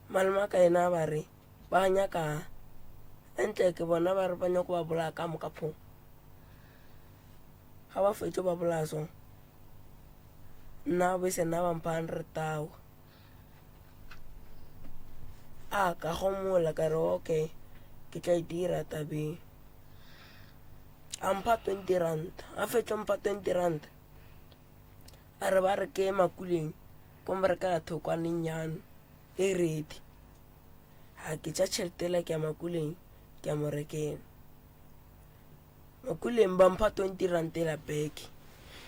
Malome wa ka yena ba re ba nyaka ntle ke bona ba re ba nyaka ba bolaya ka moka pho ga ba fetše ba bolaya so nna bese nna ba mpha hundred thou a ka gomola ka re okay ke tla e dira tabeng a mpha 20 rand a fetša mpha 20 rand a re ba re ke makuleng ko mo rekela thokwanennyane e ready ga ke tša tšhelete la ke ya makuleng ke ya mo rekela Makuleng ba mpha 20 rand la beke,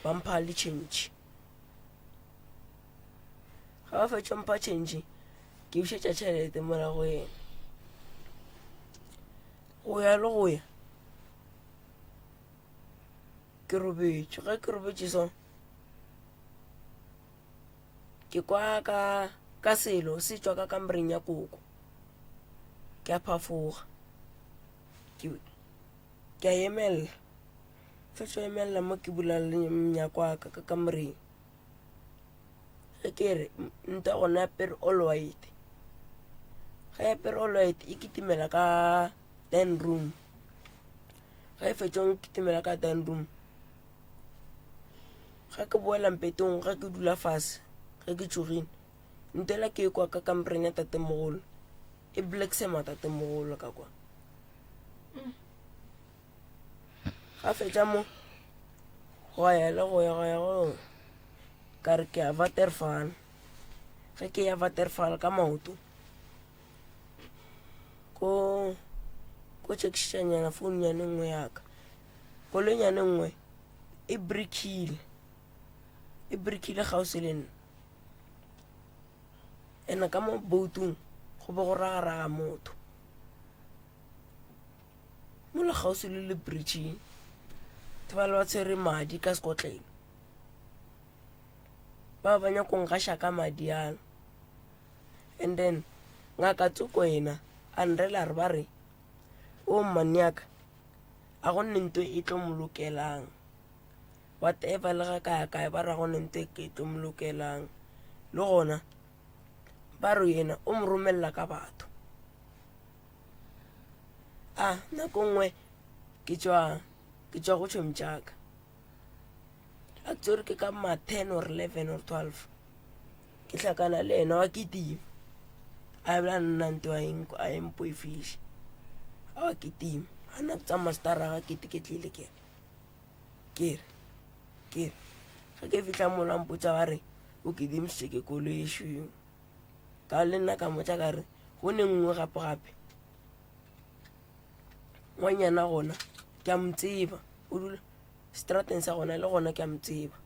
ba mpha le change. Ga ba fetša mpha change, ke bušetša tšhelete mola go yena. Go ya le go ya, ke robetše. Ge ke robetše so, ke kwa ka ka selo se tšwa ka kamoreng ya koko. Ke a phafoga. Ke Ke a emelela, fetšo emelela mo ke bula le monyako wa ka ka kamoreng. Ge ke re nta gona apere all white, ge apere all white e kitimela ka dining room. Ge e fetša go kitimela ka dining room, ge ke boela mpeteng ge ke dula fase ge ke tšhogile, ntho ela ke e kwa ka kamoreng ya tatemogolo e blacksema tatemogolo ka kwa. Ga fetša mo. Gwa ya le go ya gwa ya go ka re ke ya Waterval. Ge ke ya Waterval ka maoto ko ko chekišanyana phone nyane nngwe ya ka. Koloi nyane nngwe e brickile e brickile kgauswi le nna. Ene ka mo boatong go be go ragaraga motho. Mola kgauswi le le bridging batho ba le ba tshwere madi ka sekotlelo. Ba ba nyako ngaša ka madi ano. And then ngaka tsoko yena a nrela re ba re o mmane ya ka a go nne nto e tlo mo lokelang. Whatever le ga ka ya kae ba re a go nne nto e tlo mo lokelang. Le gona ba re yena o mo romelela ka batho. A nako nngwe ke tšwa ke tšwa go tšhomi tšaka. A ke tsore ke ka ma 10 or 11 or 12. Ke hlakana le yena wa kitima. A bla nna nto a eng a empoifiše. A wa kitima. A na tsamaya stara ga kete ke tlile ke. Ke re ke re ge ke fihla mola mpotša ba re o kidimisitše ke koloi e šweu. Ka le nna ka mmotša ka re go ne nngwe gape gape. Ngwanyana gona ke a mo tseba o dula strateng sa gona le gona ke a mo tseba.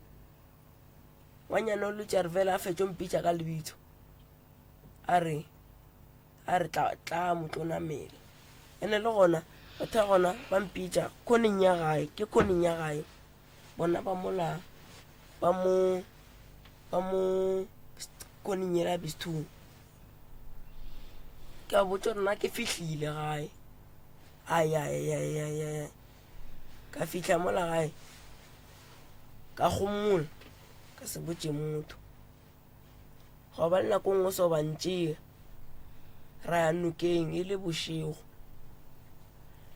Ngwanyana o lutše a re fela a fetšo mpitša ka lebitso a re a re tla tla mo tlo namela. Ene le gona batho ba gona ba mpitša khoneng ya gae ke khoneng ya gae bona ba mola ba mo ba mo khoneng yela bistong. Ke a botša gore nna ke fihlile gae ai ai ai ai ai ka fihla mola gae ka gomola ka se botše motho. Gwa ba le nako nngwe so ba ntšea ra ya nokeng e le bošego.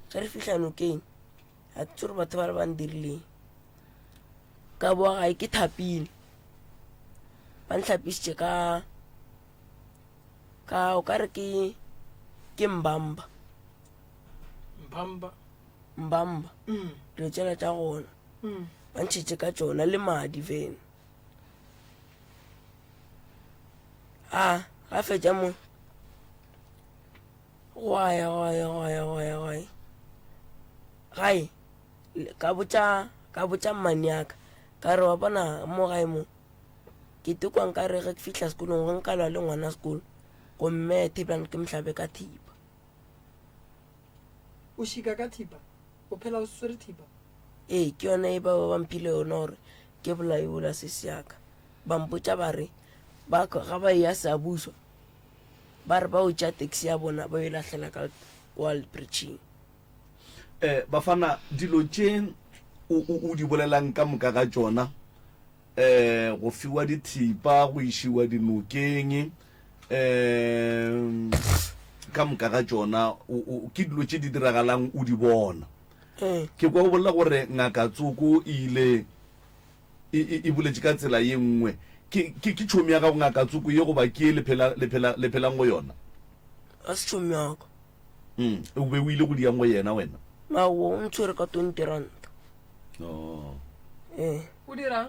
Ge re fihla nokeng ga ke tsebe gore batho ba le ba ndirileng. Ka boa gae ke thapile ba ntlhapisitše ka ka o ka re ke ke mbamba. Mbamba. Mbamba. Dilo tšela tša gona. Ba ntšhetše ka tšona le madi fela. A ga fetša mo gwa ya gwa ya gwa ya gwa ya gwa ya gae ka botša ka botša mmane ya ka ka re wa bona mo gae mo ke tekwa nka re ge ke fihla sekolong ge nka lwa le ngwana sekolo gomme thibang ke mohlabe ka thipa. O šika ka thipa? O phela o swere thipa? Ee, ke yona e ba ba mphile yona gore ke bolaye ola sesi ya ka. Ba mpotša ba re ba ga ba eya Seabuswa ba re ba o tšea taxi ya bona ba yo e lahlela ka kwa bridging. Eh, Bafana, dilo tše o, o, o di bolelang ka moka ga tšona, eh, go fiwa dithipa, go išiwa dinokeng, eh, ka moka ga tšona, o, o, ke dilo tše di diragalang o di bona. Ee. Ke kwa o bolela gore ngaka tsoko e ile e, e, e boletše ka tsela ye nngwe. Ke, ke, ke tšhomi ya gago ngaka tsoko ye goba ke ye le phela, le phela, le phelang go yona? Ga se tšhomi ya ka. Mm, o be o ile go diang go yena wena? Aowa, o ntshwere ka 20 ranta. Oh. Ee. O dirang?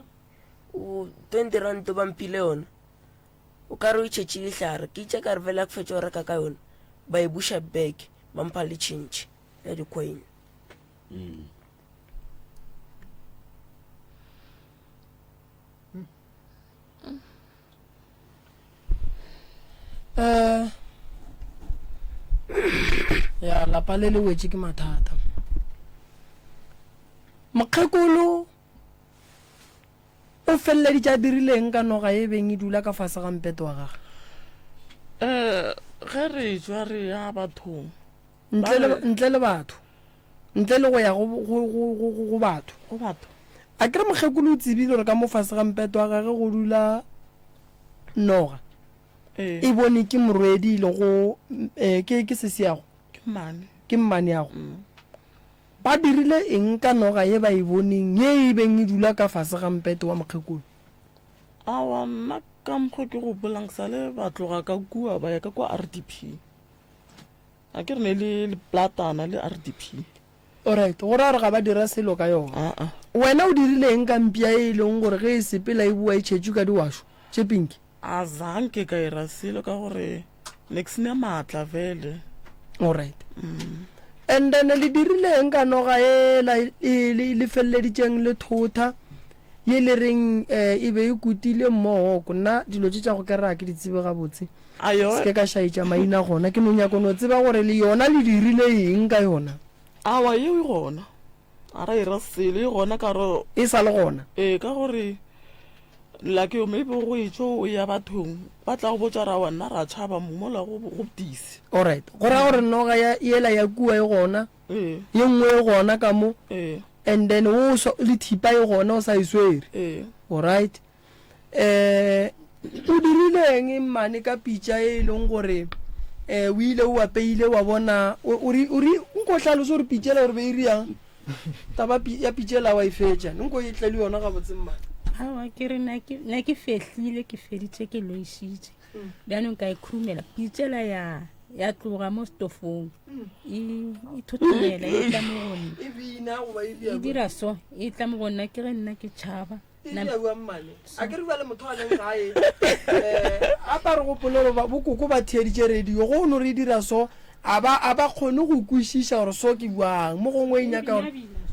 O 20 ranta ba mphile yona. O ka re o itšhetše dihlare. Ke itše ka re fela ke fetša go reka ka yona, ba e buša back, ba mpha le tšhentšhe ya di-coin. Mm. Eh, ya lapa le le wetše ke mathata. Mokgekolo o feleleditše a dirileng ka noga e beng e dula ka fase ga mpete wa gagwe? Eh, ge re tšwa re ya bathong. Ntle le, ntle le batho. Ntle le go ya go, go, go, go, go, go batho. Go batho. A ke re mokgekolo o tsebile gore ka mo fase ga mpete wa gagwe go dula noga. Ee. E bone ke morwedi e lego, eh, ke, ke sesiago. Ke mmane. Ke mmaneago. Ba dirile eng ka noga ye ba e boneng ye e beng e dula ka fase ga mpete wa mokgekolo? Aowa, nna ka mokgwa ke gopolang sale ba tloga ka kua ba ya ka kua RDP. A ke re ne le le platana le RDP. Alright, go ra gore ga ba dira selo ka yona. Aa. Wena o dirile eng ka mpša ye e leng gore ge e sepela e boa e tšhetšwe ka diwašo tše pinki? A zanke ka ira selo ka gore ne ke sena maatla vele. Alright. And then le dirile eng ka noga ela e le le feleleditšeng le thotha ye le reng eh, e be e kutile mmohoko? Nna dilo tše tša go kera ga ke di tsebe gabotse. Ayo. Se ke ka šaetša maina gona. Ke no nyaka no tseba gore le yona le dirile eng ka yona. Awa yeo e gona. A ra ira selo e gona ka gore. E sa le gona? Ee, ka gore like maybe go etšo o ya bathong ba tla go botša ra wa nna ra tšhaba mola go go botise. Alright, go ra gore noga ya yela ya kua e gona, Ee. ye nngwe e gona ka mo, Ee. and then o so le thipa e gona o sa e swere. Ee. Alright. Eh o dirile eng mmane ka pitša e e leng gore eh o ile o apeile wa bona o re o re nko hlalose gore pitša ela gore be e riang taba ya pitša ela wa e fetša nko e tle le yona gabotse mmane. Aowa ke re na ke na ke fehlile ke feditše ke loišitše bjanong ka e khurumela pitša ela ya ya tloga mo stofong e e thothomela e tla mo go nna E bina goba e e dira so e tla mo go nna ke ge nna ke tšhaba E dira bjang mmane? A ke re bjale motho a leng gae um a pa re gopole gore bokoko ba theeditše radio go no re e dira so a ba a ba kgone go kwešiša gore so ke bjang mo gongwe e nyaka gore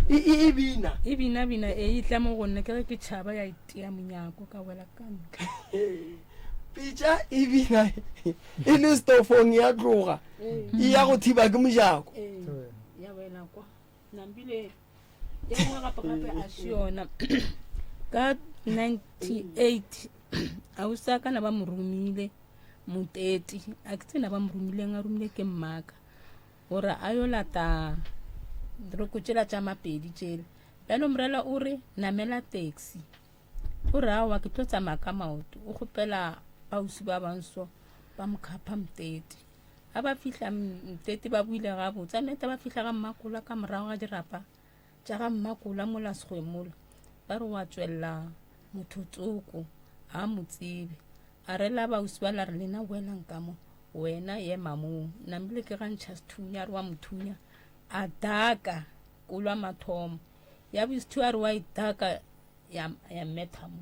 e e e bina e bina bina e e tla mo go nna ke ge ke tšhaba ya itia monyako ka wela ka ntle pitša e bina e le stofong ya tloga e ya go thiba ke mojako ya wela kwa Nambile ye nngwe gape gape a se yona ka 98 ausi a kana ba mo romile moteti a ke tsena ba mo romileng a romile ke mmaka gore a yo lata diroko tšela tša mapedi tšele bjalo morela o re namela taxi o re aowa ke tlo tsamaya ka maoto o kgopela bausi ba banso ba mo khapha moteti Ga ba fihla Mtete ba buile gabotse. A nete ba fihla ga Mmakola ka morago ga dirapa tša ga Mmakola mola sekgweng mola. Ba re wa tšwelela motho tsoko ga a mo tsebe. A rela bausi ba la re lena boelang ka mo wena ema moo. Namile ke ga ntšha sethunya a re wa mo thunya a daka kolwa mathomo. Ya bosethu a re wa e daka ya, ya mmetha mo.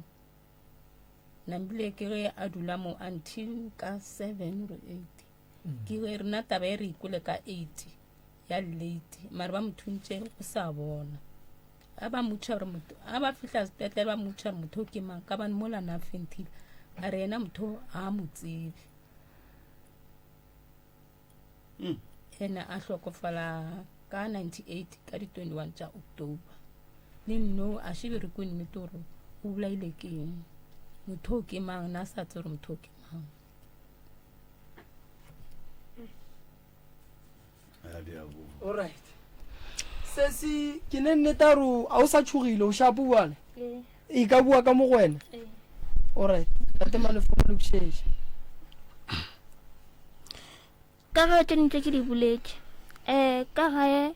Nambile ke ge a dula mo until ka 7 or 8 ke ge rena taba e re ikwele ka 8 ya late mare ba mo thuntše go sa bona a ba motšha gore motho a ba fihla sepetlele ba motšha gore motho ke mang ka bane mola na fentile a re yena motho ga a mo tsebe mm. ene a hlokofala ka 98 ka di 21 tša october le nno a šebe re kwe nnete gore o bolaile ke eng motho o ke mang na sa tse gore motho o ke mang alright sesi ke ne nnete a re a o sa tšhogile o shapo bjale e ka bua ka mo go wena alright tate malefo mo lokišetše Ka ge tše dingwe tše ke di boletše, um ka gae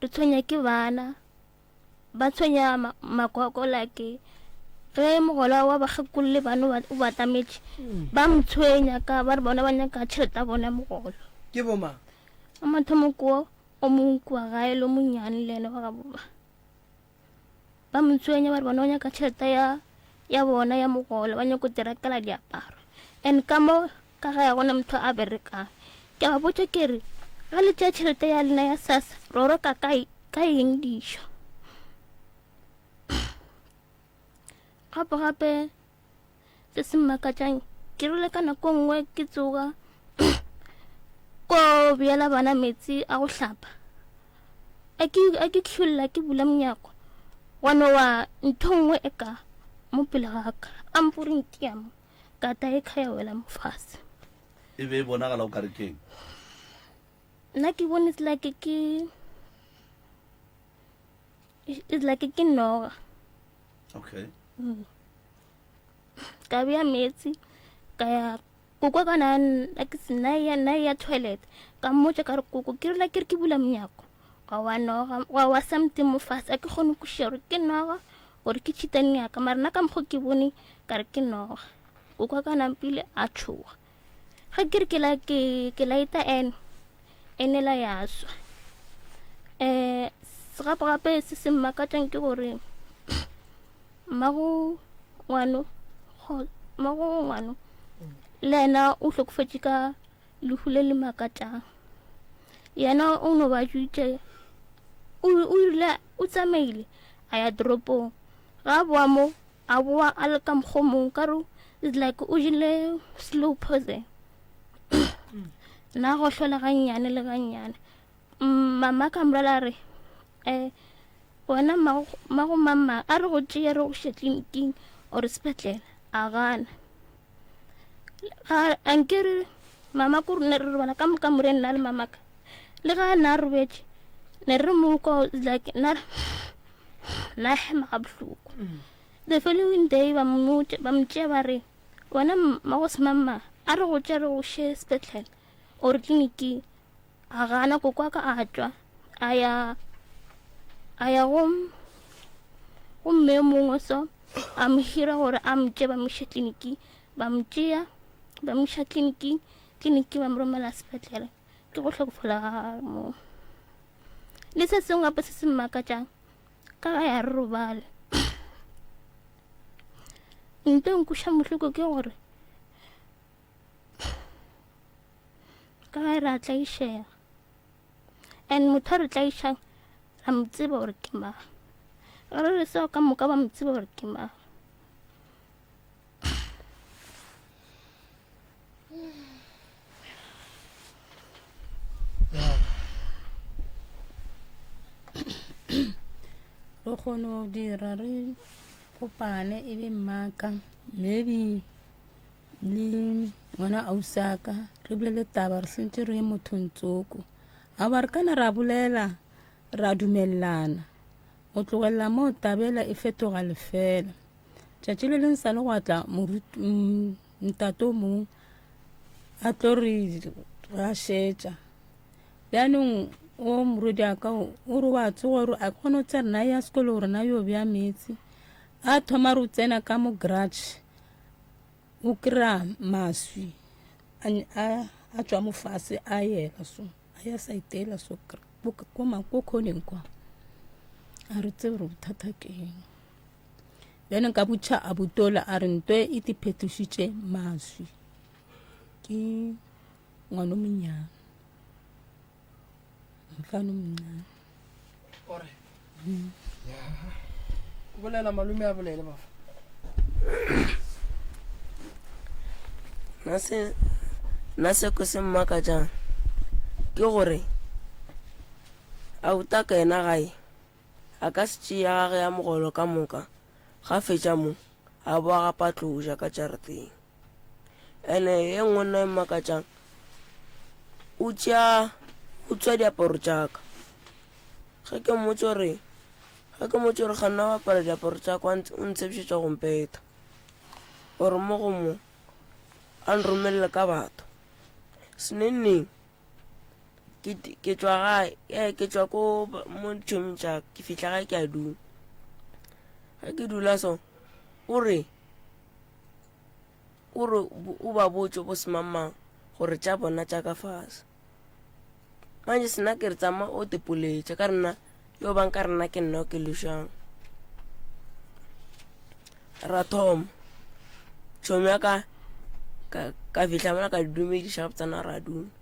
re tshwenya ke bana, ba tshwenya makoko like ge mogolo wa bakgekolo le bana o ba tametše ba mo tshwenya ka ba re bona ba nyaka tšhelete ya bona mogolo. Ke bomang? A mathomo ko o mongwe kua gae le o monnyane le ene wa gabo ba. Ba mo tshwenya ba re bona ba nyaka tšhelete ya ya bona ya mogolo ba nyako tirekela diaparo and ka mo ka ga ya gona motho a berekang ke ba botša ke re ga le tšea tšhelete ya lena ya sasa ro reka ka ka eng dijo gape gape Se se mmakatšang ke rile ka nako nngwe ke tsoga ko bjala bana metsi a go hlapa a ke a ke tlholla ke bula monyako gwa no wa ntho nngwe e ka mo pele ga ka a mpore ntia mo ka ta e kha ya wela mo fase E be e bonagala o ka re keng? Nna ke bone it's like ke it's like ke noga. Okay. Mm. Ka bea metsi ka ya koko ka na ke nna ya nna ya toilet ka mmotša ka re koko ke rile ke re ke bula monyako ga wa noga gwa wa something mo fase a ke kgone go kwešiša gore ke noga gore ke tšhitane ya ka mara nna ka mokgo ke bone ka re ke noga koko ka nampile a tshoga ge ke re ke la ke ke laeta ene ene la ya swa um gape gape se se mmakatšang ke gore. Mmago ngwano, mmago ngwano le yena o hlokofetše ka lehu le le makatšang. Yena o no ba jwitše, o rile o tsamaile a ya toropong. Ga a boa mo, a boa a le ka mokgwa o mongwe ka re it's like o jele slow poison. Na gohlola gannyane le gannyane. Mama ka morala a re, um wena mmago mamma a re go tšeye re go še tleliniking or sepetlele a gana ga anke re mama ko ne re robala ka moka moreng nna le mamaka le ga na robetše ne re mo kwa like na na hema ga bohloko mm. the following day ba mo ba mo tšea ba re wena mmago semamma a re go tšea re go še sepetlele or tleliniking A gana koko wa ka a tšwa a ya a ya go go mme yo mongwe so a mo hira gore a mo tšee ba mo iše tleliniking ba mo tšea ba mo iša tleliniking tleliniking ba mo romela sepetlele ke go hlokofala ga gagwe moo le se sengwe gape se se mmakatšang ka ga ya re robale nto nkuša mohloko ke gore Ka ge re a tlaišega. And motho a re tlaišang, ra mo tseba gore ke mang. Ge re re seo ka moka ba mo tseba gore ke mang. Re kgone go dira re kopane e be mmaka maybe Le ngwana ausaka re bolele taba re sentse re ye mothong tsoko aowa re kana ra bolela ra dumelelana go tlogelela moo tabela e fetoga lefela tšatši le leng sa le gwa tla ntate o mongwe a tlo re gašetša bjanong o morwedi wa ka o re wa tsoga gore a kgone go tsena ya sekolo gore na yo bea meetse a thoma re o tsena ka mo garage O kry-a maswi a tšwa mo fase a yela so a ya saetela so ko khoneng kwa a re tsebe gore bothata ke eng bjale nka botšha a butola a re nto e te phetošitše maswi ke ngwana o monnyane mfana o monnyane ore bolela malome a bolele bafa nna se nna se ko se mmakatšang ke gore autaka yena gae a ka se tšee ya gage ya mogolo ka moka ga fetša mo a boa gape a tlo ja ka jarateng Ene ye nngwe nna e mmakatšang, o tšea o tswa diaparo tša ka. Ge ke mmotša gore ge ke mmotša gore kganna o apara diaparo tša ka o ntshepišetša go mpetha. Gore mo go mo a nromelele ka batho. Senengneng ke ke tšwa gae eh, ke tšwa ko mo ditšhoming tša ka ke fihla gae ke a dula. Ge ke dula so o re O re o ba botše bo semangmang gore tša bona tša ka fase. Manje sena ke re tsama o tepoletše ka rena yo bang ka rena ke nna ke lešang. Ra thoma tšhomi ya ka ka ka fihla mola ka dumediša gabotsana ra dula.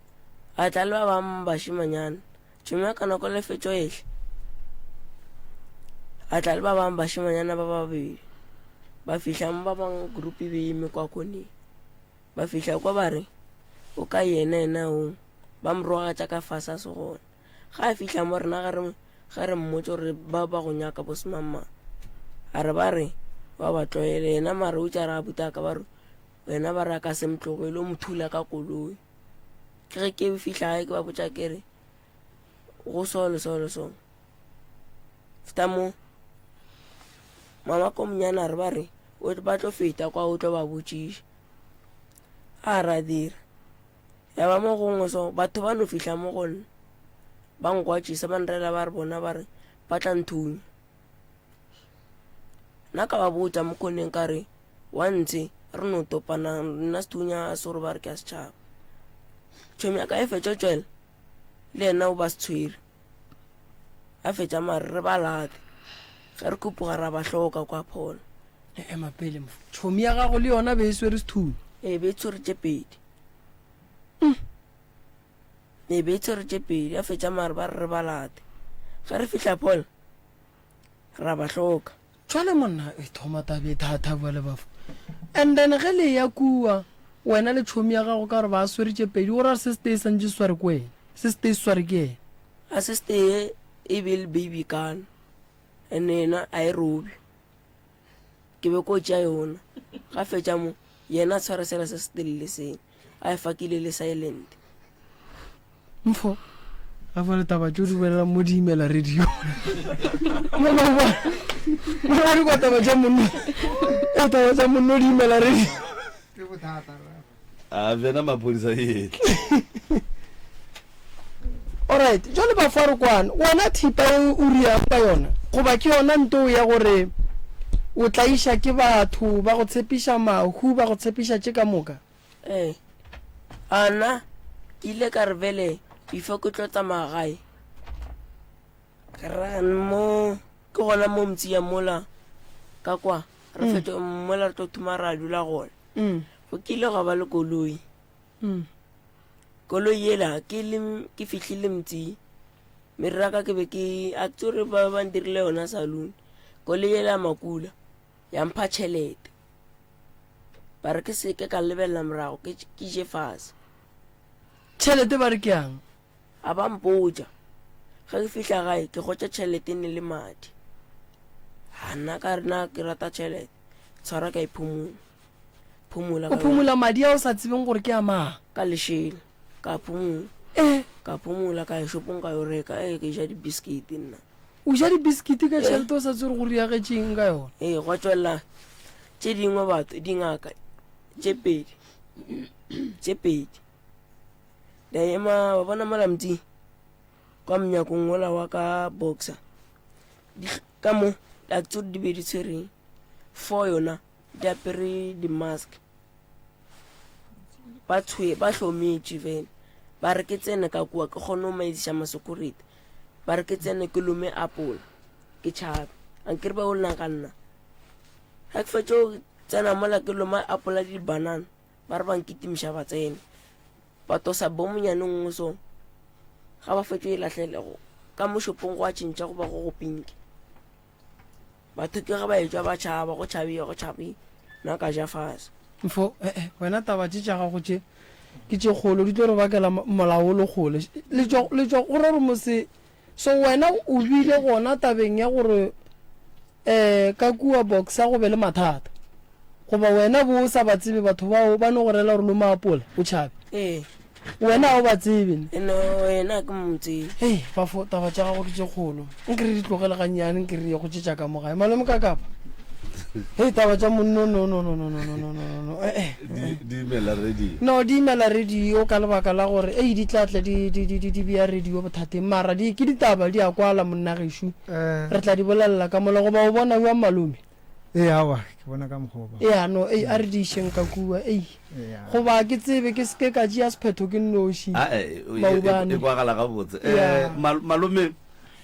A tla le ba bang bašimanyana. Tšhomi ya ka nako le fetšo ehle. A tla le ba bang bašimanyana ba babedi. Ba fihla mo ba bang group e be eme kwa koneng. Ba fihla kwa ba re o ka yena yena o ba mo rogatša ka fase a se gona. Ga a fihla mo rena ga re ga re mmotse gore ba ba go nyaka bo semangmang. A re ba re ba ba tlwaele yena mara o tša re a butaka ba re wena ba re a ka se motlogele o mo thula ka koloi. Ke ge ke fihla gae ke ba botša ke re go so le so le so. Feta mo mama ko monyana re ba re ba tlo feta kwa o tlo ba botšiša. A ra dira. Ya ba mo gongwe so batho ba no fihla mo go nna ba nkwatšisa ba nrela ba re bona ba re ba tla nthunya. Nna ka ba botša mo khoneng ka re once re no topana nna sethunya a se gore ba re ke a setšhaba. Tšhomi ya ka e fetša tšwela le yena o ba se tshwere a fetša mare re ba late ge re khupuga ra ba hloka kwa phola. Ema pele mfo. Tšhomi ya gago le yona be e swere sethunya. Ee, be e tshwere tše pedi. Ee, be e tshwere tše pedi. A fetša mare ba re re ba late. Ge re fihla Paul, ra ba hloka. Jwale monna e thoma taba e thata bua le bafo. And then ge le ya kua, wena le tšhomi ya gago ka gore ba swere tše pedi, o ra se setee santše se sware ke wena, se setee se sware ke yena. A se setee e be le baby gun, and yena a e robe. Ke be ko tšea yona, ga fetša mo, yena a tshware sela se se telele sela, a e fakile le silent. Mfo, ga fa letaba tšo di bolela mo di imela radio. Mo ba mo ba di kwa taba tša monno. E taba tša monno di imela radio. Ke bothata. A bjana maphodisa etla. Alright, jwale ba fa re kwane. Wena thipa e o riang ka yona goba ke yona nto ya gore o tlaiša ke batho ba go tshepiša mahu ba go tshepiša tše ka moka? Ee. A nna ke ile ka re bele before ke tlo tsamaya gae ka ra mo ke gona mo motse ya mola ka kwa re mm. feto mola re tlo thoma ra dula gona mm. go kile gwa ba le koloi mm. koloi yela ke le ke fihlile motse meraka ke be ke a tsore ba ba ntirile yona saloon koloi yela makula ya mpha tšhelete ba re ke se ke ka lebelela morago ke ke je fase tšhelete ba re ke yang a ba mpotša ge ke fihla gae ke gotša tšhelete ne le madi a nna ka re na ke rata tšhelete tshwara ka iphumola phumola o phumola madi a o sa tsebeng gore ke a mang ka lešela ka phumola eh ka phumola ka ya shopong ka yo reka ee ke ja di-biscuit nna O ja dibisikiti ka tšhelete o sa tsebe gore riagetšeng ka yona. Ee, gwa tšwelela tše dingwe batho, dingaka tše pedi, tše pedi. Di a ema, wa bona mola mdi kwa monyakong wola wa ka boxer. Di, ka mo, a ke tsebe di be di tshwereng. Four yona, di apere di-mask. Ba tshwe, ba hlometše fela. Ba re ke tsene ka kua ke kgone go maediša ma-security. Ba re ke tsene ke lome apola ke tšhabe. Ankere ba o naganna. Ga ke fetše go tsena mola ke loma apola le dibanana, ba re ba nkitimiša ba tsene. Ba tosa bomonyane nngwe so. Ga ba fetše e lahlele go ka mo shopong go a tšhentšha go ba go go pinki. Batho ke ge ba etšwa ba tšhaba, go tšhabiwa, go tšhabiwa. Nna ka ja fase. Mfo, eh-eh, wena taba tše tša gago tše ke tše kgolo, di tlo re bakela molao o le kgole. Le tšwa, le tšwa go ra gore mose, so wena o bile gona tabeng ya gore um ka kua Boxer go be le mathata. Goba wena bo o sa ba tsebe batho bao ba no go rela gore loma apola o tšhabe. Ee. Wena ga o ba tsebe ne? No, wena ke mo tsebe. Hei, bafo, taba tša gago ke tše kgolo. Nke re di tlogele gannyane, nke re ye go tše tša ka mo gae. Malome ka kapa. Hei, taba tša monno, no, no, no, no, no, no, no, no, no, no, eh, eh. Di, di imela radio. No, di imela radio ka lebaka la gore, ei, di tla tla di, di, di, di, di bea radio bothateng. Mara di, ke ditaba, di a kwala, monna gešo. Eh. Re tla di bolelela ka mola. Goba o bona bjang, malome? Ee, aowa, ke bona ka mokgwa o ba. Ea, no, ei, a re di išeng ka kua, ei. Ea. Goba ke tsebe, ke se ke ka tšea sephetho ke nnoši, A, e, e, e, maobane. e kwagala gabotse. Ea. Eh, mal, malome,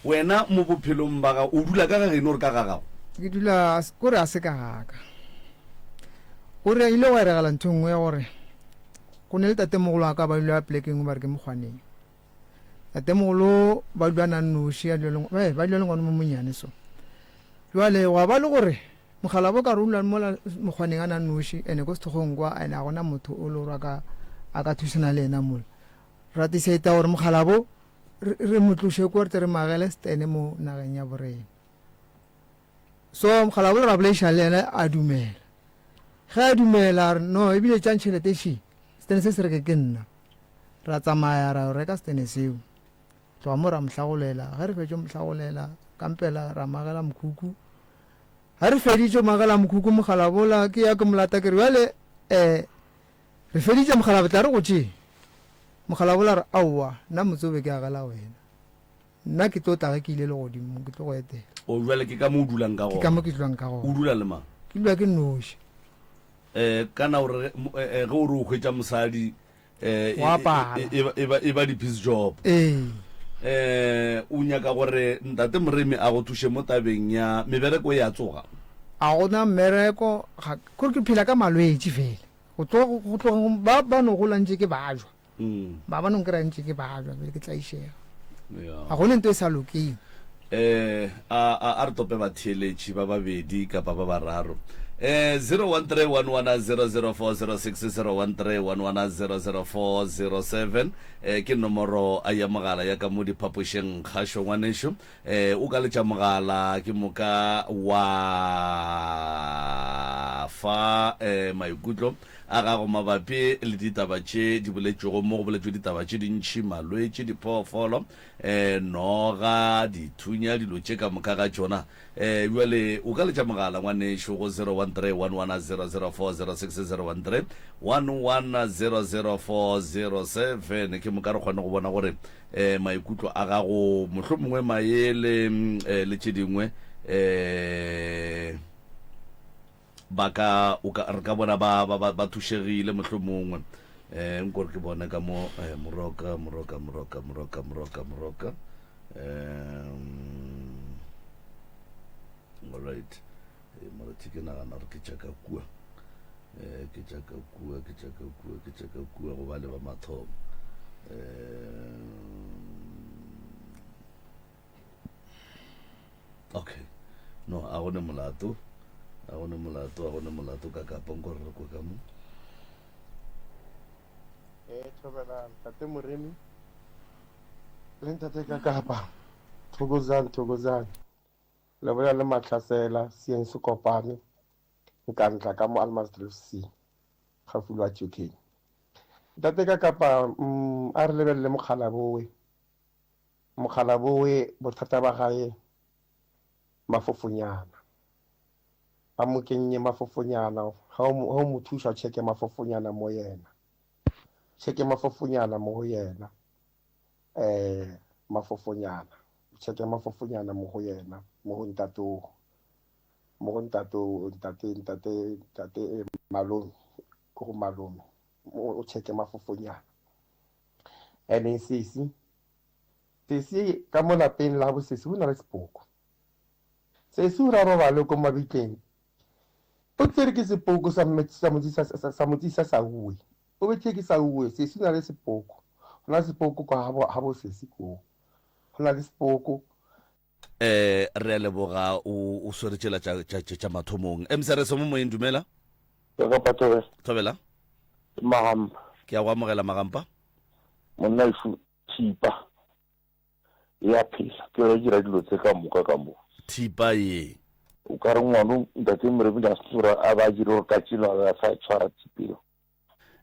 wena mo bophelong ba gago, o dula ka ga geno or ka ga gago? Ke dula, kore a se ka ga ka. Gore ile gwa iregala ntho e nngwe ya gore go ne le tatemogolo wa ka ba dula poleke e nngwe ba re ke mokgwaneng. Tatemogolo ba dula na nnoši, a dula le, eh, ba dula le ngwana mo monnyane so. Jwale gwa ba le gore mokgalabo ka re o dula mola mokgwaneng a na noši ene ko sethokgong kwa ene a gona motho o le gore a ka a ka thusana le ena mola. Ra decide gore mokgalabo re mo tloše kwa re tle re mo agele stene mo nageng ya borena. So mokgalabo le ra boledišana le yena a dumela. Ge a dumela a re no ebile tšang tšhelete še stene se se reke ke nna. Ra tsamaya ra yo reka stene seo. Tloga mo ra mo hlagolela. Ge re fetše mo hlagolela, kampela ra magela mokhukhu. Ge re feditše magela mokhukhu mogalabola ke ya ke molata ke re bjale um re feditše mogalabo tla re go tšee. Mogalabola re aowa nna motse o be ke agela wena. Nna ke tlo tla ge ke ile legodimong ke tlo go etela. O bjale ke ka mo o dulang ka Ke ka mo ke dulang ka O gona. dula le mang? Ke dula ke noši. Um kana o re ge o re o hwetša mosadi eh, Go a pala. e, e, e, ba, e ba di-peace job Ee. eh o nyaka gore ntate moremi a go thuše mo tabeng ya mebereko e a tsoga. A gona mmereko, ga, kore ke phela ka malwetši fela. Go tloga, go tloga ba, ba no gola ntše ke bajwa. Ba ba no nkry-a ntše ke bajwa, bjale ke tlaišega. Ga gone nto e sa lokeng. Eh, a, a, a re tope batheeletši ba babedi kapa ba bararo. Eh, 0131100406, 0131100407, eh, ke nomoro ya mogala ya ka mo diphapošeng kgašo ngwanešu. Eh, o ka letša mogala ke moka wa fa eh, maikutlo a gago mabapi le ditaba tše di boletšwego mo. Go boletšwe ditaba tše dintši, malwetši, diphoofolo, eh, noga, dithunya, dilo tše ka moka ga tšona. Eh, bjale o ka letša mogala ngwanešu go 013 1100406, 013 1100407 ke moka re kgone go bona gore eh, maikutlo a gago, mohlomongwe maele eh, le tše dingwe eh, ba ka o ka re ka bona ba ba ba thušegile mohlomongwe eh nko re ke bone ka mo eh, moroka moroka moroka moroka moroka moroka um all right eh, mara ke nagana re ke tša ka kua eh ke tša ka kua ke tša ka kua ke tša ka kua go ba le ba mathomo eh okay no a gone molato a gone molato a gone molato ka kapa nko re re kwa ka mo Eh, thobela ntate Moremi le ntate ka kapa thokozang thokozang le bolela le Mahlasela Seeng Sekopane Nkandla ka mo Almansdrift C gaufi le wa Tšokeng. Ntate ka kapa mm, a re lebelele mokgalabowe mokgalabowe bothata ba gae mafofonyana ba mo kennye mafofonyana ga o mo thuša checke mafofonyana mo yena checke mafofonyana mo go yena eh mafofonyana checke mafofonyana mo go yena mo go ntatoo mo go ntatoo ntate ntate ntate eh, malome ko go malome o checke mafofonyana ene sesi sesi ka mo lapeng la bo sesi go na le sepoko sesi o ra robale ko mabitleng o tsere ke sepoko sa sa motsisa sa uwe o bethe ke sa uwe sesi o na le sepoko go na le sepoko kwa ga bo sesi koo go na le sepoko Eh, re a leboga o o swere tšela tša tša tša tša mathomong. MCRS mo moyeng dumela. Ka Thobela. Thobela. Magampa. Ke a go amogela Magampa. Monna ešu thipa e a phela ke yona e dira dilo tse ka moka ka mo. Thipa ye. O ka re ngwano ntate Moremi a se gore a ba dire gore ka tšelo a be a sa e tshwara thipa eo.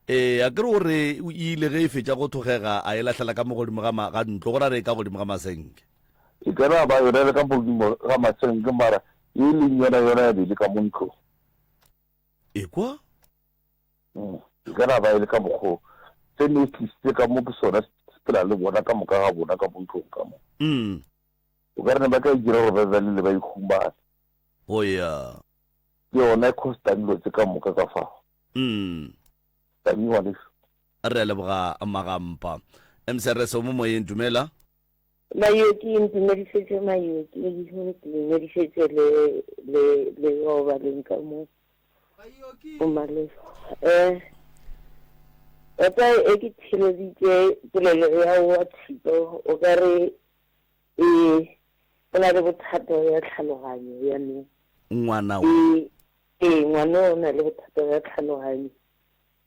Ee, a ke re o re o ile ge e fetša go thogega a e lahlela ka mo godimo ga ma, ga ntlo, go ra re e ka godimo ga masenke. E ka na ba yona e le ka mo godimo ga masenke, mara ye e leng yona yona ya be e le ka mo ntlong. Ekwa? Mm, e ka na ba e le ka mokgo se ne e tlisitse ka mo ke sona se phela le bona ka moka ga bona ka mo ntlong ka mo. Mm. O ka re ne ba ka e dira gore ba bjale le ba e humane. O ya. Ke yona e costang dilo tse ka moka ka fao. Mm. Tami ngwaneso. Re a leboga Magampa. MCRS o mo moyeng dumela. Mayoki ntumedišetše Mayoki ntumedišetše le le le bao ba leng ka mo o malefo eh eta e ke theleditše polelo ya wa Tshito o ka re e o na le bothata ya tlhaloganyo ya no ngwana o e Ee, ngwana o na le bothata bja tlhaloganyo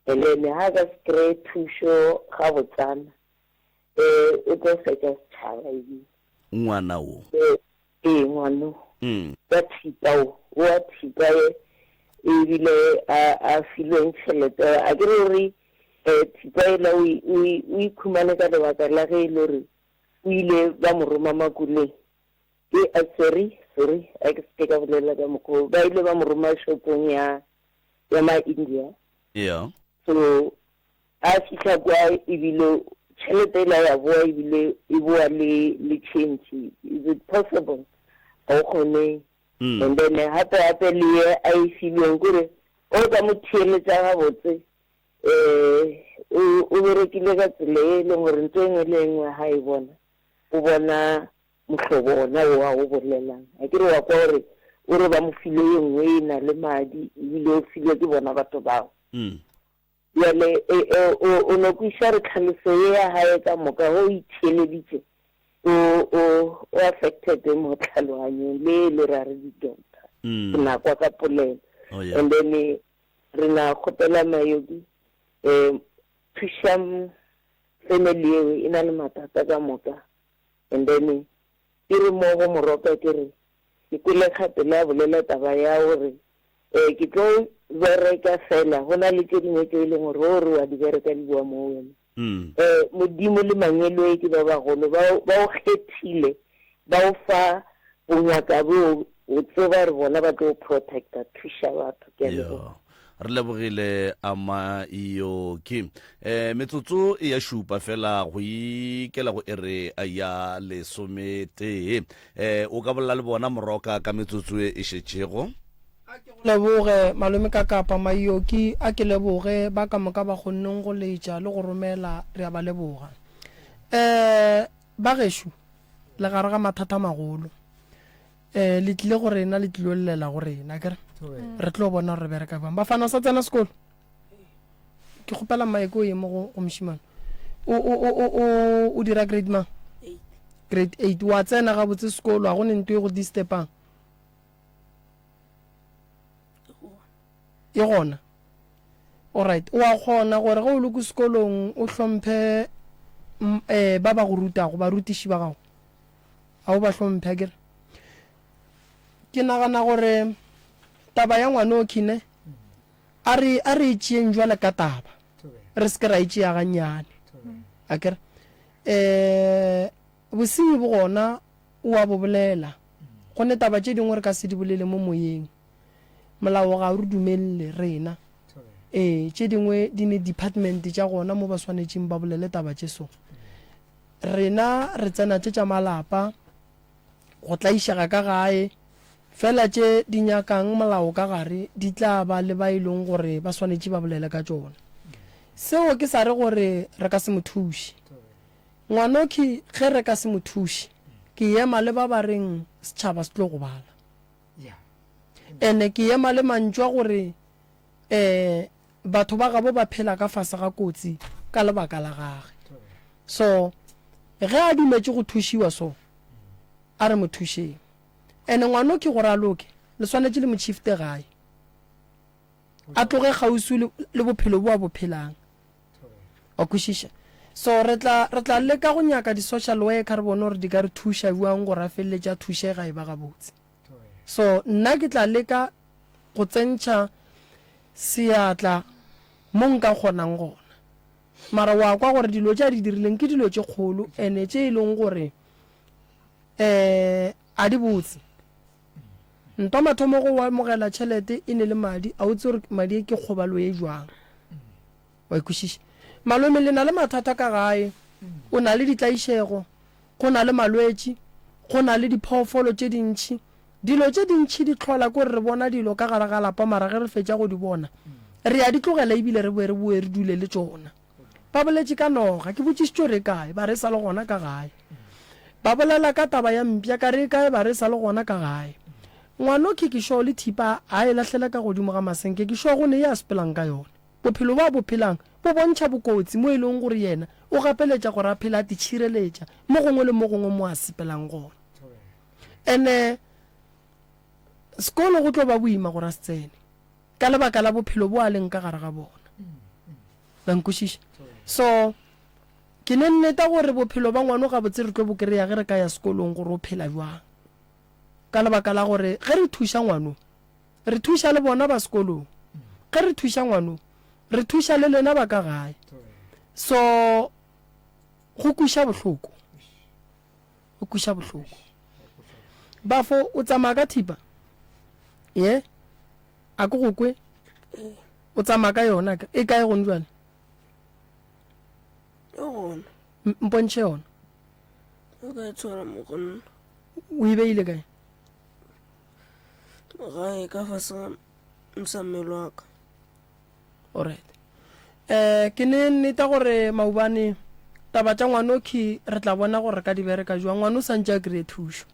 and then ha a ka se kry-e thušo gabotsana um o tlo fetša setšhaba ebile. Ngwana o? Ee, ngwana o. Mm. Wa thipa o, o a thipa ye ebile a a filweng tšhelete a ke re o re um thipa ela o e o e o ikhumane ka lebaka la ge e le gore o ile ba mo roma makuleng. Ke a sorry, sorry, a ke seke ka bolela ka mokgwa o. Ba ile ba mo roma shopong ya ya ma India. Yeah. So a fihla kwa ebile tšhelete ela ya boa ebile e boa le le change. Is it possible? Ga o kgone. Mm. And then gape gape le ye a e filweng kore o ka mo theeletša gabotse eh o o berekile ka tsela e leng gore ntho e nngwe le e nngwe ha e bona o bona mohlobo ona wo a o bolelang. A ke re wa kwa gore O re ba mo file ye nngwe e na le madi, ebile o filwe ke bona batho bao. Bjale, e, e, o, o no kwiša re tlhaloso ye ya gae ka moka, ge o itheeleditše, o, o, o affected mo tlhaloganyong, le le ra re di-doctor. Ke na kwa ka polelo. Oh, yeah. And then, re na kgopela Mayoki, eh, thuša family eo, e na le mathata ka moka. And then, ke re mo go Moroka ke re, ke kwele gape le a bolela taba ya gore, Ee, ke tlo bereka fela go na le tše dingwe tše e leng gore o re wa di bereka di boa mo wena. Um Modimo le mangeloi ke ba bagolo, ba ba o kgethile, ba o fa bongaka bo o tseba gore bona ba tlo o protecta, thuša batho. Ke a leboga. Re lebogile Amayoki. Eh, metsotso e ya šupa fela go ikela go ere ya lesometee. Eh, o ka bolela le bona Moroka ka metsotso e e šetšego. A ke go leboge malome ka kapa Mayoki, a ke leboge ba ka moka ba kgonneng go letša le go romela, re a ba leboga. Eh, ba gešo, le gare ga mathata a magolo. Eh, le tlile go rena, le tlilo llela go rena, akere? Re tlo bona gore re bereka bjang. Bafana o sa tsena sekolo? Ke kgopela mike o ye mo go, go mošemane. O, o, o, o, o, o dira grade mang? Grade 8. Wa tsena gabotse sekolo, ga go ne nto e go disturbang? E gona. Alright, o a kgona gore ge o le ko sekolong o hlomphe mm, eh, ba ba go rutago, barutiši ba gago? A o ba hlomphe, akere? Ke nagana gore taba ya ngwanokhi ne, a re, a re e tšeeng jwale ka taba, re se ke ra e tšea gannyane, akere? Um bosenyi bo gona, o a bo bolela. Go ne taba tše dingwe re ka se di bolele mo moyeng. Molao ga o re dumelele rena. Ee, tše dingwe di ne department tša gona mo ba swanetšeng ba bolele taba tše so. Rena re tsena tše tša malapa, go tlaišega ka gae, fela tše di nyakang molao ka gare di tla ba le ba e leng gore ba swanetše ba bolele ka tšona. Seo ke sa re gore re ka se mo thuše. Ngwanokhi ge re ka se mo thuše, ke ema le ba ba reng setšhaba se tlo gobala. Ene ke ema le mantšu a gore um batho ba gabo ba phela ka fase ga kotsi ka lebaka la gage. So ge a dumetše go thušiwa so a re mo thušeng. Ene ngwanokhi gore a loke le swanetše le mo shifte gae. A tloge kgauswi le, le bophelo bo a bo phelang. Wa kwešiša? So re tla, re tla leka go nyaka di-social worker re bone gore di ka re thuša bjang gore a feleletše a thušega e ba gabotse. So nna ke tla leka go tsentšha seatla mo nka kgonang gona. Mara wa kwa gore dilo tše a di dirileng ke dilo tše kgolo ene tše e leng gore um a di botse. Ntwa mathomo go amogela tšhelete e ne le madi, a o tsebe gore madi e ke kgobalo e jwang. Wa e kwešiša? Malome le na le mathata ka gae, o na le ditlaišego, go na le malwetši, go na le diphoofolo tše dintši. Dilo tše dintši di hlola ke gore re bona dilo ka gare ga lapa mara ge re fetša go di bona re a di tlogela ebile re boe re boe re dule le tšona. Ba boletše ka noga, ke botšišitše gore e kae, ba re e sa le gona ka gae. Ba bolela ka taba ya mpša, ka re e kae, ba re e sa le gona ka gae. Ngwanokhi ke sure le thipa a e lahlela ka godimo ga masenke, ke sure go ne ye a sepelang ka yona. Bophelo bo a bo phelang bo bontšha bokotsi mo e leng gore yena o gapeletša gore a phele a titšhireletša mo gongwe le mo gongwe mo a sepelang gona. Ene sekolo go tlo ba boima gore a se tsene ka lebaka la bophelo bo a leng ka gare ga bona. La nkwešiša? So ke ne nneta gore bophelo ba ngwano gabotse re tlo bo kry-a ge re ka ya sekolong gore o phela bjang. Ka lebaka la gore ge re thuša ngwano Re thuša le bona ba sekolong. Ge re thuša ngwano, re thuša le lena ba ka gae. So, go kwiša bohloko. Go kwiša bohloko. Bafo, o tsamaya ka thipa? Ye? A ke go kwe? O tsamaya ka yona? E kae gone jwale? E gona. Mpontšhe yona. O ka e tshwara mo go nna. O e beile kae? Gae ka fase ga mosamelo wa ka. Alright. Eh, ke ne nneta gore maubane taba tša ngwanokhi re tla bona gore re ka di bereka jwang. Ngwana o santše a kry-e thušo.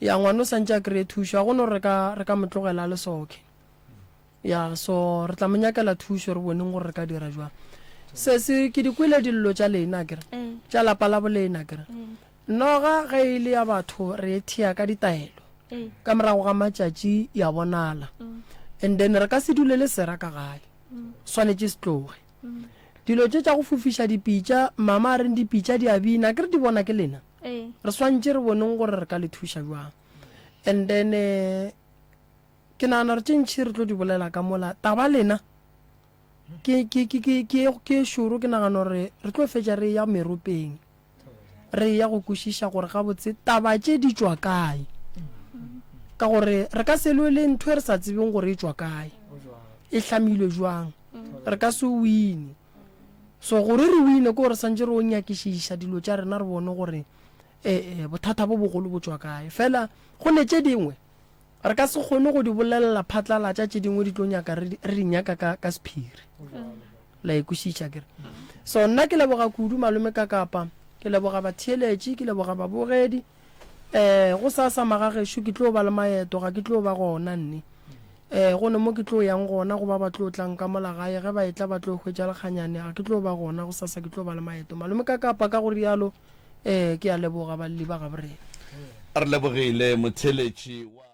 Ya ngwana o santše a kry-e thušo, ga go no re ka re ka mo tlogela a le soke. Ya so re tla mo nyakela thušo re boneng gore re ka dira jwang. Sesi ke di kwele dillo tša lena akere, tša lapa la bolena akere. Noga ge e le ya batho re e thea ka ditaelo. Ka morago ga matšatši ya bonala. And then re ka se dule le sera ka gae. Swanetše se tloge. Dilo tše tša go fofiša dipitša, mama a reng dipitša di a bina, akere di bona ke lena. Re swantše re boneng gore re ka le thuša jwang. And then eh, ke nagana gore tše ntšhi re tlo di bolela ka mola. Taba lena ke ke ke ke ke ke e šoro ke nagana gore re tlo fetša re ya meropeng. Re ya go kwešiša gore gabotse taba tše di tšwa kae. Ka gore re ka se lwe le ntho e re sa tsebeng gore e tšwa kae. E hlamilwe jwang. Re ka se wine. So gore re wine ke gore santše re o nyakišiša dilo tša rena re bone gore eh, eh, bothata bo bogolo bo tšwa kae. Fela go ne tše dingwe re ka se kgone go di bolelela phatlalatša, tše dingwe di tlo nyaka re di nyaka ka, ka sephiri. La e kwešiša kere? So nna ke leboga kudu malome ka kapa, ke leboga batheeletši, ke leboga babogedi. Eh, go sasa magagešo ke tlo ba le maeto, ga ke tlo ba gona nne. Eh, go ne mo ke tlo yang gona go ba ba tlo tlang ka mola gae, ge ba etla ba tlo hwetša lekganyane, ga ke tlo ba gona go sasa ke tlo ba le maeto. Malome ka kapa ka go rialo, eh, ke a leboga balli ba gaborena. Re lebogile motheeletši wa.